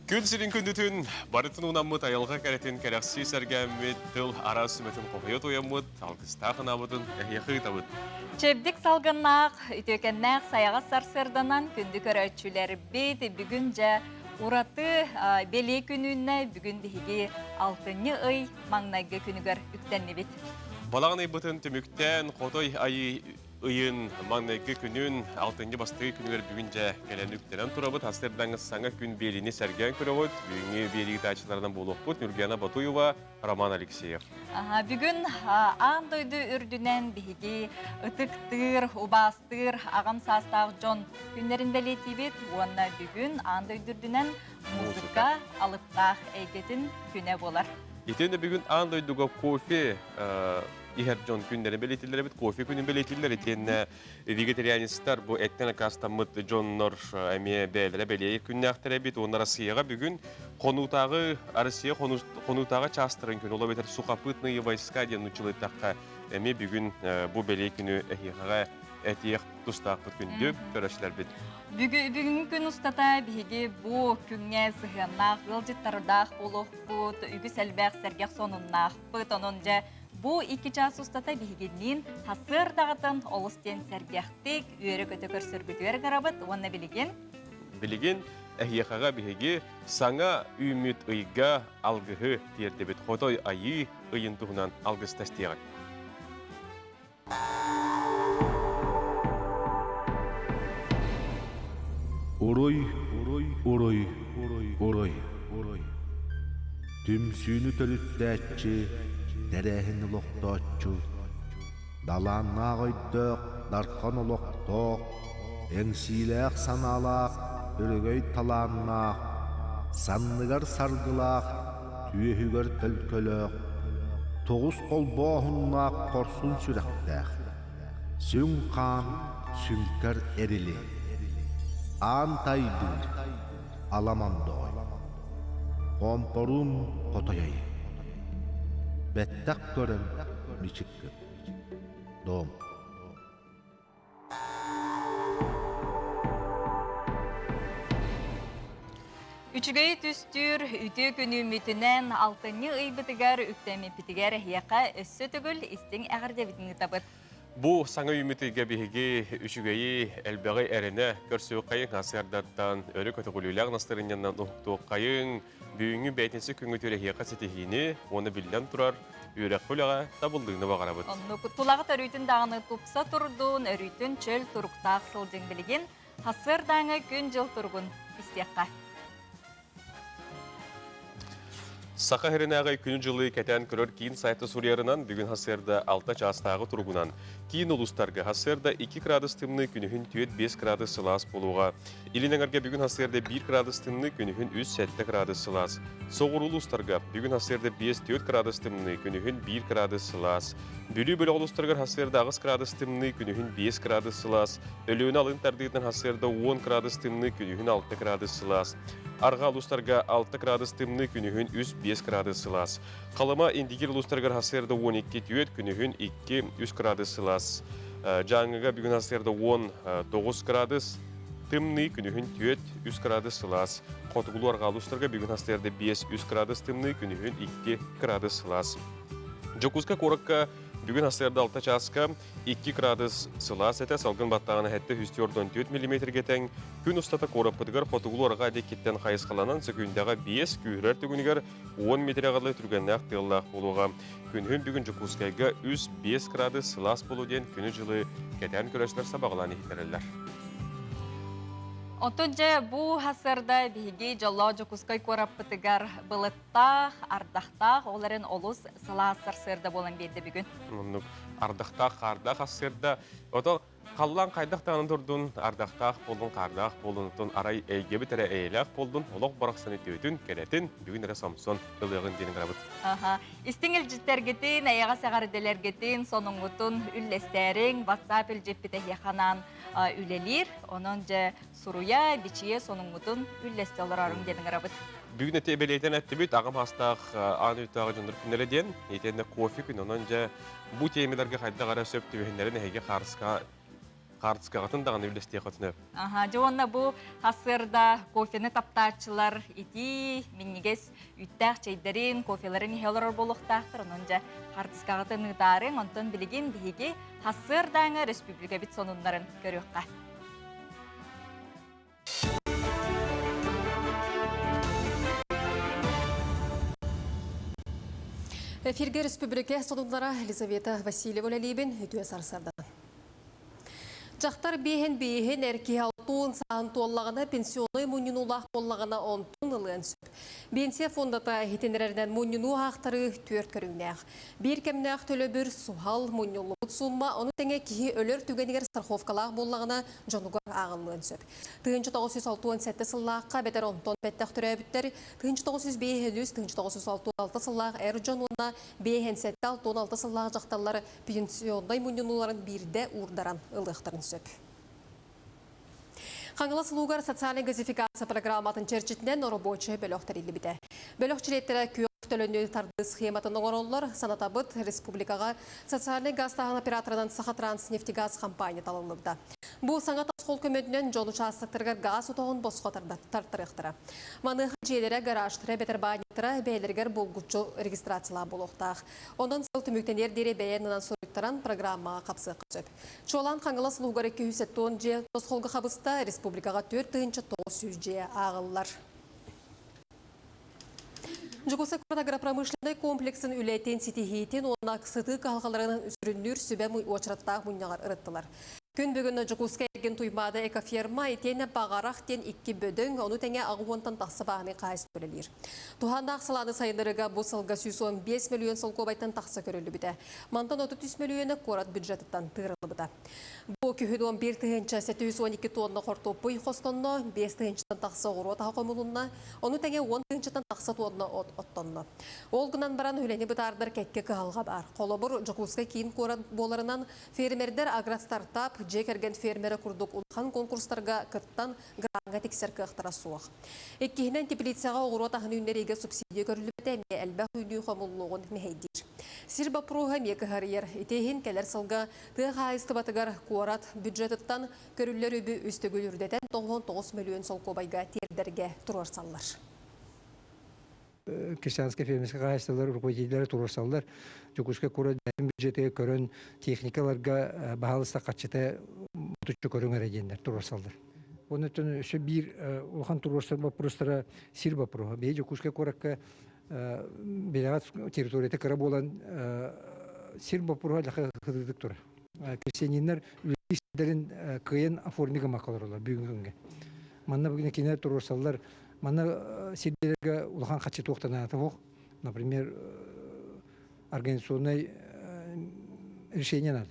Күн сирин күндүтүн барытын уунаммыт айылҕа кэрэтин кэрэхсии сэргээммит, тыл араас сүмэтин хоһуйа туойаммыт, алгыстаах анаабытын эһиэхэ ыытабыт. Чэбдик салгыннаах, үтүөкэннээх сайаҕас сарсыарданан күндү көрөөччүлэрбит бүгүн дьэ ураты бэлиэ күнүнэ бүгүн биһиги алтынньы ый маҥнайгы күнүгэр үктэннибит. Балаҕан ыйбытын түмүктээн Хотой Айыы ыйын маҥнайгы күнүн, алтынньы бастакы күнүгэр бүгүн дьэ кэлэн үктэнэн турабыт. Астырдаҥы саҥа күн биэриини сэргээн көрөҕүт. Бүгүҥҥү биэрии ыытааччыларынан буолуохпут Нюргена Батуева, Роман Алексеев. Бүгүн аан дойду үрдүнэн биһиги ытыктыыр, убаастыыр аҕам саастаах дьон күннэрин бэлиэтиибит уонна бүгүн аан дойду үрдүнэн музыка алыптаах эйгэтин күнэ буолар. Итиэннэ бүгүн аан дойдуга кофе иһэр дьон күннэрин бэлиэтиллэр эбит, кофе күнүн бэлиэтиллэр. Итиэннэ вегетарианецтар бу эттэн аккаастаммыт дьоннор эмиэ бэйэлэрэ бэлиэ күннээхтэр эбит. Уонна Россияҕа бүгүн хонуутааҕы Россия хонуутааҕы чаастарын күн, ол эбэтэр сухопутные войска диэн нууччалыйтахха эмиэ бүгүн бу бэлиэ күнү эһиэхэҕэ этиэх тустаахпыт күндү көрөөччүлэрбит. Бүгүҥҥү күн устата биһиги бу күҥҥэ сыһыаннаах ыалдьыттардаах буолуохпут, үгүс элбэх сэргэх сонуннаахпыт. Онон дьэ бу икки чаас устата биһигинниин хасыардаҕытын олус диэн сэргэхтик, үөрэ-көтө көрсөргүтүгэр ыҥырабыт уонна билигин Билигин эһиэхэҕэ биһиги саҥа үүммүт ыйга алгыһы тиэрдэбит. Хотой Айыы ыйын туһунан алгыста истиэҕиҥ. Уруй, уруй, уруй, уруй, уруй. Түмсүүнү төрүттээччи, тэрээһин олохтооччу, далааннаах өйдөөх, дархан олохтоох, эҥсиилээх санаалаах, өрөгөй талааннаах, санныгар саргылаах, түөһүгэр төлкөлөөх, тоҕус холбооһуннаах хорсун сүрэхтээх, сүҥ хаан сүҥкэр эрили, аан тайдыыр аламан доҕой, хомпоруун хотойой, бэттэх көрөн мичик гын, дом. Үчүгэй түстүүр үтүө күнүммүтүнэн алтынньы ыйбытыгар үктэммиппитигэр эһиэхэ өссө төгүл истиҥ эҕэрдэбитин ыытабыт. Бу саҥа үүммүт ыйга биһиги үчүгэйи, элбэҕи эрэнэ көрсүөххэйиҥ, сарсыардаттан өрө көтөҕүлүүлээх настарынньанан уһуктуоххайыҥ, Бүгүҥҥү бээтинсэ күҥҥүтүгэр эһиэхэ ситиһиини уонна биллэн турар, үөрэххэ үлэҕэ табыллыыны баҕарабыт. Оннук тулаҕыт өрүүтүн даҕаны тупса турдун, өрүүтүн чөл туруктаах сылдьыҥ билигин хасыардааҥы күн-дьыл туругун истиэххэ. Саха сиринээҕи күнү-дьылы кэтээн көрөр киин сайта суруйарынан, бүгүн хасыарда 6 чаастааҕы туругунан киин улуустарга хасыарда 2 градус тымныы, күнүһүн 4-5 градус сылаас буолуоҕа. Илин эҥэргэ бүгүн сарсыарда 1 градус тымныы, күнүһүн 3-7 градус сылаас. Соҕуруу улуустарга бүгүн сарсыарда 5-4 градус тымныы, күнүһүн 1 градус сылаас. Бүлүү бөлөх улуустарыгар сарсыарда 8 градус тымныы, күнүһүн 5 градус сылаас. Өлүөнэ алын тардыытынан сарсыарда 10 градус тымныы, күнүһүн 6 градус сылаас. Арҕаа улуустарга 6 градус тымныы, күнүһүн 3-5 градус сылаас. Халыма Индигир улуустарыгар сарсыарда 12-4, күнүһүн 2-3 градус сылаас. Дьааҥыга бүгүн сарсыарда 19 градус, тымныы, күнүһүн 4-3 градус сылаас. Хотугулуу арҕаа улуустарга бүгүн сарсыарда 5-3 градус тымныы, күнүһүн 2 градус сылаас. Дьокуускай куоракка бүгүн сарсыарда 6 чааска 2 градус сылаас этэ, салгын баттааҕына 744 миллиметргэ тэҥ. Күн устата куораппытыгар хотугулуу арҕаа диэкиттэн хайысхаланан сөкүүндэҕэ 5 күүһүрэр түгүнүгэр 10 миэтэрэҕэ дылы түргэннээх тыаллаах буолуоҕа. Күнүһүн бүгүн Дьокуускайга 3-5 градус сылаас буолуо диэн күнү-дьылы кэтээн көрөөччүлэр сабаҕалаан иһиттэрэллэр. Оттон дьэ бу сарсыарда биһиги дьоллоох Дьокуускай куораппытыгар былыттаах, ардахтаах, ол эрэн олус сылаас сарсыарда буолан биэрдэ бүгүн. Оннук ардахтаах, хаардаах сарсыарда. Ото Халлаан хайдах даҕаны турдун, ардахтаах буоллун, хаардаах буоллун, оттон арай эйгэбит эрэ эйэлээх буоллун, олох барахсан үтүөтүн, кэрэтин бүгүн эрэ сомсон ылыаҕын диэн ыҥырабыт. Аха. Истиҥ илдьиттэргитин, эйэҕэс эҕэрдэлэргитин, сонуҥҥутун үллэстээриҥ, WhatsApp илдьиппит эһиэхэ анаан үлэлиир. Онон дьэ суруйа, бичийэ сонуҥҥутун үллэстэ олороруҥ диэн ыҥырабыт. Бүгүн эти бэлиэтэн эттибит, аҕам саастаах аан үтүөҕэ дьоннор күннэрэ диэн, итиэннэ кофе күн, онон дьэ Бу тиэмэлэргэ хайдах эрэ сөп түбэһиннэрэн эһиги хаарыска Хаартыскаҕытын даҕаны үллэстиэххитин сөп. Аха, дьэ уонна бу сарсыарда кофены таптааччылар итии, минньигэс үүттээх чэйдэрин, кофеларын иһэ олорор буолуохтаахтар. Онон дьэ хаартыскаҕытын ыытаарыҥ. Онтон билигин биһиги сарсыардааҥы республикабыт сонуннарын көрүөххэ. Эфиргэ республика сонуннара Елизавета Васильева үлэлиибин үтүө сарсыарданан. Дьахтар биэһин биэһин эр киһи алтуун сааһын туоллаҕына пенсионнай мунньунуулаах буоллаҕына онтун ылыан сөп. Биэнсийэ фондата иһитиннэрэринэн мунньунуу аахтарыы түөрт көрүҥнээх. Биир кэмнээх төлөбүр, суһал, мунньуллубут сумма, ону тэҥэ киһи өлөр түгэнигэр страховкалаах буоллаҕына дьонугар ааҕыллыан сөп. 1967 сыллаахха эбэтэр онтон бэттэх төрөөбүттэр 1905 1966 сыллаах эр дьон уонна 57-66 сыллаах дьахталлар пенсионнай мунньунууларын биирдэ уурдаран ылыахтарын сөп. Хаҥалас улуугар социальнай газификация программатын чэрчитинэн оробуочай бөлөх тэриллибитэ. Бөлөх чилиэттэрэ күөх төлөнү тардыы схематын оҥороллор. Санатабыт, республикаҕа социальнай газтааһын операторынан Сахатранснефтегаз компания талыллыбыта. Бу саҥа тосхол көмөтүнэн дьон учаастактарыгар гаас отоҕун босхо тартарыахтара. Маныаха дьиэлэрэ, гаражтара эбэтэр баанньыктара бэйэлэригэр булгуччу регистрациялаах буолуохтаах. Онон сыл түмүктэниэр диэри бэйэ аннынан суруйтаран программаҕа хапсыахха сөп. Чуолаан Хаҥалас улууһугар 270 дьиэ тосхолго хабыста, республикаҕа 4900 дьиэ ааҕыллар. Дьокуускай куорат агропромышленнай комплексын үлэтин ситиһиитин уонна сытыы кыһалҕаларын сүрүннүүр сүбэ уочараттаах мунньаҕар ырыттылар. Күн бүгүн Дьокуускай эргин Туймаада экоферма итиэннэ Баҕарах диэн икки бөдөҥ, ону тэҥэ аҕыс уонтан тахса бааһынай хаһаайыстыба үлэлиир. Туһааннаах салааны сайыннарыыга бу сылга 115 мөлүйүөн солкуобайтан тахса көрүллүбүтэ. Мантан 33 мөлүйүөнэ куорат бюджетыттан тыырыллыбыта. Бу күһүн 11 тыһыынча 712 тонна хортуоппуй хостонно, 5 тыһыынчаттан тахса оҕуруот аһа хомулунна, ону тэҥэ 10 тыһыынчаттан тахса тонна от оттонно. Ол гынан баран үлэни бытаардар кэккэ кыһалҕа баар. Холобур, Дьокуускай киин куорат буоларынан, фермердэр агростартап, дьиэ кэргэн фермерэ курдук улахан конкурстарга кыттан граҥҥа тиксэр кыахтара суох. Иккиһинэн, теплицаҕа оҕуруот аһын үүннэриигэ субсидия көрүллүбүтэ эмиэ элбэх үүнүү хомуллуоҕун мэһэйдиир. Сир боппуруоһа эмиэ кыһарыйар. Ити иһин кэлэр сылга тыа хаһаайыстыбатыгар куорат бюджетыттан көрүллэр үбү үс төгүл үрдэтэн 99 мөлүйүөн солкуобайга тиэрдэргэ туруорсаллар. Крестьянскай фермерскэй хаһаайыстыбалар руководителлэрэ туруорсаллар. Дьокуускай куорат бэйэтин бюджетыгар көрөн техникаларга баһаалыста хаччыта ботуччу көрүҥ эрэ диэннэр туруорсаллар. Онон өссө биир улахан туруорсар боппуруостара сир боппуруоһа. Биһиги Дьокуускай куоракка билэҕит территорията кыра буолан сир боппуруоһа лаха хытыытык турар. Крестьяниннар үлэлиир сирдэрин кыайан оформи гыммакка олороллор бүгүҥҥү күҥҥэ. Манна бүгүн кинилэр туруорсаллар Манна сирдэргэ улахан хаччы туохтанаата суох. Например, организационнай решение надо.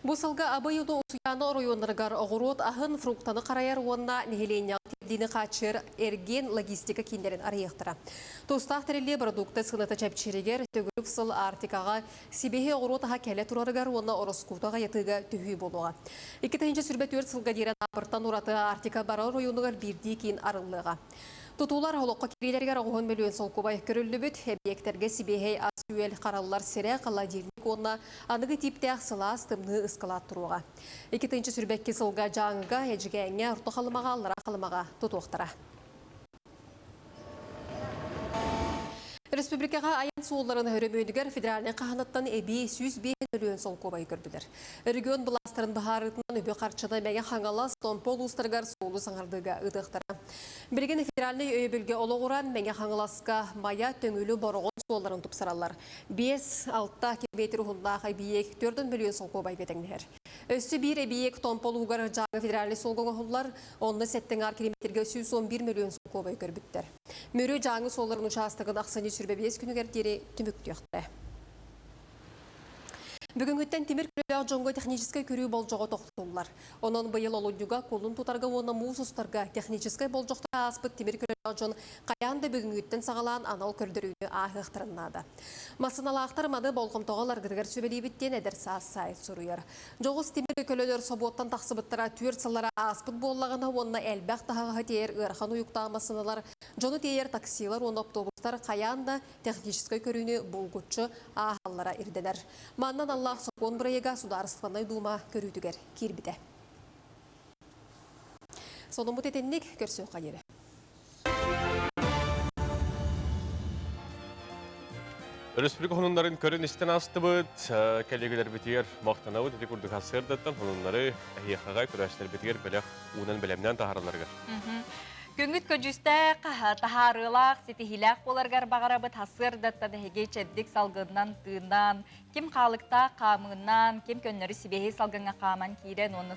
Бу сылга Абый Усуйаана оройуоннарыгар оҕуруот аһын, фруктаны харайар уонна нэһилиэнньэҕэ тиэрдиини хааччыйар эргиэн логистика кииннэрин арыйыахтара. Тустаах тэриллии бородуукта сыаната чэпчииригэр, төгүрүк сыл Арктикаҕа сибиһи оҕуруот аһа кэлэ турарыгар уонна ороскуота аҕыйатыыга төһүү буолуоҕа. 2024 сылга диэри Анаабыртан ураты Арктика бары оройуонугар биирдии киин арыллыаҕа. Тутуулар олоххо киириилэригэр оҕуһун мөлүйүөн солкуобай көрүллүбүт. Эбийиэктэргэ сибиэһэй ас-үөл хараллар сирэ, холодильник уонна аныгы тииптээх сылаас тымныы ыскалаат туруоҕа. 2022 сылга Дьааҥыга, Эдьигээҥҥэ, Орто Халымаҕа, Аллараа Халымаҕа тутуохтара. Республикаҕа айан суолларын өрөмүөнүгэр федеральнай хаһанаттан эбии 105 мөлүйүөн солкуобайы көрдүлэр. Регион былаастарын быһаарыытынан үбү-харчыны Мэҥэ Хаҥалас, Томпо улуустарыгар суолу саҥардыыга ыытыахтара. Билигин федеральнай өйөбүлгэ олоҕуран Мэҥэ Хаҥаласка Майа, Төҥүлү, Бороҕон суолларын тупсараллар. 5-6 километр уһуннаах эбийиэк 4 мөлүйүөн солкуобайга тэҥнэһэр. Өссө биир эбийиэк Томпо улууһугар Дьааҥы федеральнай суолга оҥоһуллар, онно сэттэ километрга 111 мөлүйүөн солкуобай көрбүттэр. Мүрү Дьааҥы суолларын учаастагын ахсынньы 25 күнүгэр диэри түмүктүөхтэрэ. Бүгүҥҥүттэн тимир көлөлөөх дьоҥҥо техническэй көрүү болдьоҕо тохтуллар. Онон быйыл олунньуга кулун тутарга уонна муус устарга техническэй болдьохторо ааспыт тимир көлөлөөх дьон хайаан да бүгүҥҥүттэн саҕалаан анал көрдөрүүнү ааһыахтарын наада. Массыыналаахтар маны болҕомтоҕо ыларгытыгар сүбэлиибит диэн эдэр саас сайт суруйар. Дьоҕус тимир көлөлөр собуоттан тахсыбыттара түөрт сыллара ааспыт буоллаҕына уонна элбэх таһаҕаһы тиэйэр ыарахан уйуктаах массыыналар, дьону тиэйэр таксилар уонна автобустар хайаан да техническэй көрүүнү булгуччу ааһаллара ирдэнэр. Манна аналлаах сокуон бырайыага Судаарыстыбаннай Дуума көрүүтүгэр киирбитэ. Сонуммут итинник көрсүөххэ диэри. Өрөспүүбүлүкэ хонуннарын көрөн истэн аастыбыт. Кэллиэгэлэрбитигэр махтанабыт. Ити курдук сарсыардаттан хонуннары эһиэхэҕэ көрөөччүлэрбитигэр бэлэх уунан бэлэмнээн таһааралларыгар. Күҥҥүт көдьүүстээх, таһаарыылаах, ситиһиилээх буоларгар баҕарабыт. Сарсыардаттан эһиги чэбдик салгынынан тыынан, ким хаалыктаах хаамыынан, ким көннөрү сибиэһэй салгыҥҥа хааман киирэн уонна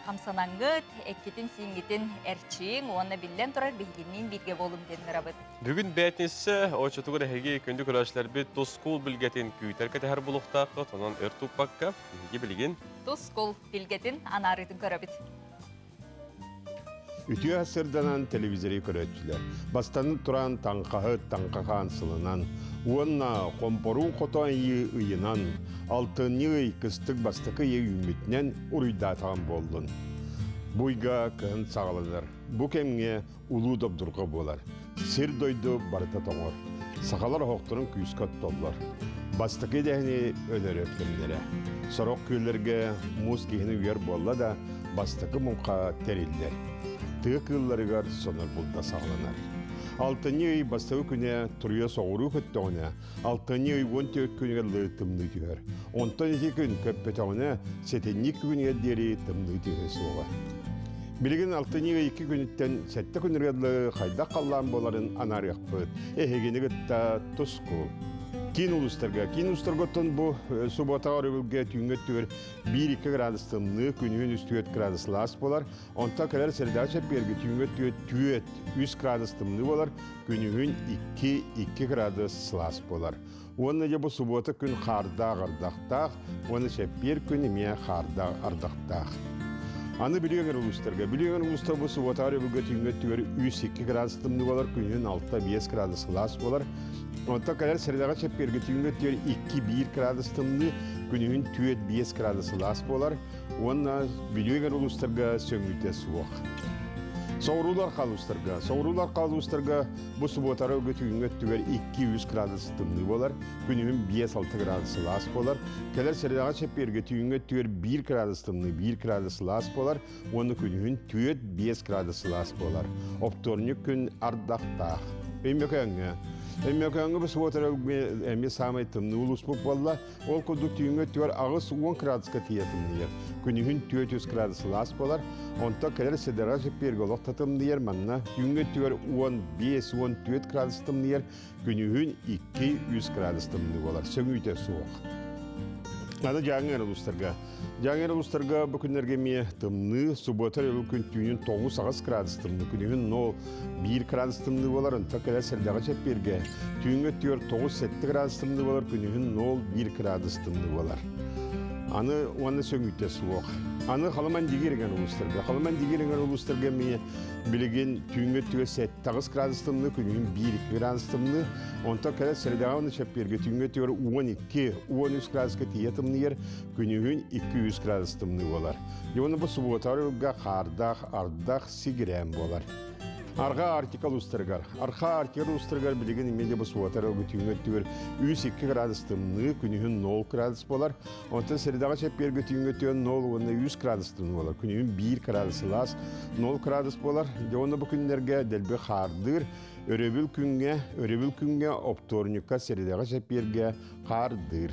хамсанаҥҥыт, эккитин-сииҥҥитин эрчийиҥ уонна биллэн турар биһигинниин бииргэ буолуҥ диэн ыҥырабыт. Бүгүн бээтинсэ оччотугар эһиги күндү көрөөччүлэрбит Тускул билгэтин күүтэр кэтэһэр булуохтааххыт, онон өр туппакка биһиги билигин Тускул билгэтин анаарыытын көрөбүт. Үтүө сырданан телевизори көрөөччүлэр. Бастаны туран таҥхаһыт таҥхахаан сылынан уонна хомпоруун хотон ыйы ыйынан алтынньы ый кыстык бастакы ыйы үүммүтүнэн уруйдаатаҕым буоллун. Бу ыйга кыһын саҕаланар. Бу кэмҥэ улуу добдурҕа буолар. Сир дойду барыта тоҥор. Сахалар оһохторун күүскэ оттоллор. Бастакы идэһини өлөрөр кэмнэрэ. Сорох күөллэргэ муус киһини үйэр буолла да, бастакы муҥха тэриллэр. Тыа кыылларыгар сонор булда саҕаланар. Алтынньы ый бастакы күнэ туруйа соҕуруу көттөҕүнэ, алтынньы ый 14 күнүгэр лыы тымныы түһэр. Онтон ити күн көппөтөҕүнэ, сэтинньи күнүгэр диэри тымныы түһүө суоҕа. Билигин алтынньы ый 2 күнүттэн сэттэ күнүгэр дылы хайдах халлаан буоларын анаарыахпыт. Эһигини кытта туску. Киин улуустарга. Киин улуустарга оттон бу субботаҕа өрөбүлгэ түүҥҥэ өттүгэр 1-2 градус тымныы, күнүһүн 3-4 градус сылаас буолар. Онтон кэлэр средаҕа чэппиэргэ түүҥҥэ өттүгэр 4-3 градус тымныы буолар, күнүһүн 2-2 градус сылаас буолар. Уонна дьэ бу субуота күн хаардаах ардахтаах, уонна чэппиэр күн эмиэ хаардаах ардахтаах. Аны Бүлүү эҥэр улуустарга. Бүлүү эҥэр улуустар бу субуотаҕа өрөбүлгэ түүҥҥэ өттүгэр 3-2 градус тымныы буолар, күнүһүн 6-5 градус сылаас буолар. Онтон кэлэр средаҕа чэппиэргэ түүҥҥэ өттүгэр 2-1 градус тымныы, күнүһүн 4-5 градус сылаас буолар. Уонна Бүлүү эҥэр улуустарга сөҥүүтэ суох. Соҕуруулар халуустарга. Соҕуруулар халуустарга бу субуотара түүҥҥү өттүгэр 2-3 градус тымныы буолар, күнүһүн 5-6 градус сылаас буолар. Кэлэр сэрэдэҕэ чэппиэргэ түүҥҥү өттүгэр 1 градус тымныы, 1 градус сылаас буолар уонна күнүһүн 4-5 градус сылаас буолар. Оптуорунньук күн ардахтаах. Өймөкөөҥҥө. Өймөкөөҥҥө бу субуотара эмиэ саамай тымныы улууспут буолла. Ол курдук түүҥҥү өттүгэр 80 градуска тиийэ тымныйар. Күнүһүн 400 градус сылаас буолар. Онтон кэлэр сэдэрэ чэппиэргэ олох да тымныйар. Манна түүҥҥү өттүгэр 15-14 градус тымныйар. Күнүһүн 2-3 градус тымныы буолар. Сөҥүүтэ суох. Аны Дьааҥы эрэ улуустарга. Дьааҥы эрэ улуустарга бу күннэргэ эмиэ тымныы, субуота өрөбүл күн түүнүн 9-8 градус тымныы, күнүһүн 0-1 градус тымныы буолар, онтон кэлэр сэрдэҕэ чэппиэргэ түүҥҥү өттүгэр 9-7 градус тымныы буолар, күнүһүн 0-1 градус тымныы буолар. Аны уонна сөҥүүтэ суох. Аны Халыман Дигириҥэр улуустарга. Халыман Дигириҥэр улуустарга эмиэ билигин түүҥҥү өттүгэр 7-8 градус тымныы, күнүһүн 1-2 градус тымныы. Онтон кэлэр сэрэдэҕэ уонна чэппиэргэ түүҥҥү өттүгэр 12 13 градуска тиийэ тымныйар, күнүһүн 2-3 градус тымныы буолар. Дьэ бу субуотаҕа ыйга хаардаах ардах сигирээн буолар. Арҕаа Арктика улуустарыгар. Арҕаа Арктика улуустарыгар билигин эмиэ де бу субуотара түүҥҥү өттүгэр 3-2 градус тымныы, күнүһүн 0 градус буолар. Онтон сэрэдэҕэ чэппиэргэ түүҥҥү өттүгэр 0 уонна 3 градус тымныы буолар. Күнүһүн 1 градус сылаас, 0 градус буолар. Дьэ уонна бу күннэргэ дэлби хаардыыр. Өрөбүл күҥҥэ, өрөбүл күҥҥэ оптуорунньукка сэрэдэҕэ чэппиэргэ хаардыыр.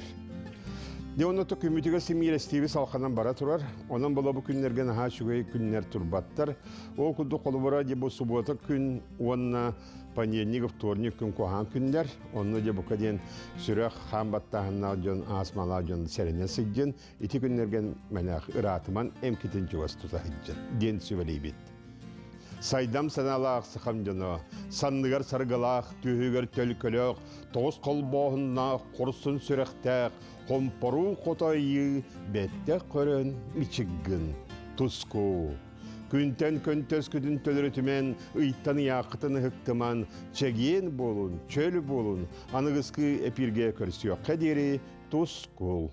Дьэ онно күммүтүгэр симиирэстииби салханан бара турар. Онон була бу күннэргэ наһаа үчүгэй күннэр турбаттар. Ол курдук холобура дьэ бу субуота күн уонна понедельник, вторник күн куһаҕан күннэр. Онно дьэ бука диэн сүрэх хаан баттааһыннаах дьон, астмалаах дьон сэрэнэ сылдьын. Ити күннэргэ мэнээх ыраатыман эмкитин чугас тута сылдьын диэн сүбэлиибит. Сайдам санаалаах сахам дьоно, санныгар саргылаах, түөһүгэр төлкөлөөх, тоҕус холбооһуннаах, хорсун сүрэхтээх, хомпоруу хотойыы, бэттэх көрөн мичиггин, туску. Күнтэн көнтөс күтүн төлөрүтүмэн, ыйтан ыйааххытын ыһыктыман, чэгиэн буолун, чөл буолун, аныгыскы эпиргэ көрсүөххэ диэри тускул.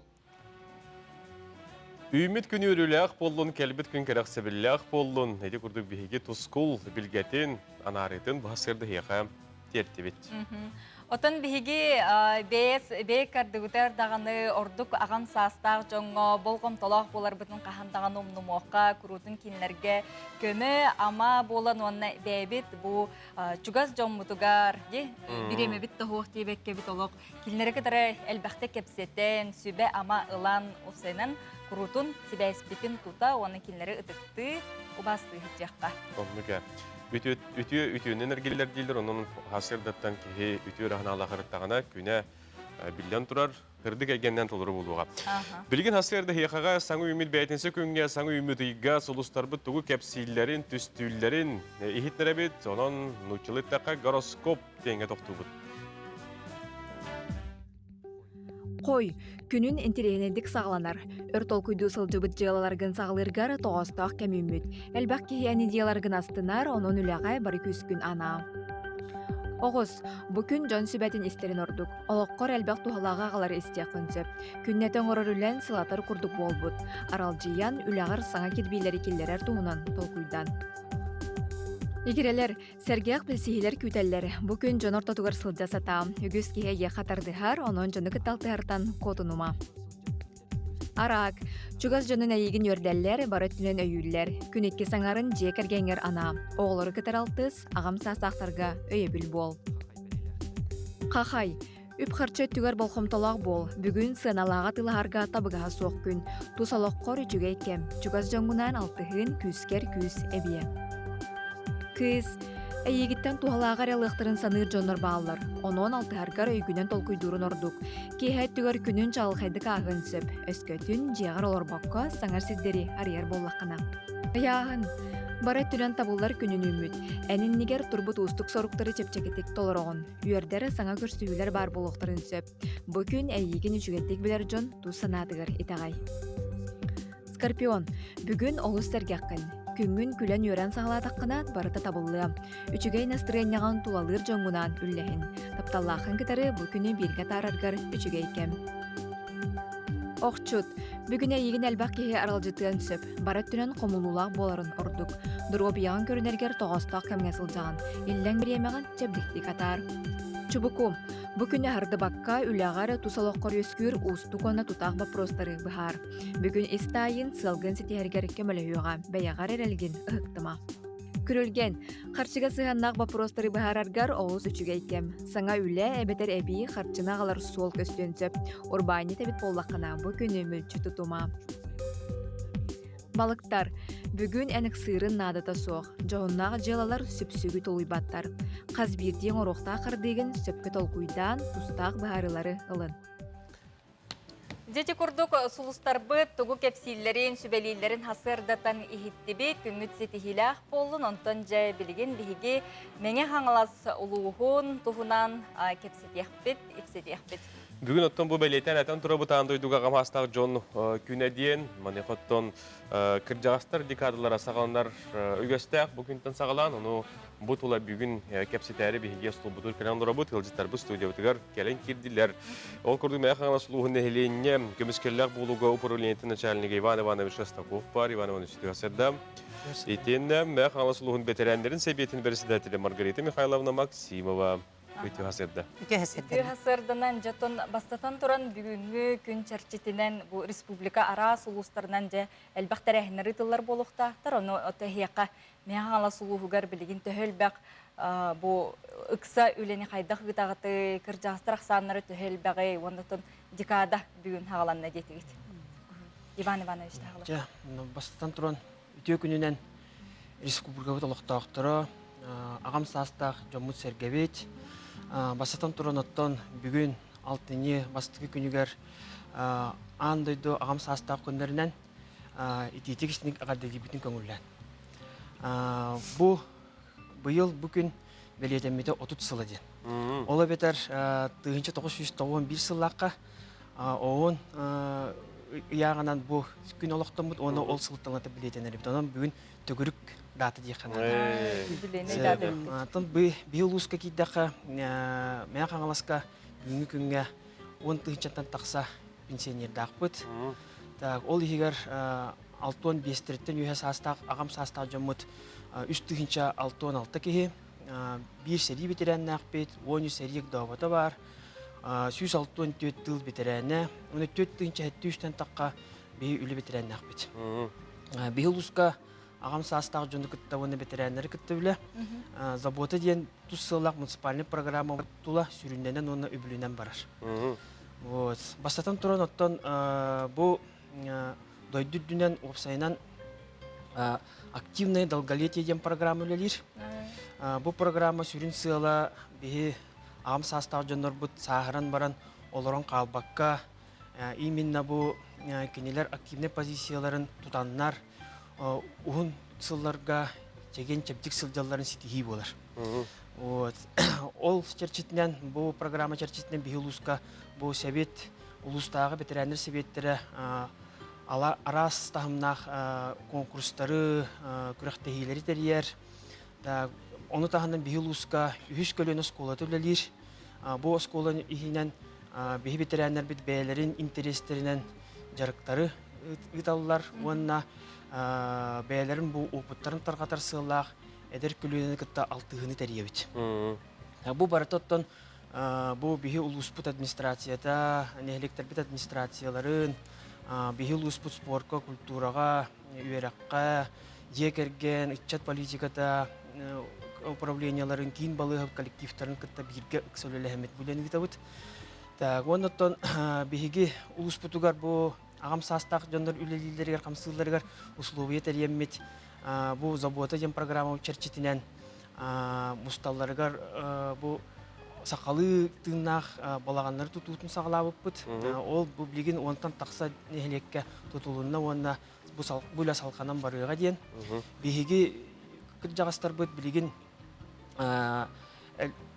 Үүммүт күн үөрүүлээх буоллун, кэлбит күн кэрэхсэбиллээх буоллун. Ити курдук биһиги тускул билгэтин, анаарыытын баһа сырдыһыаха. тиэртибит. Отон биһиги бэйэс бэйэ кардыбытар даҕаны ордук аҕам саастаах дьоҥҥо болҕомтолоох буоларбытын хаһан даҕаны умнумуохха, куруутун кинилэргэ көмө, ама буолан уонна бэйэбит бу чугас дьоммутугар бириэмэбит тоһуох диэбэккэбит олох кинилэри кытары элбэхтэ кэпсэтэн, сүбэ-ама ылан усайынан куруутун сибээспитин тута уонна кинилэри ытыктыы, убаастыы сылдьыахха. Оннук ээ. Үтүө үтүө үтүөнэн эргиллэр дииллэр, онон сарсыардаттан киһи үтүө эрэ санаалаах ырыттаҕына, күнэ биллэн турар, сырдык эйгэннэн толору буолуоҕа. Билигин сарсыарда эһиэхэҕэ саҥа үүммүт бээтинсэ күҥҥэ, саҥа үүммүт ыйга сулустарбыт тугу кэпсииллэрин, түстүүллэрин иһитинэрэбит. Онон нууччалыы эттэххэ гороскоп диэҥҥэ тохтуубут. Хой, күнүн интэриэһинэйдик саҕаланар. Өр толкуйдуу сылдьыбыт дьыалаларгын саҕалыыргар тоҕоостоох кэм үүммүт. Элбэх киһи эн идеяларгын астынар, онон үлэҕэ бары күүскүн анаа. Оҕус, бу күн дьон сүбэтин истэрин ордук. Олоххор элбэх туһалааҕы аҕалары истиэххин сөп. Күннэтэ оҥорор үлэн сылатар курдук буолбут. Аралдьыйан, үлэҕэр саҥа кирбиилэри киллэрэр туһунан толкуйдан. Игирэлэр, Сэргэх билсиһиилэр күүтэллэр. Бу күн дьон ортотугар сылдьа сатаа. Үгүс киһи эйиэхэ тардыһар, онон дьону кытта алтыһартан куотунума. Араак. Чугас дьонун эйигин үөрдэллэр, бары өттүнэн өйүүллэр. Күн икки саҥарын дьиэ кэргэҥҥэр анаа. Оҕолору кытары алтыс, аҕам саастаахтарга өйөбүл буол. Хахай. Үп-харчы өттүгэр болҕомтолоох буол. Бүгүн сыаналааҕы атыылаһарга табыгаһа суох күн. Тус олоххор үчүгэй кэм. Чугас дьоҥҥунаан алтыһыын күүскэр күүс эбиэ. Кыыс, эйиигиттэн туһалааҕы эрэ ылыахтарын саныыр дьоннор бааллар. Онон алтыһаргар өйгүнэн толкуйдуурун ордук. Киэһэ өттүгэр күнүн чаҕылхайдык ааһыан сөп. Өскөтүн дьиэҕэр олорбокко саҥар сирдэри арыйар буоллаххына. Ыйааһын. Бары өттүнэн табыллар күнүн үүммүт. Эн иннигэр турбут уустук соруктары чэпчэкитик толороҕун. Үөрдэр саҥа көрсүһүүлэр баар буолуохтарын сөп. Бу күн эйиигин үчүгэйдик билэр дьон тус санаатыгар итэҕэй. Скорпион, бүгүн олус сэргэххин. Күҥҥүн күлэн-үөрэн саҕалаатаххына, барыта табыллыа. Үчүгэй настырыанньаҕын тулалыыр дьоҥҥунаан үллэһин. Тапталлааххын кытары бу күнү бииргэ атаараргар үчүгэй кэм. Охчут, бүгүн эйигин элбэх киһи аралдьытыан сөп. Бары өттүнэн хомулуулаах буоларын ордук. Доруобуйаҕын көрүнэргэр тоҕоостоох кэмҥэ сылдьаҕын. Иллэҥ бириэмэҕин чэбдиктик атаар. Чубуку, бу күнү аһардыбакка, үлэҕэр, тус олоххор үөскүүр уустук уонна тутаах боппуруостары быһаар. Бүгүн ис таайын, сыалгын ситиһэргэр көмөлөһүөҕэ, бэйэҕэр эрэлгин ыһыктыма. Күрүлгэн, харчыга сыһыаннаах боппуруостары быһаараргар олус үчүгэй кэм. Саҥа үлэ эбэтэр эбии харчыны аҕалар суол көстүөн сөп. Урбаанньыт эбит буоллаххына, бу күнү мүлчү тутума. Балыктар, бүгүн эн ыксыырын наадата суох. Дьоһуннаах дьыалалар сүпсүгү толуйбаттар. Хас биирдии оҥоруохтаах хардыыгын сөпкө толкуйдаан, тустаах быһаарыылары ылын. Дьэ курдук сулустарбыт тугу кэпсииллэрин, сүбэлииллэрин сарсыардатан иһиттибит, күҥҥүт ситиһиилээх буоллун, онтон дьэ билигин биһиги Мэҥэ Хаҥалас улууһун туһунан кэпсэтиэхпит, ипсэтиэхпит. Бүгүн оттон бу бэлиэтээн этэн турабыт аан дойдуга аҕам дьон күнэ диэн, маныаха оттон кырдьаҕастар декадалара саҕаланар үгэстээх бу күнтэн саҕалаан, ону Бу тула бүгүн кэпсэтээри биһиги остуолбутугар кэлэн олоробут, ыалдьыттарбыт студиябытыгар кэлэн киирдилэр. Ол курдук Мэҥэ Хаҥалас улууһун нэһилиэнньэ көмүскэллээх буолууга управлениетын начальнига Иван Иванович Шестаков бар. Иван Иванович Сырда. Итиэннэ Мэҥэ Хаҥалас улууһун бэтэрээннэрин сэбиэтин председателэ Маргарита Михайловна Максимова. Үтүө сырда. Үтүө сырданан дьотон бастатан туран бүгүҥҥү күн чэрчитинэн бу республика араас улуустарынан дьэ элбэх тэрээһиннэр ыытыллар буолуохтаахтар. Ону эһиэхэ Мэҥэ Хаҥалас улууһугар билигин төһө элбэх бу ыкса үлэни хайдах ыытаҕытый, кырдьаҕастар ахсааннара төһө элбэҕий уонна оттон декада бүгүн хаҕаланна диэтигит. Иван Иванович таһалар. Дьэ, бастатан туран үтүө күнүнэн республикабыт олохтоохторо, аҕам саастаах дьоммут-сэргэбит, бастатан туран оттон бүгүн алтынньы бастакы күнүгэр аан дойду аҕам саастаах күннэринэн итиитик истиҥ эҕэрдэлиибитин көҥүллээн. Бу быйыл бу күн бэлиэтэммитэ 30 сыла диэн. Ол эбэтэр 1991 сыллаахха ООН ыйааҕынан бу күн олохтоммут уонна ол сылтан бэлиэтэнэр эбит. Онон бүгүн төгүрүк дата диэххэ наада. Оттон биһи улууска киирдэххэ, Мэҥэ Хаҥаласка бүгүҥҥү күҥҥэ 10 тыһыынчаттан тахса пенсионердаахпыт. Так, ол иһигэр 65-тэриттэн үөһэ саастаах, аҕам саастаах дьоммут 36 киһи. Биир сэрии бэтэрээннээхпит, 13 сэрии ыкдообото баар, 164 тыыл бэтэрээнэ, уонна 4 тыһыынча тахха биһи үлэ бэтэрээннээхпит. Биһи улууска аҕам саастаах дьону кытта уонна бэтэрээннэри кытта үлэ. Забота диэн тус сыаллаах муниципальнай программа тула сүрүннэнэн уонна үбүлүнэн барар. Вот. Бастатан туран, оттон бу дойду үрдүнэн уопсайынан активное долголетие диэн программа үлэлиир. Бу программа сүрүн сыала биһи аҕам саастаах дьоннорбут сааһыран баран олорон хаалбакка, именно бу кинилэр активнай позицияларын тутаннар уһун сылларга чэгиэн чэбдик сылдьалларын ситиһии буолар. Вот. Ол чэрчитинэн, бу программа чэрчитинэн биһи улууска бу сэбиэт, улуустааҕы бэтэрээннэр сэбиэттэрэ ала араас таһымнаах конкурстары, күрэхтэһиилэри тэрийэр. Ону таһынан биһи улууска үһүс көлүөнэ оскуолата үлэлиир. Бу оскуола иһинэн биһи бэтэрээннэрбит бэйэлэрин интэриэстэринэн дьарыктары ыыталлар уонна бэйэлэрин бу опыттарын тарҕатар сыаллаах эдэр көлүөнэни кытта алтыһыыны тэрийэбит. Бу барыта оттон бу биһи улууспут администрацията, нэһилиэктэрбит администрацияларын, биһи улууспут спорка, культураҕа, үөрэххэ, дьиэ кэргэн, ыччат политиката управлениеларын, киин балыыһа коллективтарын кытта бииргэ ыкса үлэлэһэммит бүлэн ыытабыт. Так, уонна оттон биһиги улууспутугар бу аҕам саастаах дьоннор үлэлииллэригэр, хамсыылларыгар условия тэрийэммит бу забота диэн программа чэрчитинэн мусталларыгар бу сахалыы тыыннаах балаҕаннары тутуутун саҕалаабыппыт. Ол бу билигин уонтан тахса нэһилиэккэ тутулунна уонна бу бу үлэ салҕанан барыаҕа диэн. Биһиги кырдьаҕастарбыт билигин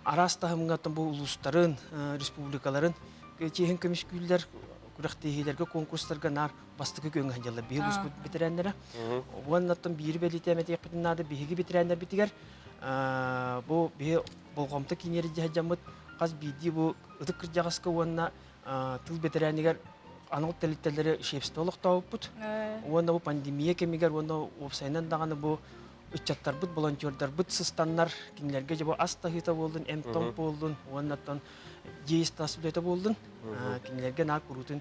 араас таһымҥа бу улуустарын, республикаларын чиэһин көмүскүүллэр, күрэхтэһиилэргэ, конкурстарга наар бастакы күөҥҥэ сылдьаллар биһиги улууспут бэтэрээннэрэ. Уонна оттон биири бэлиэтээн этиэхпитин наада, биһиги бэтэрээннэрбитигэр бу биһи болҕомто киинигэр илдьэ сылдьаммыт хас биирдии бу ытык кырдьаҕаска уонна тыл бэтэрээнигэр анал тэрилтэлэри шефство олохтообуппут. Уонна бу пандемия кэмигэр уонна уопсайынан даҕаны бу ыччаттарбыт, волонтердарбыт сыстаннар, кинилэргэ дьэ бу ас таһыыта буоллун, эмп-том буоллун, уонна оттон дьиэ ис-тас үлэтэ буоллун, кинилэргэ наар куруутун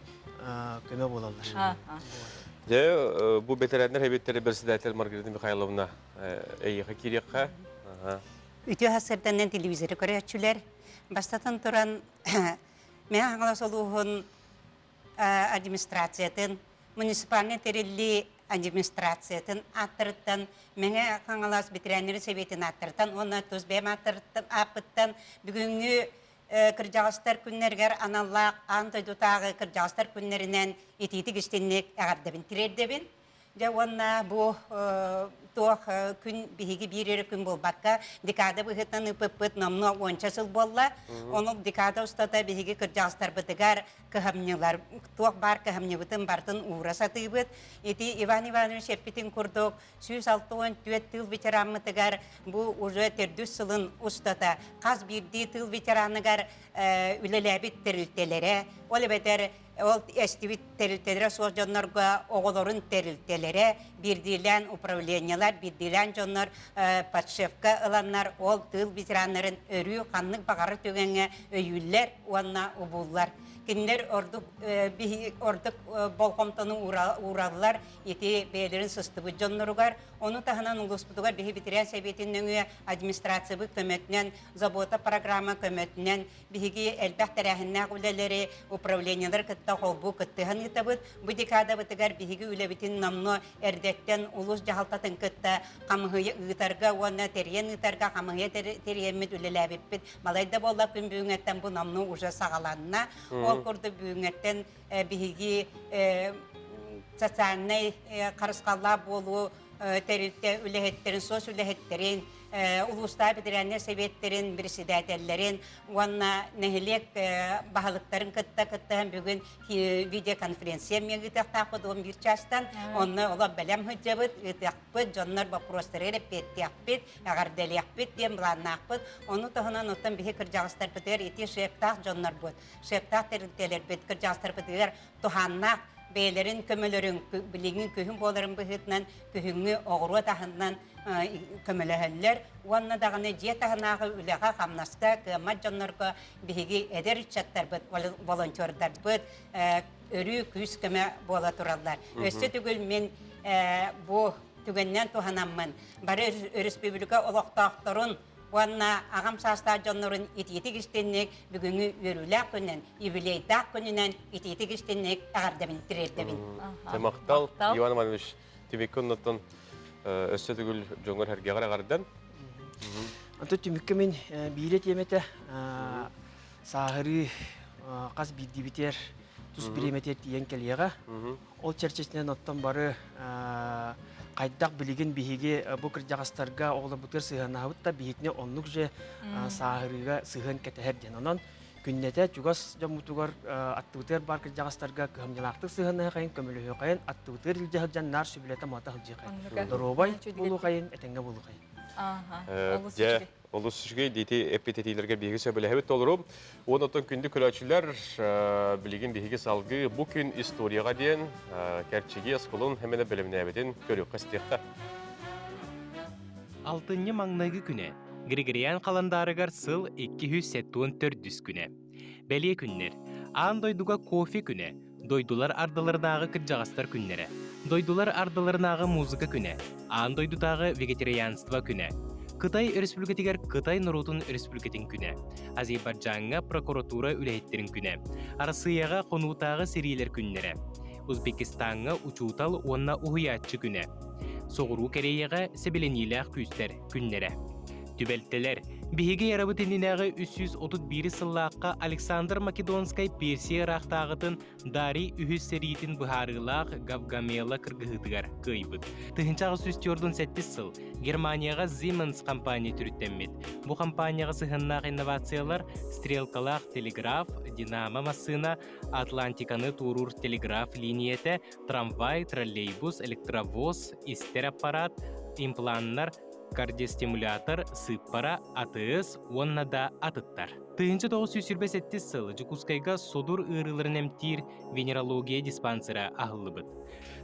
көмө буолаллар. Дьэ, бу бэтэрээннэр эбиттэрэ председатель Маргарита Михайловна эйиэхэ киириэххэ. Үтүө сарсыарданнан телевизоры көрөөччүлэр. Бастатан туран, Мэҥэ Хаҥалас улууһун администрациятын, муниципальнай тэриллии администрациятын ааттарыттан, Мэҥэ Хаҥалас бэтэрээннэрин сэбиэтин ааттарыттан уонна тус бэйэм ааппыттан бүгүҥҥү кырдьаҕастар күннэригэр аналлаах аан дойдутааҕы кырдьаҕастар күннэринэн итиитик истинник эҕэрдэбин тириэрдэбин. Дьэ уонна бу туох күн биһиги биир эрэ күн буолбакка декада быһыытынан ыыппыппыт номнуо уонча сыл буолла. Ону декада устата биһиги кырдьаҕастарбытыгар кыһамньылар туох баар кыһамньыбытын барытын уура сатыыбыт. Ити Иван Иванович эппитин курдук 164 тыыл ветераммытыгар бу уже төрдүс сылын устата хас биирдии тыыл ветераныгар үлэлээбит тэрилтэлэрэ, ол эбэтэр Ол эстибит тэрилтэлэрэ суох дьоннорго оҕолорун тэрилтэлэрэ, биирдиилээн управлениелар, биирдиилээн дьоннор подшефка ыланнар ол тыыл ветераннарын өрүү ханнык баҕарар түгэҥҥэ өйүүллэр уонна убууллар. Кинилэр ордук ордук болҕомтону уураллар ити бэйэлэрин сыстыбыт дьонноругар. Ону таһынан улууспутугар биһи ветеран сэбиэтин нөҥүө администрациябыт көмөтүнэн забота программа көмөтүнэн Биһиги элбэх тэрээһиннээх үлэлэри управлениелары кытта холбуу кыттыһан ыытабыт. Бу декадабытыгар биһиги үлэбитин номнуо эрдэттэн улуус дьаһалтатын кытта хамыһыйа ыытарга уонна тэрийэн ыытарга хамыһыйа тэрийэммит үлэлээбиппит. Балайда буолла күн бүгүҥҥэттэн бу номнуо уже саҕаланна. Ол курдук бүгүҥҥэттэн биһиги социальнай харысхаллаах буолуу тэрилтэ үлэһиттэрин, соц үлэһиттэрин, улуустаах бэтэрээннэр сэбиэттэрин председателлэрин уонна нэһилиэк баһылыктарын кытта кыттыһан бүгүн видеоконференция эмиэ ыытыахтаахпыт 11 чаастан. Онно олох бэлэм сылдьабыт, ыытыахпыт, дьоннор боппуруостары эппиэттиэхпит, эҕэрдэлиэхпит диэн былааннаахпыт. Ону туһунан оттон биһи кырдьаҕастарбытыгар ити шефтаах дьоннорбут, шефтаах тэрилтэлэрбит кырдьаҕастарбытыгар туһааннаах бэйэлэрин көмөлөрүн билиҥҥи күһүн буоларын быһыытынан күһүҥҥү оҕуруот аһынан көмөлөһөллөр уонна даҕаны дьиэ таһынааҕы үлэҕэ-хамнаска кыаммат дьоннорго биһиги эдэр ыччаттарбыт, волонтердарбыт өрүү күүс-көмө буола тураллар. Өссө төгүл мин бу түгэнинэн туһанаммын бары өрөспүүбүлүкэ олохтоохторун уонна аҕам саастаах дьоннорун итиитик истинник бүгүҥҥү үөрүүлээх күнүнэн, юбилейдаах күнүнэн итиитик истинник эҕэрдэбин тириэрдэбин. Махтал, Иван Иванович, түмүккэ оннуттан өссө төгүл дьоҥҥор эргэҕэр эҕэрдэн. Онтон түмүккэ мин биирэ тиэмэтэ сааһырыы хас биирдиибитигэр тус бириэмэтигэр тиийэн кэлиэҕэ. Ол чэрчитинэн оттон бары хайдах билигин биһиги бу кырдьаҕастарга оҕолорбутугар сыһыаннаһабыт да биһитини оннук же сааһырыыга сыһыан кэтэһэр диэн. Онон күннэтэ чугас дьоммутугар аттыбытыгар баар кырдьаҕастарга кыһамньылаахтык сыһыаннаһыахайын, көмөлөһүөхайын, аттыбытыгар илдьэ сылдьан наар сүбэлэтэ мата сылдьыахайын. Доруобай буолуохайын, этэҥҥэ буолуохайын. Дьэ, олус үчүгэй диити эппитэтиилэргэ биһиги сөбүлэһэбит толору. Уон оттон күндү көрөөччүлэр, билигин биһиги салгыы бу күн историяҕа диэн кэрчиги осколун хэмэнэ бэлэмнээбитин көрүөххэ истиэххэ. Алтынньы маҥнайгы күнэ, Григориан халандаарыгар сыл 274 күнэ. Бэлиэ күннэр. Аан дойдуга кофе күнэ, Дойдулар ардыларынааҕы кырдьаҕастар күннэрэ, Дойдулар ардыларынааҕы музыка күнэ, Аан дойдутааҕы вегетарианство күнэ, Кытай Өрөспүүбүлүкэтигэр Кытай норуотун өрөспүүбүлүкэтин күнэ, Азербайджаҥҥа прокуратура үлэһиттэрин күнэ, Арассыыйаҕа хонуутааҕы сэриилэр күннэрэ, Узбекистаҥҥа учуутал уонна уһуйааччы күнэ, Соҕуруу Кэриэйэҕэ сэбилэниилээх күүстэр күннэрэ. Түбэлтэлэр. Биһиги эрабыт иннинээҕи 331 сыллаахха Александр Македонскай Персия ыраахтааҕытын Дарий үһүс сэриитин быһаарыылаах Гавгамела кыргыһыытыгар кыайбыт. 1847 сыл Германияҕа Siemens компания төрүттэммит. Бу компанияҕа сыһыаннаах инновациялар стрелкалаах телеграф, динамо массыына, Атлантиканы туоруур телеграф лиинийэтэ, трамвай, троллейбус, электровоз, истэр аппарат, импланнар, кардиостимулятор, сыыппара, АТС уонна да атыттар. 1927 сыл Дьокуускайга содур ыарыыларын эмтиир венерология диспансера аһыллыбыт.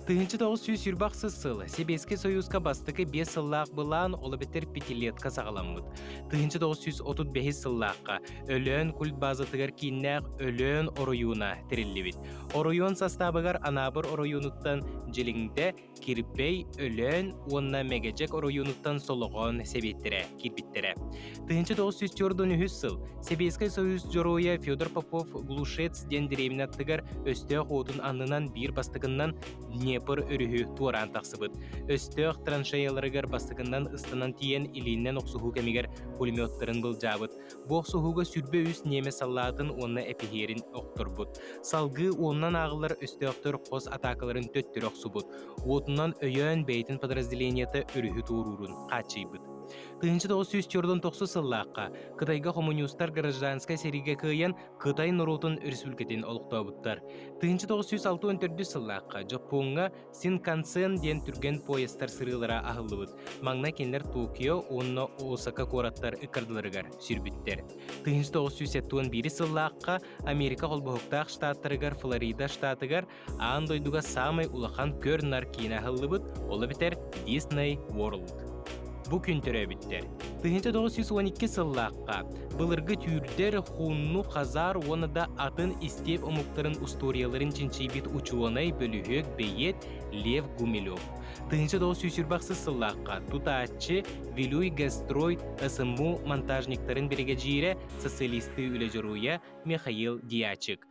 1928 сыл Сэбиэскэй Союзка бастакы 5 сыллаах былаан ол эбэтэр пятилетка саҕаламмыт. 1935 сыллаахха Өлөөн культбазатыгар кииннээх Өлөөн оройуона тэриллибит. Оройуон састаабыгар Анаабыр оройуонуттан Дьилиҥдэ, Кирбэй, Өлөөн уонна Мэгэдьэк оройуонуттан Солоҕоон сэбиэттэрэ киирбиттэрэ. 1943 сыл Сэбиэскэй Союз дьоруойа Федор Попов Глушец диэн дэриэбинэ аттыгар өстөөх уотун аннынан биир бастакыннан Днепр өрүһү туораан тахсыбыт. Өстөөх траншеяларыгар бастакыннан ыстанан тиийэн илиинэн охсуһуу кэмигэр пулеметтарын былдьаабыт. Бу охсуһууга 23 ньиэмэс саллаатын уонна эпиһиэрин охторбут. Салгыы уонунан ааҕыллар өстөөхтөр хос атаакаларын төттөрү охсубут. Уотунан өйөөн бэйэтин подразделениета өрүһү туоруурун хааччыйбыт. 1949 сыллаахха Кытайга хомуньуустар гражданскай сэриигэ кыайан Кытай норуотун өрөспүүбүлүкэтин олохтообуттар. 1964 сыллаахха Дьоппуоҥҥа Синкансен диэн түргэн поездтар сырыылара аһыллыбыт. Маҥнай кинилэр Токио уонна Осака куораттар ыккардыларыгар сүүрбүттэр. 1971 сыллаахха Америка Холбоһуктаах Штаттарыгар Флорида штатыгар аан дойдуга саамай улахан көр-нар киинэ аһыллыбыт, ол эбэтэр Disney World. Бу күн төрөөбүттэр. 1912 сыллаахха былыргы түүрдэр, хунну, хазар уонна да атын истиэп омуктарын устуоруйаларын чинчийбит учуонай, бөлүһүөк, бэйиэт Лев Гумилев. 1926 сыллаахха тутааччы Вилюй Гастрой СМУ монтажниктарын биригэдьиирэ, социалистыы үлэ дьоруойа Михаил Дьячик.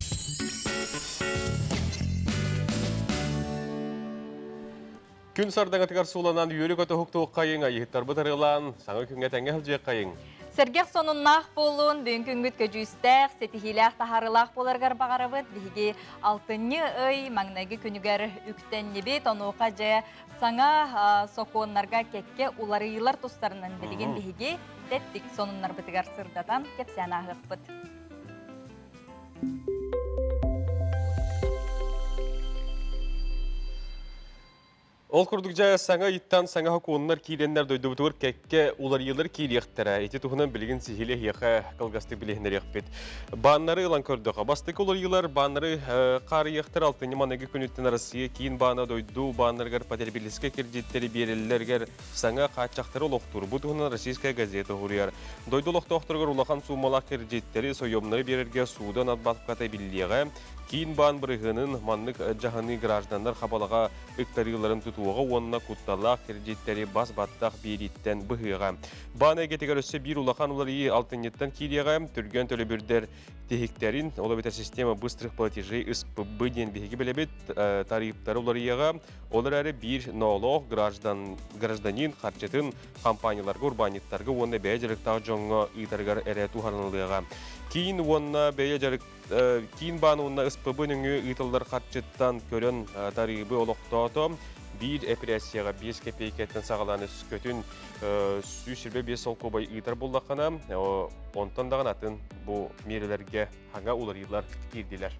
Күн сардаҥатыгар сууланан үөрү-көтө уһуктуоххайыҥ, айыһыттарбыт арыалаан, саҥа күҥҥэ тэҥҥэ сылдьыаххайыҥ. Сэргэх сонуннаах буолуун, бүгүн күҥҥүт көдьүүстээх, ситиһиилээх таһаарыылаах буоларыгар баҕарабыт. Биһиги алтынньы ый маҥнайгы күнүгэр үктэннибит. Онуоха дьэ саҥа сокуоннарга кэккэ уларыйыылар тустарынан билигин биһиги тэттик сонуннарбытыгар сырдатан кэпсээн ааһыахпыт. Ол курдук дьэ саҥа ыйыттан саҥа сокуоннар киирэннэр дойдубутугар кэккэ уларыйыылар киириэхтэрэ. Ити туһунан билигин сиһилии эһиэхэ кылгастык билиһиннэриэхпит. Бааннары ылан көрдөххө, бастакы уларыйыылар бааннары хаарыйыахтар алтынньы маныгы күнүттэн Россия киин баана дойду бааннарыгар потребительскай кредиттэри биэрэллэригэр саҥа хааччахтары олохтуур. Бу туһунан Российская газета суруйар. Дойду олохтоохторугар улахан суумалаах кредиттэри, сойуомнары биэрэргэ суудан надбавката эбиллиэҕэ. Киин баан бырыһыанын маннык дьаһаныы гражданнар хабалаҕа ыктарыыларын тутуоҕа уонна кутталлаах кредиттэри бас-баттах биэрииттэн быһыаҕа. Баан эйгэтигэр өссө биир улахан уларыйыы алтынньыттан киириэҕэ. Түргэн төлөбүрдэр тиһиктэрин, ол эбэтэр система быстрых платежей СПБ диэн биһиги билэбит, тарыыптары уларыйыаҕа. Ол эрээри биир ноолоох граждан, гражданин харчытын компанияларга, урбаанньыттарга уонна бэйэ дьарыктаах дьоҥҥо ыытарыгар эрэ туһаныллыаҕа. Киин уонна бэйэ дьарык Киин баан уонна СПБ нөҥүө ыытыллар харчыттан көрөн тарыыбы олохтоото. Биир эпэрээссийэҕэ 5 кэпиэйкэттэн саҕалаан өскөтүн 125 солкуобай ыытар буоллаххына, онтон даҕаны атын бу миэрэлэргэ хаҥа уларыйыылар киирдилэр.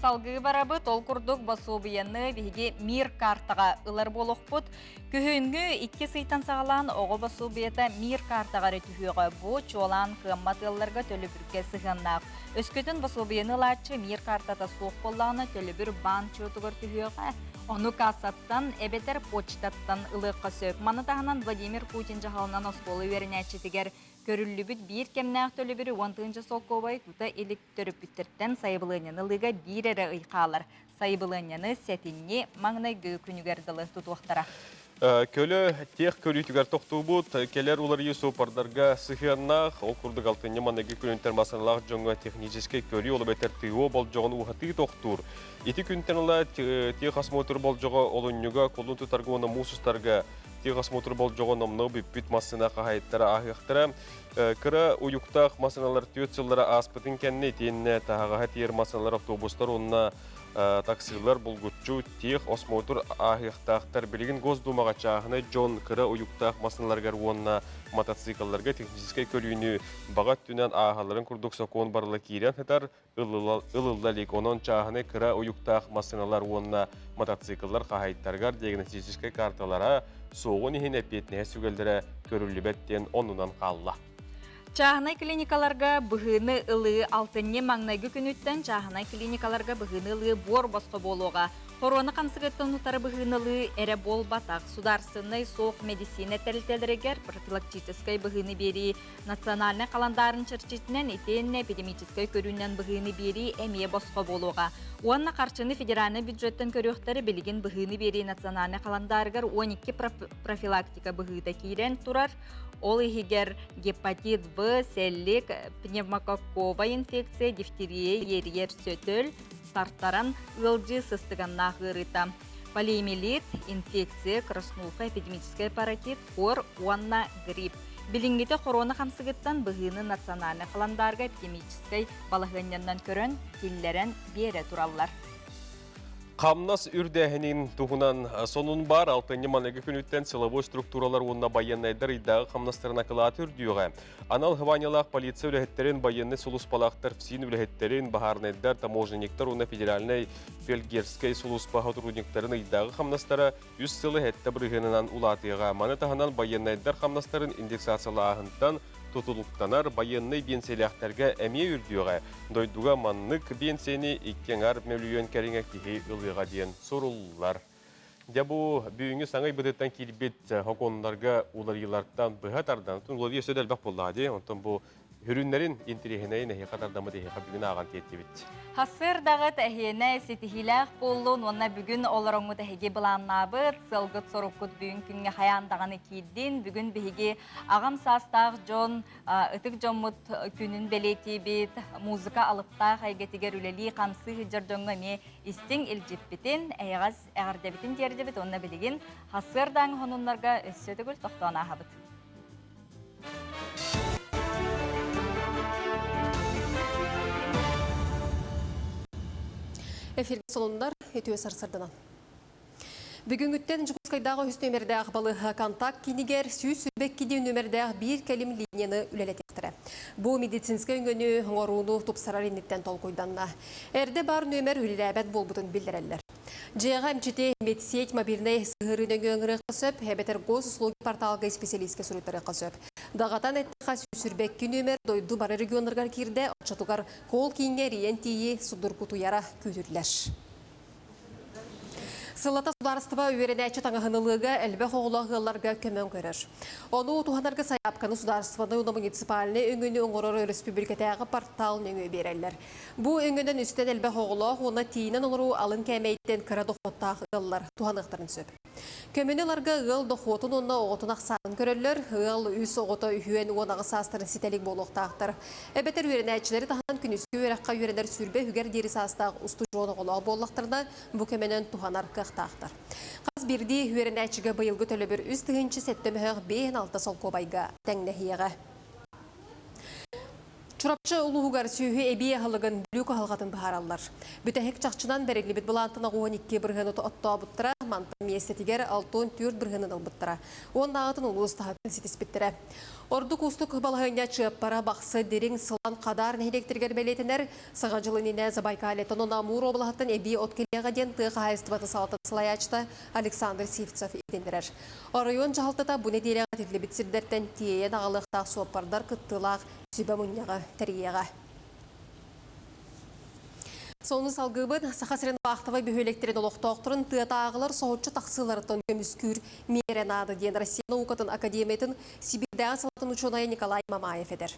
Салгыы барабыт, ол курдук босуобуйаны биһиги Мир картаҕа ылар буолуохпут. Күһүҥҥү икки сыйтан саҕалаан оҕо босуобуйата Мир картаҕа эрэ түһүөҕэ. Бу чуолаан кыаммат ыалларга төлөбүргэ сыһыаннаах. Өскөтүн босуобуйаны ылааччы Мир картата суох буоллаҕына, төлөбүр баан счетугар түһүөҕэ. Ону кассаттан эбэтэр почтаттан ылыахха сөп. Маны таһынан Владимир Путин дьаһалынан оскуола үөрэнээччитигэр көрүллүбүт биир кэмнээх төлөбүрү 10 тыһыынча солкуобай тута илик төрөппүттэртэн сайабылыанньаны ылыыга биир эрэ ый хаалар. Сайабылыанньаны сэтинньи маҥнайгы күнүгэр дылы тутуохтара. Көлө тех көрүүтүгэр тохтуубут. Кэлэр уларыйыы суоппардарга сыһыаннаах. Ол курдук алтынньы маныгы күнүнтэн массыыналаах дьоҥҥо техническэй көрүү, ол эбэтэр ТО болдьоҕун уһатыы тохтуур. Ити күнтэн ыла техосмотр болдьоҕо олунньуга кулун тутарга уонна муус устарга техосмотр болдьоҕо номнуо бүппүт массыына хаһаайыттара ааһыахтара. Кыра уйуктаах массыыналар түөрт сыллара ааспытын кэннэ итиэннэ таһаҕаһы тиэр массыыналар, автобустар уонна таксилар булгуччу тех осмотр ааһыахтаахтар. Билигин Госдумаҕа чааһынай дьон кыра уйуктаах массыыналарыгар уонна мотоциклларга техническэй көрүүнү баҕа өттүнэн ааһалларын курдук сокуон барыла киирэн сытар. Ылылла илик. Онон чааһынай кыра уйуктаах массыыналар уонна мотоцикллар хаһаайыттарыгар диагностическай карталара суоҕун иһин эппиэтинэһи сүгэллэрэ көрүллүбэт диэн оннунан хаалла. Чааһынай клиникаларга быһыыны ылыы алтынньы маҥнайгы күнүттэн чааһынай клиникаларга быһыыны ылыы буор босхо буолуоҕа. Хоруона хамсыгыттан утары быһыыны ылыы эрэ буолбатах. Судаарсынай суох мэдиссиинэ тэрилтэлэригэр профилактическай быһыыны биэрии Национальнай халандаарын чэрчитинэн итиэннэ эпидемическэй көрүүнэн быһыыны биэрии эмиэ босхо буолуоҕа. Уонна харчыны федеральнай бюджеттан көрүөхтэрэ билигин быһыыны биэрии национальнай халандаарыгар 12 профилактика быһыыта киирэн турар. Ол иһигэр гепатит В, сэллик, пневмококковая инфекция, дифтерия, иэрийэр сөтөл, тартаран ыалдьыы сыстыганнаах ыарыыта, полиэмилит, инфекция, краснуха, эпидемическэй паротит, куор уонна грипп. Билиҥҥитэ хоруона хамсыгыттан быһыыны национальнай халандаарга эпидемическэй балаһыанньаннан көрөн, киллэрэн биэрэ тураллар. Хамнас үрдээһинин туһунан сонун баар алтынньы маныгы күнүттэн силовой структуралар уонна байыаннайдар ыйдааҕы хамнастарын акылааты үрдүөҕэ. Анал хыбаанньалаах полиция үлэһиттэрин, байыаннай сулууспалаахтар ФСИН үлэһиттэрин, баһаарынайдар, таможенниктар уонна федеральнай фельдгерскэй сулууспа сотрудниктарын ыйдааҕы хамнастара үс сылы сэттэ бырыһыанынан улаатыаҕа. Маны таһынан байыаннайдар хамнастарын индексациялааһынтан тутулуктанар байыаннай биэнсийэлээхтэргэ эмиэ үрдүөҕэ. Дойдуга маннык биэнсийэни икки аҥаар мөлүйүөн кэриҥэ киһи ылыаҕа диэн суруллар. Дьэ бу бүгүҥҥү саҥа ыйбытыттан киирбит сокуоннарга уларыйыылартан быһа тардан, уларыйыы өссө да элбэх буоллаҕа дии. Онтон бу Хүрүннэрин интириэһинэйин эһиэхэ тардаммыт эһиэхэ бүгүн ааҕан тиэртибит. Хассыырдаҕыт эһиэнэ ситиһиилээх буоллун уонна бүгүн олороҥҥут эһиги былааннаабыт, сыалгыт-соруккут бүгүн күҥҥэ хайаан даҕаны киирдин. Бүгүн биһиги аҕам саастаах дьон, ытык дьоммут күнүн бэлиэтиибит, музыка алыптаах эйгэтигэр үлэлии-хамсыы сылдьар дьоҥҥо эмиэ истиҥ илдьиппитин, эйэҕэс эҕэрдэбитин тиэрдэбит уонна билигин хассыардааҥы сонуннарга өссө төгүл тохтоон ааһабыт. Эфиргэ солундар үтүө сарсырданан. Бүгүҥҥүттэн Дьокуускайдааҕы үһүс нүөмэрдээх балыыһа контакт киинигэр 122 нүөмэрдээх биир кэлим линияны үлэлэтиэхтэрэ. Бу медицинскэй өҥөнү оҥорууну тупсарар инниттэн толкуйданна. Эрдэ баар нүөмэр үлэлээбэт буолбутун биллэрэллэр. Дьиэҕэ эмчити медсеть мобильнай сыһыарыы нөҥүө ыҥырыахха сөп, эбэтэр госуслуги порталга исписэлиискэ суруйтарыахха сөп. Даҕатан эттэххэ, сүүрбэкки нүөмэр дойду бары регионнарыгар киирдэ, оччотугар колл-кииҥҥэ эрийэн тиийии судургутуйара күүтүллэр. Сыллата судаарыстыба үөрэнээччи таҥаһын ылыыга элбэх оҕолоох ыалларга көмө көрөр. Ону туһанарга сайаапканы судаарыстыбаннай уонна муниципальнай өҥөнү оҥорор өрөспүүбүлүкэтээҕи портал нөҥүө биэрэллэр. Бу өҥөнөн үстэн элбэх оҕолоох уонна тиийинэн олоруу алын кээмэйиттэн кыра дохуоттаах ыаллар туһаныахтарын сөп. Көмөнү ыларга ыал дохуотун уонна оҕотун ахсаанын көрөллөр. Ыал үс оҕото үһүөн 18 саастарын ситэ илик буолуохтаахтар. Эбэтэр үөрэнээччилэри таһынан күнүскү үөрэххэ үөрэнэр 20 үһүгэр диэри саастаах устудьуон оҕолоох буоллахтарына, бу көмөнөн туһанар кыахтаахтар. Хас биирдии үөрэнээччигэ быйылгы төлөбүр 3 007 мөһөөх 5 солкуобайга тэҥнэһиэҕэ. Чурапчы улууһугар сүөһү эбии аһылыгын Бүлүү кыһалҕатын быһаараллар. Бүтэһик чахчынан бэриллибит былаантан 12 бырыһыаны оттообуттара, мантан миэстэтигэр 64 бырыһыанын ылбыттара. Уоннааҕытын улуус таһыттан ситиспиттэрэ. Ордук уустук балаһыанньа Чыаппара, Бахсы, Дириҥ, Сылан, Хадаар нэһилиэктэригэр бэлиэтэнэр. Саҥа дьыл иннинэ Забайкалеттан уонна Амур уобалаһыттан эбии от кэлиэҕэ диэн тыа хаһаайыстыбатын салалтатын салайааччыта Александр Сивцев иһитиннэрэр. Оройуон дьаһалтата бу нэдиэлэҕэ этиллибит сирдэртэн тиэйэн аҕалыахтаах суоппардар кыттыылаах сүбэ мунньаҕы тэрийиэҕэ. Сонун салгыыбыт Саха сирин вахтовай бөһүөлэктэрин олохтоохторун тыатааҕылар соһуччу тахсыыларыттан көмүскүүр миэрэ наада диэн Россия наукатын академиятын Сибиирдээҕи салатын учуонайа Николай Мамаев этэр.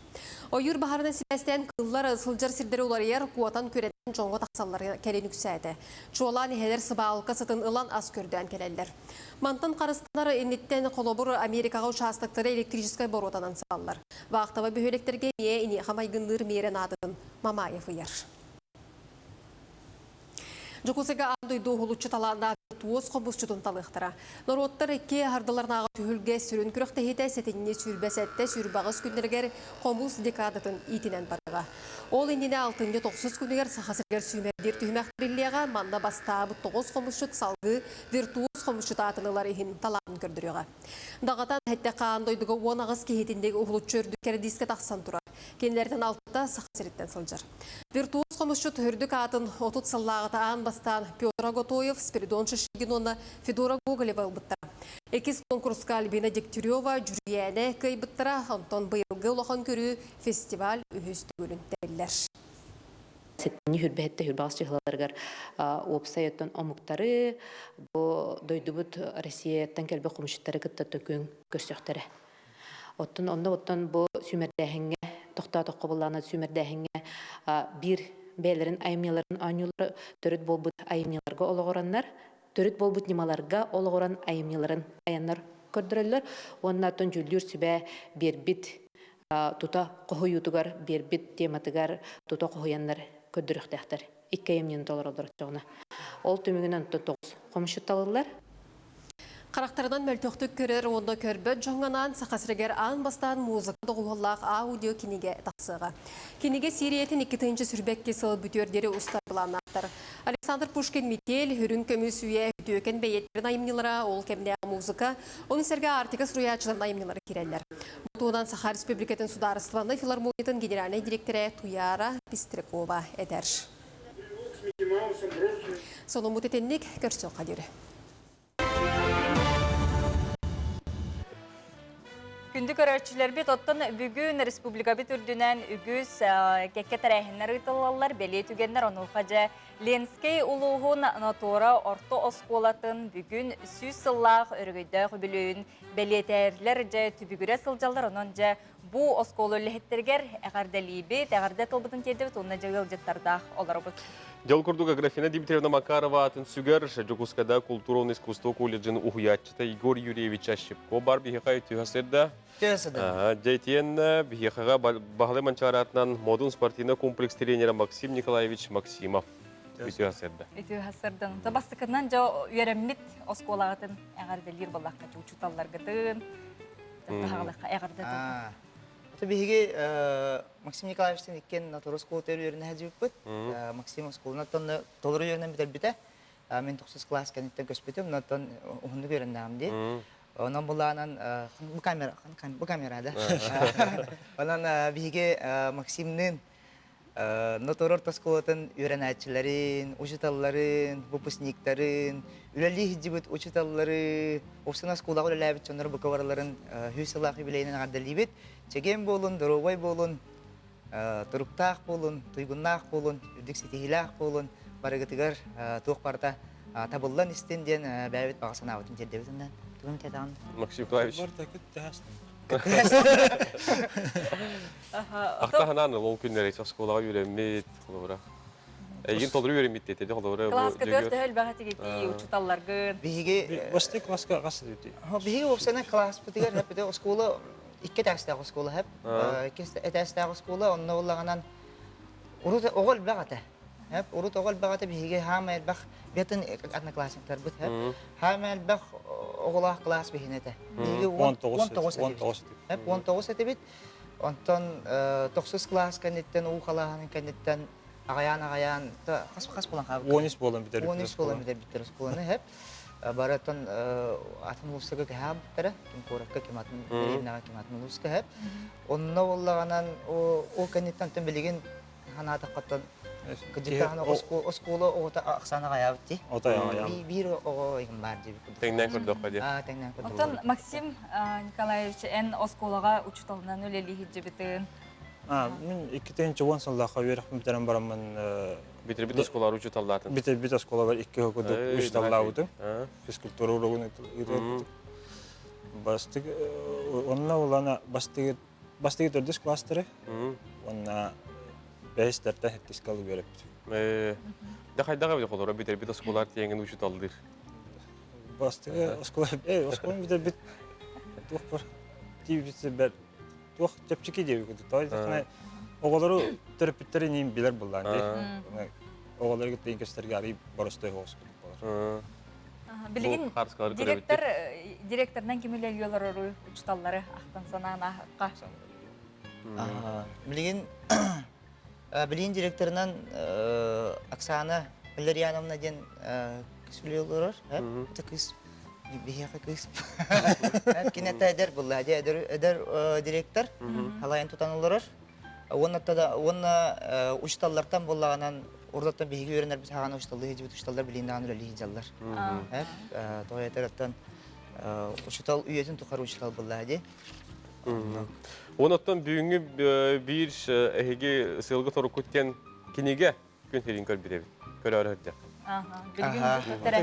Ойуур баһаарынан сибээстээн кыыллар сылдьар сирдэри уларыйар, куотан күрэтэн дьоҥҥо тахсаллара кэлин үксээтэ. Чуолаан иһэлэр сыбаалка сытын ылан ас көрдөөн кэлэллэр. Мантан харыстанар инниттэн холобур Америкаҕа учаастактары электрическай боруотанан сабаллар. Вахтовай бөһүөлэктэргэ эмиэ иниэхэ майгынныыр миэрэ наадатын Мамаев ыйар. Дьокуускайга аан дойду уһулуччу талааннаах туос хомусчутун талыахтара. Норуоттар икки ардыларынааҕы түһүлгэ сүрүн күрэхтэһиитэ сэтинньи 27 28 күннэригэр хомус декадатын иитинэн барыаҕа. Ол иннинэ алтынньы тохсус күнүгэр Саха сиригэр сүүмэрдиир түһүмэх тэриллиэҕэ. Манна бастаабыт тоҕус хомусчут салгыы виртуоз хомусчут аатын ылар иһин талаанын көрдөрүөҕэ. Даҕатан эттэххэ, аан дойдуга 18 киһитинник уһулуччу үрдүк кэрдиискэ тахсан турар. Кинилэртэн алтата Саха сириттэн сылдьар. Виртуоз хомусчут үрдүк аатын 30 сыллааҕыта аан бастаан Петр Аготоев, Спиридон Шишигин уонна Федора Гоголева ылбыттара. Иккис конкурска Альбина Дегтярева, Дьүрүйээнэ кыайбыттара, онтон быйылгы улахан көрүү фестиваль үһүс төгүлүн тэриллэр. Сэтинньи хүрбэһэттэ хүрбэҕис чыһылаларыгар уопсай оттон омуктары бу дойдубут Россияттан кэлбит хомусчуттары кытта төкүн көрсөхтөрө. Оттон онно оттон бу сүүмэрдээһиҥҥэ тохтоотоххо буллаана сүүмэрдээһиҥҥэ биир бэйэлэрин айымньыларын оонньуулара төрүт буолбут айымньыларга олоҕураннар төрүт буолбут ньымаларга олоҕуран айымньыларын айаннар көрдөрөллөр уонна оттон дьүүллүүр сүбэ биэрбит тута хоһуйуутугар биэрбит тематыгар тута хоһуйаннар көрдөрүөхтээхтэр. Икки айымньыны толороллор оччоҕуна. Ол түмүгүнэн онтон тоҕус хомусчут талыллар. Харахтарынан мөлтөхтүк көрөр уонна көрбөт дьоҥҥо анаан Саха сиригэр аан бастаан музыка доҕуһуоллаах аудио кинигэ тахсыаҕа. Кинигэ сиэриэтин 2022 сыл бүтүөр диэри устар былааннаахтар. Александр Пушкин Метель, Үрүҥ көмүс үйэ, үтүөкэн бэйиэттэрин айымньылара, ол кэмнээҕи музыка, ону сэргэ Арктика суруйааччыларын айымньылара киирэллэр. Бу туһунан Саха Республикатын судаарыстыбаннай филармониятын генеральнай дириэктэрэ Туяра Пестрякова этэр. Сонуммут итинник көрсүөххэ диэри. Күндү көрөөччүлэрбит, оттон бүгүн республикабыт үрдүнэн үгүс кэккэ тэрээһиннэр ыытыллаллар, бэлиэ түгэннэр. Онуоха дьэ Ленскэй улууһун Нотуора орто оскуолатын бүгүн 100 сыллаах өрөгөйдөөх үбүлүөйүн бэлиэтээрлэр дьэ түбүгүрэ сылдьаллар. Онон дьэ бу оскуола үлэһиттэригэр эҕэрдэлиибит, эҕэрдэ тылбытын тиэрдэбит уонна дьэ ыалдьыттардаах олоробут. Дьол курдук Аграфена Дмитриевна Макарова атын сүгэр Дьокуускайда культура искусство колледжын уһуйааччыта Егор Юрьевич Ощепко бар биһиэхэ үтүө сырда. Үтүө сырда. Дьэ биһиэхэҕэ Баһылай Манчааратынан Модун спортивный комплекс тренера Максим Николаевич Максимов. Үтүө сырда. Үтүө сырдан. Бастакынан дьэ үөрэммит оскуолаҕытын эҕэрдэлиир буоллахха учууталларгытын таһаҕалыхха эҕэрдэ тыл. Биһиги Максим Николаевичтан иккиэн натура оскуолатыгар үөрэнэ сылдьыбыппыт. Максим оскуоланы толору үөрэнэн бүтэрбитэ. Мин тохсус класс кэнниттэн көспүтүм, онтон уһуннук үөрэннэҕим дии. Онон булаанан бу камера, бу камера да. Онон биһиги Максимныын. Ноторор оскуолатын үөрэнээччилэрин, учууталларын, выпускниктарын, үлэлии сылдьыбыт учууталлары, уопсайынан оскуолаҕа үлэлээбит дьоннор бука барыларын 100 сыллаах юбилейынан эҕэрдэлиибит. Чэгиэн буолун, доруобай буолун, туруктаах буолун, туйгуннаах буолун, үрдүк ситиһиилээх буолун, барыгытыгар туох барыта табыллан истин диэн бэйэбит баҕа санаабытын тиэрдэбит онон. Тугун тиэтэҕин? Максим Николаевич. Ахта ханаан ол күннэри оскуолаҕа үөрэммит, холобура. Эйигин толору үөрэммит диэтэ, холобура. Класска төрт элбэх этигити учуталларгын. Биһиги Басты класска хас дити? Биһиги уопсайынан класспытыгар хэппите оскуола икки этээстээх оскуола хэп. Икки этээстээх оскуола онно улаҕанан урут оҕо элбэх этэ. Хэп урут оҕо элбэх этэ биһиги хаама элбэх бетын одноклассниктарбыт хэп. Хаама элбэх оҕолоох класс биһине этэ. Биһиги 19 19 Хэп 19 этибит. Онтон тохсус класс кэнниттэн уу халааһынын кэнниттэн аҕайаан аҕайаан хас хас буолан хаалбыт? 13 буолан бүтэрбиттэр. 13 буолан бүтэрбиттэр оскуоланы хэп. Барытын атын улуустарга кэһээбиттэрэ. Ким куоракка, ким атын дэриэбинэҕэ, ким атын улууска хэп. Онно буоллаҕынан ол кэнниттэн оттон билигин санаатаххыттан кыдьыктаһан оскуола оҕото ахсаана аҕайаабыт дии. Биир оҕо игин баар диэбит курдук. Тэҥнээн көрдөххө дии. Аа, тэҥнээн көрдөххө. Оттон Максим Николаевич, эн оскуолаҕа учууталынан үлэлии сылдьыбытын. А, мин 2010 сыллаахха үөрэхпин бүтэрэн бараммын Бүтэрбит оскуолалар учууталлаатын. Бүтэрбит оскуолалар икки курдук учууталлаабытым. Физкультура уруогун ыытыппытым. Бастык онно улана бастыгы бастыгы төрдүс класстары уонна бэһис тәртэн хэттис калы үөрэппитим. Да хайдаҕа били холоро бүтэрбит оскуолалар тиэҥин учууталлыыр. Бастыгы оскуола оскуоланы бүтэрбит туох бар тиийбит туох чэпчэки диэбит курдук. Тоҕо диэтэххинэ оҕолору төрөппүттэрин иин билэр буоллаан дии. Оҕолору кытта көстөргө арый боростой соҕус курдук буолар. Билигин директор директорынан ким үлэлии олорору учуталлары ахтан санаан аахха. Билигин билигин директорынан Оксана Валерьяновна диэн кыыс үлэлии олорор. Это кыыс биһиэхэ кыыс. Кини это эдэр булла, эдэр эдэр директор халайын тутан олорор. Уонна уонна учуталлартан буоллаҕынан урдаттан биһиги үөрэнэрбит хаҕана учуталлыы сылдьыбыт учуталлар билигин даҕаны үлэлии сылдьаллар. Тоҕо этэр учутал үйэтин тухары учутал булла дии. Онон бүгүҥҥү биир эһиги сыалга торуккут диэн кинигэ күн сирин көрбүт эбит. Көрөөрө сылдьар.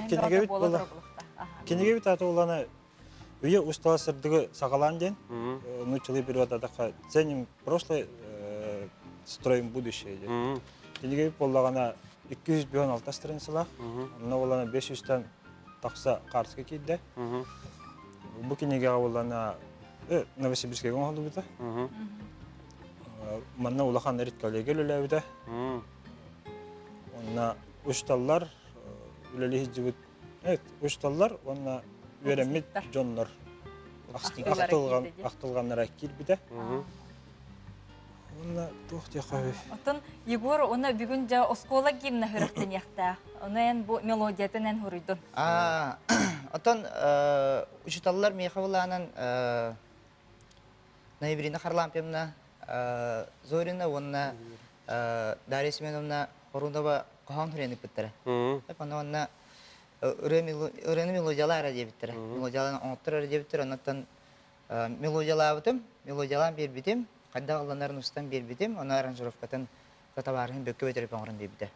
Кинигэбит буола. Кинигэбит аты улана үйэ устала сырдыгы саҕалаан диэн нууччалыы переводатахха ценим прошлое строим будущее диэн. Кинигэбит буоллаҕына 256 страницалаах, онно буоллаҕына 500-тан тахса карточка киирдэ. Бу кинигэҕэ буоллаҕына Новосибирскайга оҥоһуллубута. Манна улахан редколлегия үлэлээбитэ. Уонна учууталлар үлэлии сылдьыбыт учууталлар уонна үөрэммит дьоннор ахтылҕаннара киирбитэ. Уонна туох диэххэ Оттон Егор уонна бүгүн дьэ оскуола гимна сүрэхтэниэхтээх. Ону эн бу мелодиятын эн хуруйдун. Оттон учууталлар миэхэ былаанан Ноябрина Харлампьевна Зорина уонна Дарья Семеновна Хорунова хоһоон суруйан ыыппыттара. Онно уонна ырыаны мелодиялаа эрэ диэбиттэрэ. Мелодиялаан оҥоттор эрэ диэбиттэрэ. Оннуттан мелодиялаабытым, мелодиялаан биэрбитим, хайдах ылланарын устан биэрбитим, ону аранжировкатын табаарыһым Бөккө Бөтөрөп оҥорон биэрбитэ.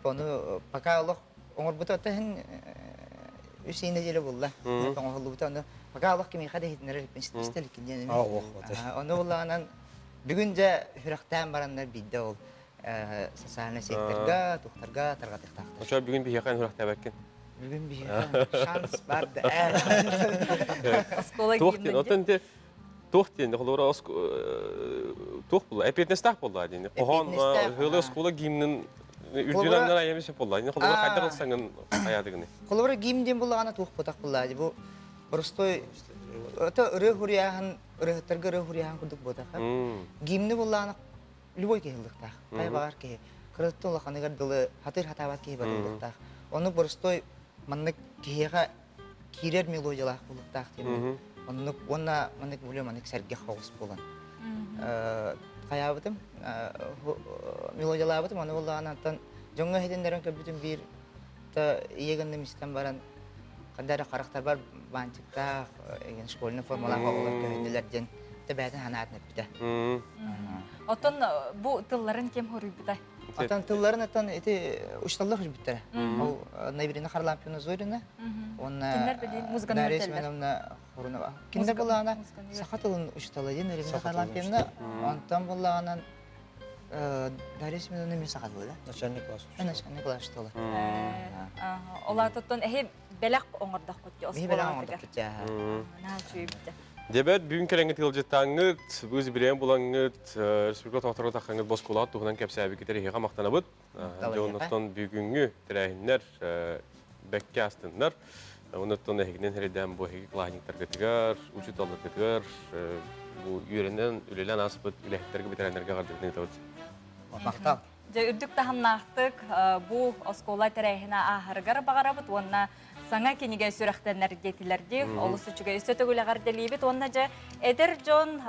Ону пока олох оҥорбута иһин үс нэдиэлэ буолла. Оҥоһуллубута ону пока олох кимиэхэ да иһитиннэрэр истэ иликкин диэн. Ону буллаҕынан бүгүн дьэ сүрэхтээн бараннар биирдэ ол социальнай сеттерга, тухтарга тарҕатыахтаахтар. Очо бүгүн биһиэхэ сүрэхтээбэккин. Бүгүн биһиэхэ шанс бар да. Оскуола Туох диэн, оттон туох диэн, холобура туох буолла? Эпиэтинэстээх буолла диэн. Хоһоон ыһыылы оскуола гимнин үрдүн аннан айами сөп буолла. Холобура хайдах ылсаҥын хайаадыгыны? Холобура гимн диэн буллаҕына туох бутах буолла бу простой это ырыа хуруйааһын ырыаһыттарга ырыа хуруйааһын курдук буотах. Гимни буллаҕына любой киһи ыллыктаах. Хайа баҕар киһи. Кыраттан улаханыгар дылы хатыр хатаабат киһи бар ыллыктаах. Ону простой маннык киһиэхэ киирэр мелодиялаах буолуохтаах диэн. Оннук уонна маннык более маннык сэргэх оҕус буолан. Хайаабытым, мелодиялаабытым, аны буоллаҕына дьоҥҥо иһитиннэрэн көрбүтүм биир ийэ гынным истэн баран ханна эрэ харахтарбар баанчыктаах, школьный формалаах оҕолор көһүннүлэр диэн тэбээтин санаатын эппитэ. Оттон бу тылларын ким хоруйбута? Оттон тылларын оттон ити учууталлар хоруйбуттара. Ол Наверина Харлампьевна Зорина уонна Дарья Семеновна Хорунова. Кинилэр буллаҕына саха тылын учуутала диэн Наверина Харлампьевна, онтон буллаҕынан Дарья Семеновна мин саха тыла да? Начальник класс. Начальник класс учуутала. Олаатыттан эһи бэлэх оҥордоххут Биһи бэлэх оҥордохпут Дебет бүгүн кэлэҥҥит ыалдьыттааҥҥыт, быыс бириэн булаҥҥыт, республика тохтору таххаҥҥыт боскулаат туһунан кэпсээбиккитэр эһиэхэ махтанабыт. Дьоннортон бүгүҥҥү тэрээһиннэр бэккэ астыннар. Онуттан эһигинэн эрэйдээн бу эһиги классниктаргытыгар, учууталларгытыгар бу үөрэнэн, үлэлээн ааспыт үлэһиттэргэ, бэтэрээннэргэ эҕэрдэбитин ыытабыт. Махтал. Дьэ, үрдүк таһымнаахтык бу оскуола тэрээһинэ ааһарыгар баҕарабыт уонна саҥа кинигэ сүрэхтэнэр диэтилэр дии. Олус үчүгэй өссө төгүл эҕэрдэлиибит уонна дьэ эдэр дьон